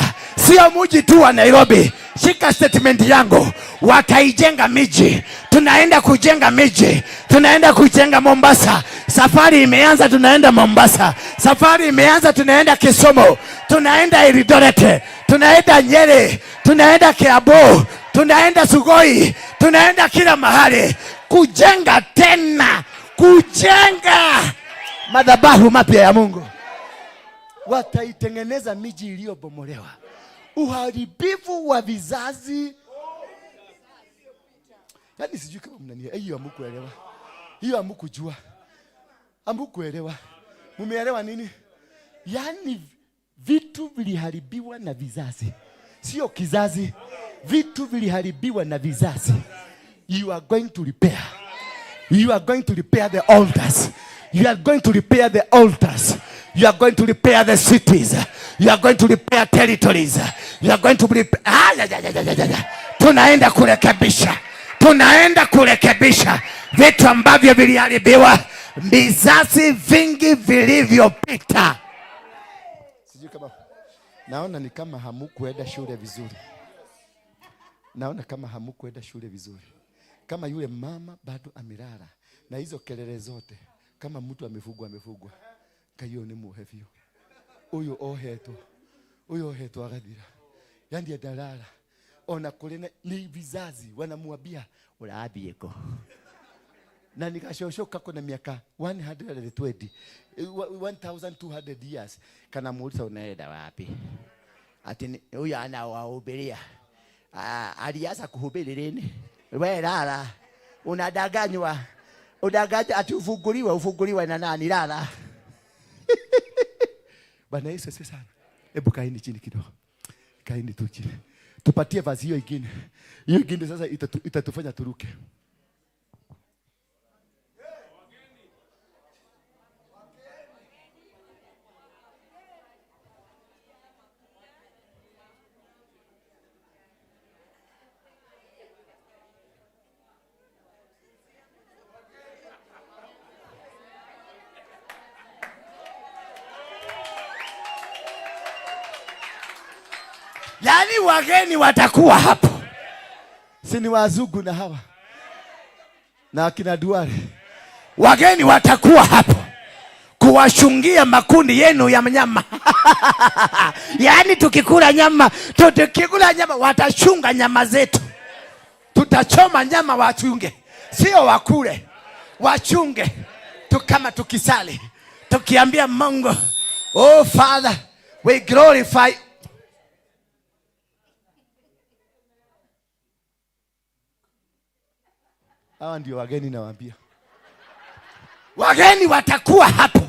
Sio mji tu wa Nairobi, Shika statement yangu, wataijenga miji. Tunaenda kujenga miji, tunaenda kujenga Mombasa. Safari imeanza, tunaenda Mombasa. Safari imeanza, tunaenda Kisumu, tunaenda Eldoret, tunaenda Nyeri, tunaenda Kiambu, tunaenda Sugoi, tunaenda kila mahali kujenga tena, kujenga madhabahu mapya ya Mungu. Wataitengeneza miji iliyobomolewa. Uharibifu wa vizazi. Yaani sijui kama mnanielewa. Hiyo hamkuelewa. Hiyo hamkujua. Hamkuelewa. Mumeelewa nini? Yaani vitu viliharibiwa na vizazi. Sio kizazi. Vitu viliharibiwa na vizazi. You are going to repair. You are going to repair the altars. You are going to repair the altars. You are going to repair the cities. You are going to repair territories. You are going to repair. Ah, ya, ya, ya, ya, ya, ya. Tunaenda kurekebisha. Tunaenda kurekebisha vitu ambavyo viliharibiwa vizazi vingi vilivyopita. Sijui kama naona ni kama hamukuenda shule vizuri. Naona kama hamukuenda shule vizuri. Kama yule mama bado amelala na hizo kelele zote, kama mtu amefugwa amefugwa. Kayo ni muhe biũ. Uyu ohetwo. Uyu ohetwo agathira. Yaani ndalala. Ona kule na ni vizazi wanamwambia Urathiĩ kũ? Na nikashosho kako na miaka 120, 1200 years. Kana muuliza unaenda wapi? Ati huyu anawahubiria. Alianza kuhubiri lini? We lala. Unadanganywa. Udanganywa ati ufunguliwe, ufunguliwe na nani? Lala. Bwana Yesu asifiwe sana. Hebu kaeni chini kidogo. Kaeni tu chini. Tupatie vazi hiyo ingine. Hiyo ingine sasa itatufanya turuke. Yaani wageni watakuwa hapo. Si ni wazungu na hawa na akina Duale. Wageni watakuwa hapo kuwachungia makundi yenu ya nyama. Yaani tukikula nyama watachunga nyama zetu. Tutachoma nyama wachunge, sio wakule, wachunge. Kama tukisali, tukiambia Mungu, oh Father, we glorify. Hawa ndio wageni nawaambia. Wageni watakuwa hapo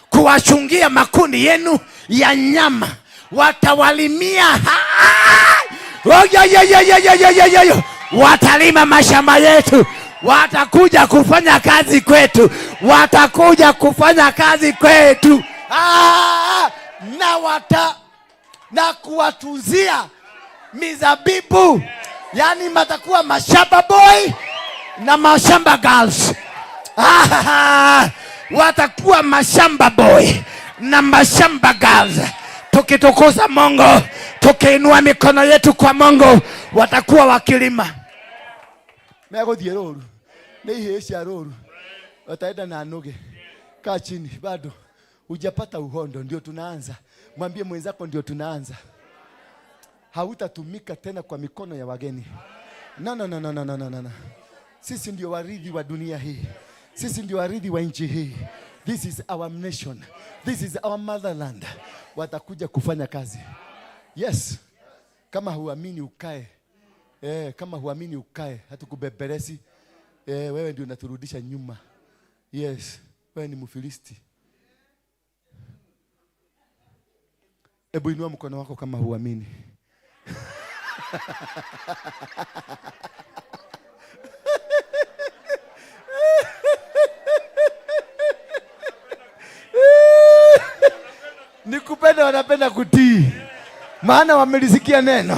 kuwachungia makundi yenu ya nyama. Watawalimia. Watalima mashamba yetu. Watakuja kufanya kazi kwetu. Watakuja kufanya kazi kwetu. Na na kuwatuzia mizabibu. Yaani matakuwa mashamba boy na mashamba girls. Watakuwa mashamba boy na mashamba girls. Tukitukuza Mungu, tukiinua mikono yetu kwa Mungu, watakuwa wakilima. Megothie ruru. Ni ihĩĩ cia ruru. Wataenda na nuge. Kaa chini bado hujapata uhondo, ndio tunaanza. Mwambie mwenzako ndio tunaanza. Hautatumika tena kwa mikono ya wageni. No, no, no, no, no, no, no, no. Sisi ndio warithi wa dunia hii. Sisi ndio warithi wa nchi hii. This is our nation. This is our motherland. Watakuja kufanya kazi. Yes. Kama huamini ukae. Kama huamini ukae, hatukubembelezi. Wewe ndio unaturudisha nyuma. Yes, wewe ni Mfilisti. Hebu inua mkono wako kama huamini. Nikupenda, wanapenda kutii. Maana wamelisikia neno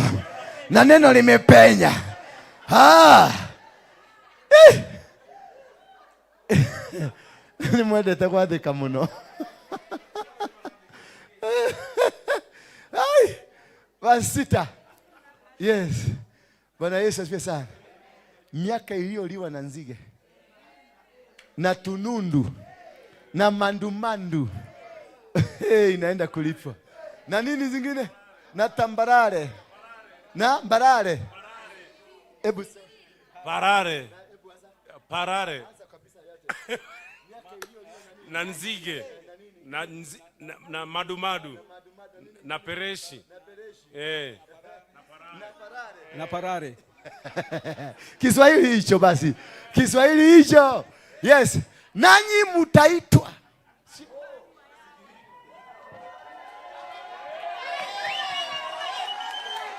na neno limepenya. Ni mwendete gwathika muno. Ai, verse 6. Yes. Bwana Yesu asifiwe sana. Miaka iliyoliwa na nzige na tunundu na mandumandu hey, inaenda kulipwa na nini zingine na tambarare na mbarare. Hebu Parare. Parare. Na nzige na madumadu na pereshi. Na parare. Kiswahili hicho basi, Kiswahili hicho. Yes, nanyi mutaitwa.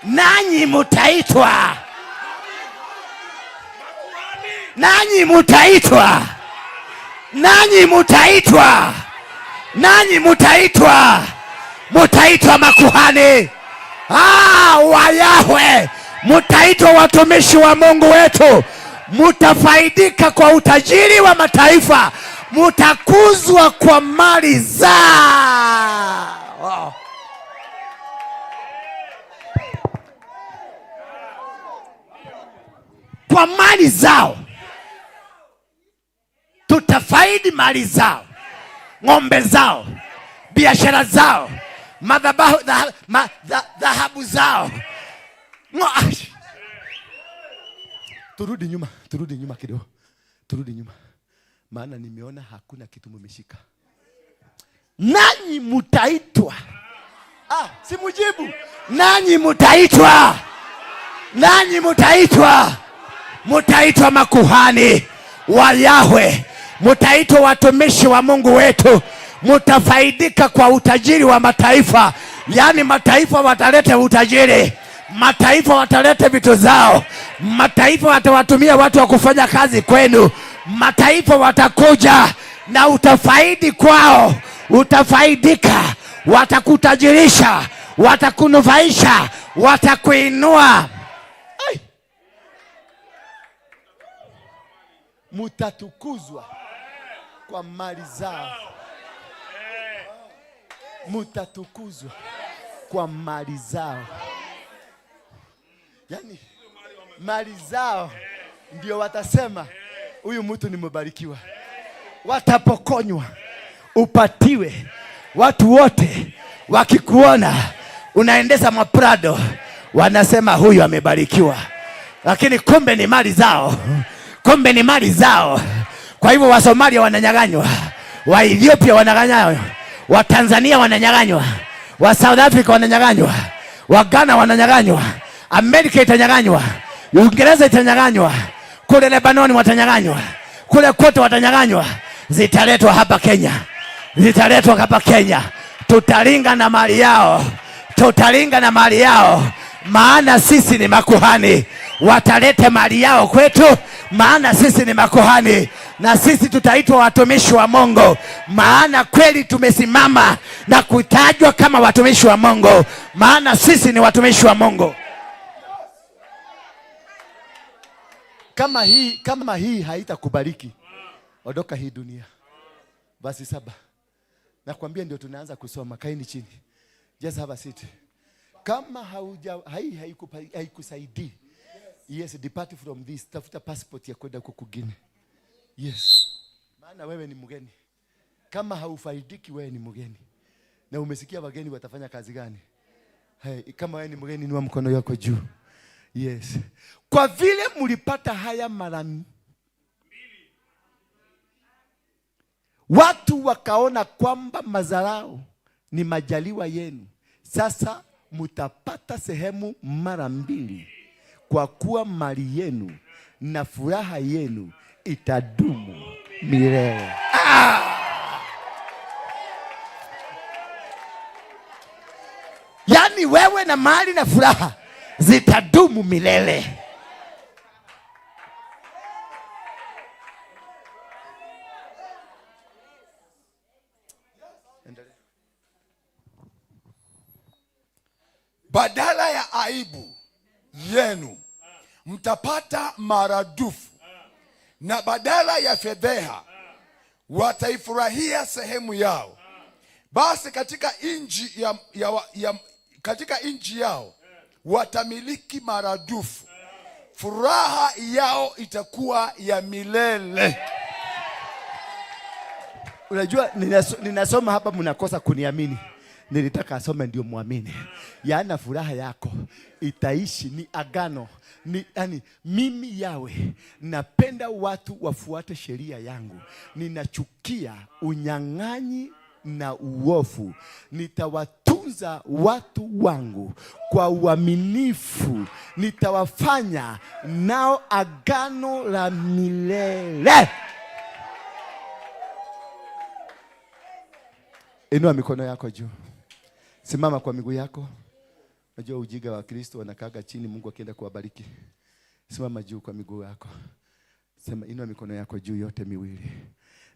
Nanyi mutaitwa. Nanyi mutaitwa. Nanyi mutaitwa. Nanyi mutaitwa. Mutaitwa makuhani. Wa Yahwe. Mutaitwa watumishi wa Mungu wetu. Mutafaidika kwa utajiri wa mataifa. Mutakuzwa kwa mali zao. Wow. Kwa mali zao. Tutafaidi mali zao, ng'ombe zao, biashara zao, madhabahu, dhahabu zao. Turudi nyuma, turudi nyuma kidogo. Turudi nyuma. Maana nimeona hakuna kitu mmeshika. Nanyi mutaitwa. Simujibu. Nanyi mutaitwa. Nanyi mutaitwa. Mutaitwa makuhani wa Yahwe. Mutaitwa watumishi wa Mungu wetu. Mutafaidika kwa utajiri wa mataifa. Yaani mataifa wataleta utajiri. Mataifa wataleta vitu zao. Mataifa watawatumia watu wa kufanya kazi kwenu. Mataifa watakuja na utafaidi kwao. Utafaidika. Watakutajirisha, watakunufaisha, watakuinua. Ai. Mutatukuzwa kwa mali zao. Mutatukuzwa kwa mali zao. Yaani mali zao ndio watasema huyu mtu ni mbarikiwa. Watapokonywa upatiwe. Watu wote wakikuona unaendesha maprado wanasema huyu amebarikiwa. Lakini kumbe ni mali zao. Kumbe ni mali zao. Kwa hivyo wa Somalia wananyang'anywa, wa Ethiopia wananyang'anywa, wa Tanzania wananyang'anywa, wa South Africa wananyang'anywa, wa Ghana wananyang'anywa, Amerika itanyang'anywa, Uingereza itanyang'anywa, kule Lebanon watanyang'anywa, kule kote watanyang'anywa. Zitaletwa hapa Kenya. Zitaletwa hapa Kenya. Tutalinga na mali yao. Tutalinga na mali yao. Maana sisi ni makuhani. Watalete mali yao kwetu, maana sisi ni makuhani. Na sisi tutaitwa watumishi wa Mungu, maana kweli tumesimama na kutajwa kama watumishi wa Mungu, maana sisi ni watumishi wa Mungu. Kama hii haitakubariki, ondoka hii dunia. Basi 7. Nakwambia ndio tunaanza kusoma. Kaeni chini. Just have a seat. Kama haikusaidii. Yes, depart from this. Tafuta passport ya kwenda huko kwingine. Yes. Maana wewe ni mgeni. Kama haufaidiki wewe ni mgeni. Na umesikia wageni watafanya kazi gani? Hey, kama wewe ni mgeni inua mkono wako juu. Yes. Kwa vile mlipata haya mara mbili, watu wakaona kwamba madharau ni majaliwa yenu. Sasa mutapata sehemu mara mbili, kwa kuwa mali yenu na furaha yenu itadumu milele. Yaani wewe na mali na furaha zitadumu milele. Badala ya aibu yenu mtapata maradufu, na badala ya fedheha wataifurahia sehemu yao. Basi katika nchi ya, ya, ya, katika nchi yao Watamiliki maradufu. Furaha yao itakuwa ya milele. Unajua ninasoma hapa mnakosa kuniamini. Nilitaka asome ndio muamini. Yaani furaha yako itaishi, ni agano. Ni, yani, mimi Yawe napenda watu wafuate sheria yangu. Ninachukia unyang'anyi na uovu. Nitawatunza watu wangu kwa uaminifu. Nitawafanya nao agano la milele. Inua mikono yako juu. Simama kwa miguu yako. Unajua ujiga wa Kristo wanakaaga chini Mungu akienda kuwabariki. Simama juu kwa miguu yako. Sema, inua mikono yako juu yote miwili.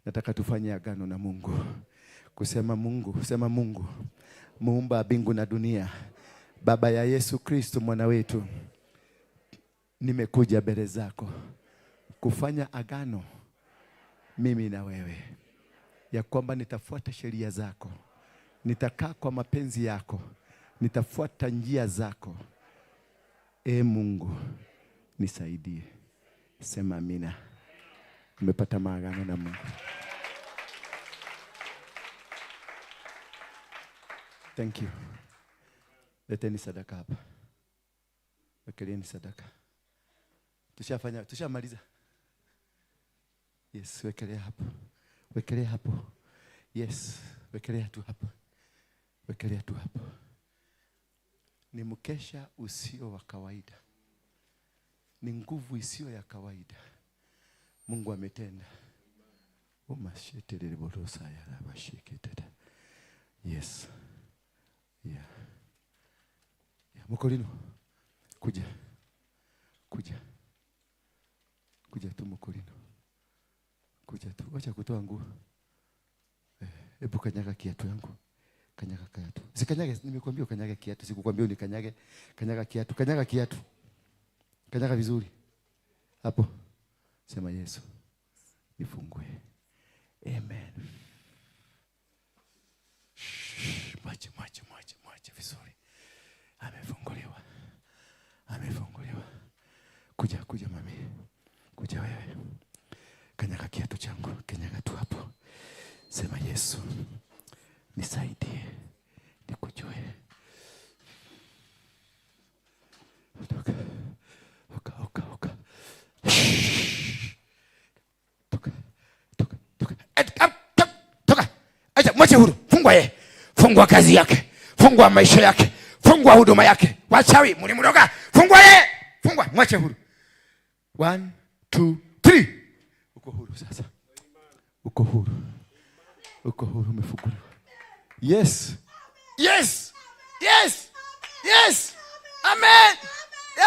Nataka tufanye agano na Mungu. Kusema Mungu, sema Mungu, muumba mbingu na dunia, Baba ya Yesu Kristo mwana wetu, nimekuja mbele zako kufanya agano mimi na wewe, ya kwamba nitafuata sheria zako, nitakaa kwa mapenzi yako, nitafuata njia zako. E Mungu, nisaidie. Sema amina. Nimepata maagano na Mungu. Thank you. Leteni sadaka hapa. Wekelieni sadaka. Tushafanya, tushamaliza. Yes, wekelea hapo. Wekelea hapo. Yes, wekelea tu hapo. Wekelea tu hapo. Ni mkesha usio wa kawaida. Ni nguvu isiyo ya kawaida. Mungu ametenda. Yes. Yeah. Yeah. Mokolino. Kuja. Kuja. Kuja tu Mokolino. Kuja tu. Wacha kutoa nguo. Hebu kanyaga kiatu yangu. Kanyaga kiatu. Sikanyage, nimekuambia ukanyage kiatu, sikukwambia unikanyage. Kanyaga kiatu, kanyaga kiatu. Kanyaga vizuri. Hapo. Sema Yesu, nifungue. Amen. Mwache, mwache, mwache, mwache vizuri. Amefunguliwa. Amefunguliwa. Kuja, kuja mami. Kuja wewe. Kanyaga kiatu changu, kanyaga tu hapo. Sema Yesu, nisaidie, nikujue. Toka. Oka, oka, oka. Toka, toka, toka. Toka. Acha, mwache huru. Fungwa yeye. Fungwa kazi yake. Fungwa maisha yake. Fungwa huduma yake. Wachawi mlimroga. Fungwa yeye. Fungwa, mwache huru. 1 2 3. Uko huru sasa. Uko huru. Uko huru, umefunguliwa. Yes. Yes. Yes. Yes. Amen.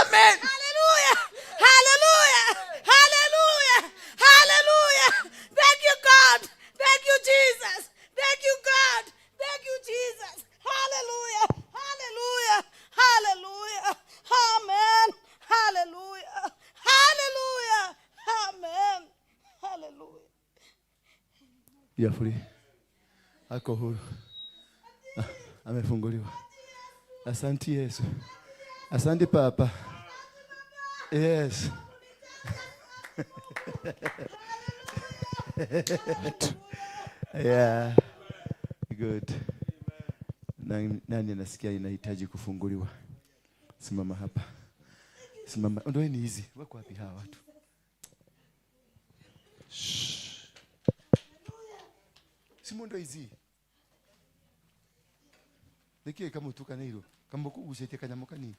Amen. Hallelujah. Hallelujah. Hallelujah. Hallelujah. Thank you God. Thank you Jesus. Thank you God. Thank you Jesus. Hallelujah. Hallelujah. Hallelujah. Amen. Hallelujah. Hallelujah. Amen. Hallelujah. You are free. Ako huru. Amefunguliwa. Asante Yesu. Asante Papa. Yes. Yeah. Good. Nani anasikia inahitaji kufunguliwa? Simama hapa. Simama. Ondoeni hizi. Wako wapi hawa watu? Simundo hizi. Nikie kama utuka na hilo. Kama kugusetia kanyamuka ni.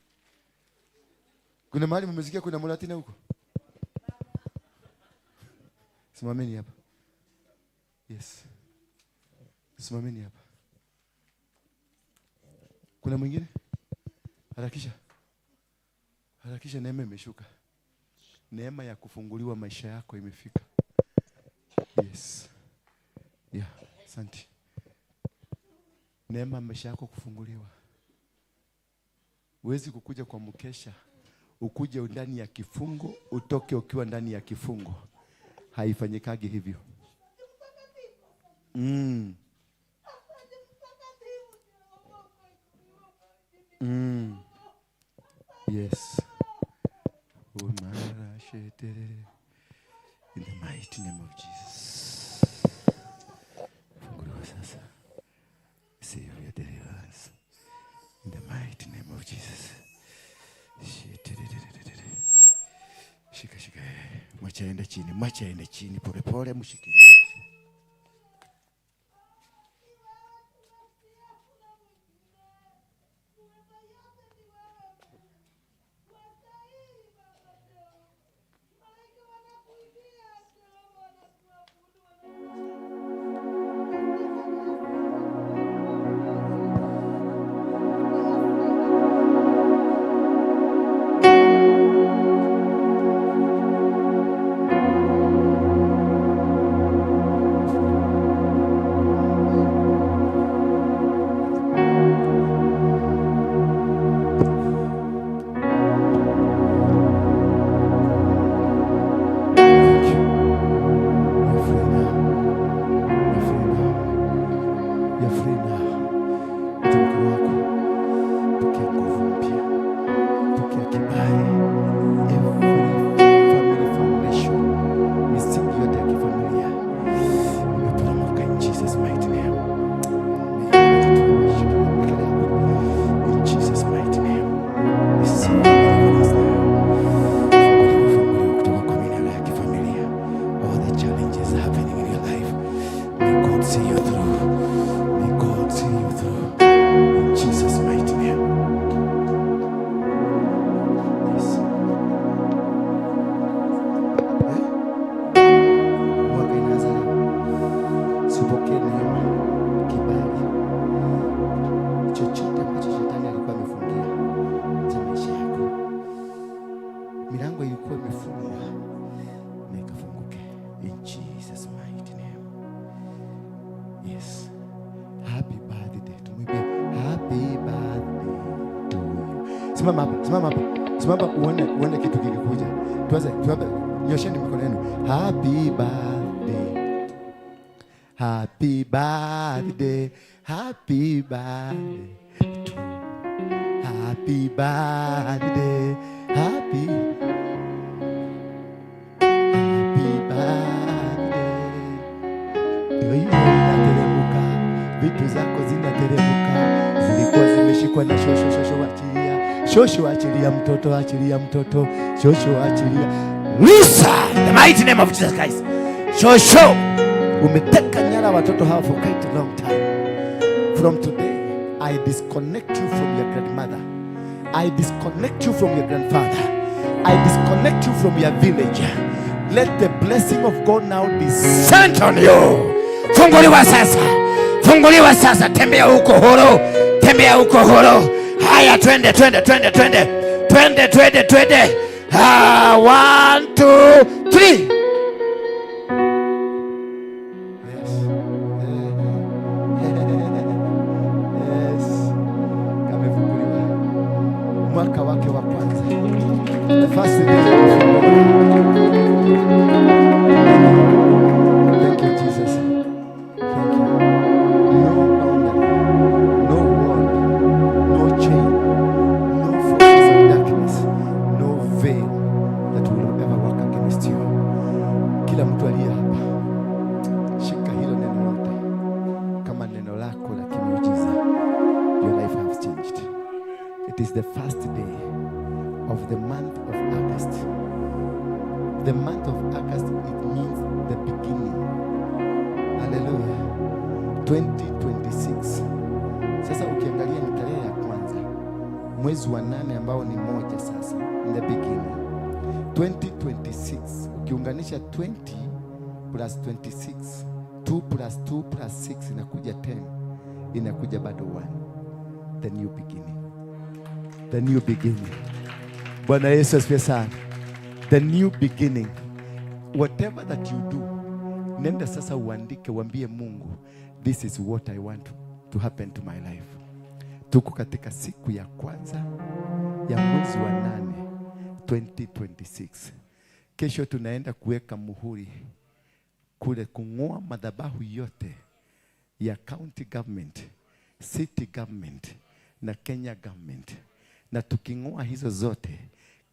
Kuna mahali mmesikia kuna mulatina huko? Simameni hapa. Yes. Simameni hapa. Kuna mwingine? Harakisha. Harakisha, neema imeshuka. Neema ya kufunguliwa maisha yako imefika. Yes. Yeah, asante. Neema maisha yako kufunguliwa. Huwezi kukuja kwa mkesha, ukuje ndani ya kifungo, utoke ukiwa ndani ya kifungo. Haifanyikagi hivyo. Yes. In the mighty name of Jesus. Funguliwa sasa. Receive your deliverance. In the mighty name of Jesus. Shika shika. Mwacha aende chini, mwacha aende chini pole pole, mshikilie. Simama hapa, simama hapa. Simama uone kitu kikikuja. Tuanze, nyosheni mikono yenu. Happy birthday. Happy birthday. Happy birthday to Happy birthday. Happy Happy birthday. Ndio hiyo inateremka. Vitu zako zinateremka. Zilikuwa zimeshikwa na shosho shosho achilia. Shosho achilia mtoto, achilia mtoto. Shosho achilia. Lisa, in the mighty name of Jesus Christ. Shosho, umeteka nyara watoto hawa for quite a long time. From today, I disconnect you from your grandmother. I disconnect you from your grandfather. I disconnect you from your village. Let the blessing of God now descend on you. Funguliwa sasa. Funguliwa sasa. Tembea huko huru. Tembea huko huru. Haya, twende twende twende twende. Twende twende twende. 1 2 3. Yes. Yes. Kamefunguliwa. Mwaka wake wa kwanza. The first day. Thank you, Jesus. Thank you. No boundary, no wall, no chain, no forces of darkness, no veil that will ever work against you. Kila mtu aliye hapa, shika hilo neno lote kama neno lako la kimiujiza. Your life has changed. It is the first day of the month of August. The month of August, it means the beginning. Hallelujah. 2026. Sasa ukiangalia ni tarehe ya kwanza mwezi wa 8 ambao ni moja sasa, in the beginning. 2026 ukiunganisha 20 plus 26, 2 plus 2 plus 6 inakuja 10, inakuja bado 1. The new beginning. The new beginning. Bwana Yesu asifiwe sana. The new beginning. Whatever that you do, nenda sasa uandike, uambie Mungu, this is what I want to happen to my life. Tuko katika siku ya kwanza ya mwezi wa 8 2026. Kesho tunaenda kuweka muhuri kule, kungoa madhabahu yote ya county government, city government na Kenya government. Na tuking'oa hizo zote,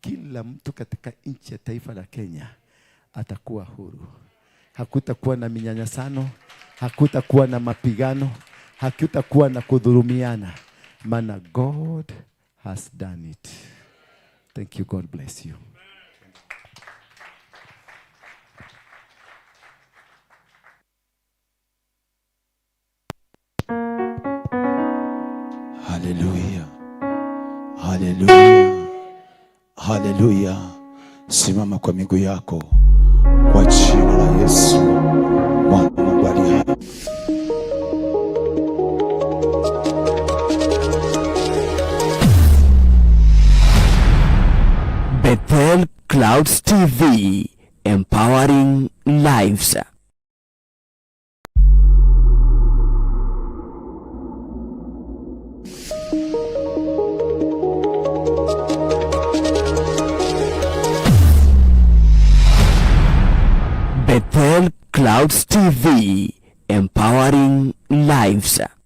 kila mtu katika nchi ya taifa la Kenya atakuwa huru. Hakutakuwa na minyanyasano, hakutakuwa na mapigano, hakutakuwa na kudhulumiana, maana God has done it. Thank you. God bless you. Haleluya, haleluya, haleluya! Simama kwa miguu yako kwa jina la Yesu mwana wa Mungu aliye hai. Bethel Clouds TV, empowering lives. Bethel Clouds TV, empowering lives.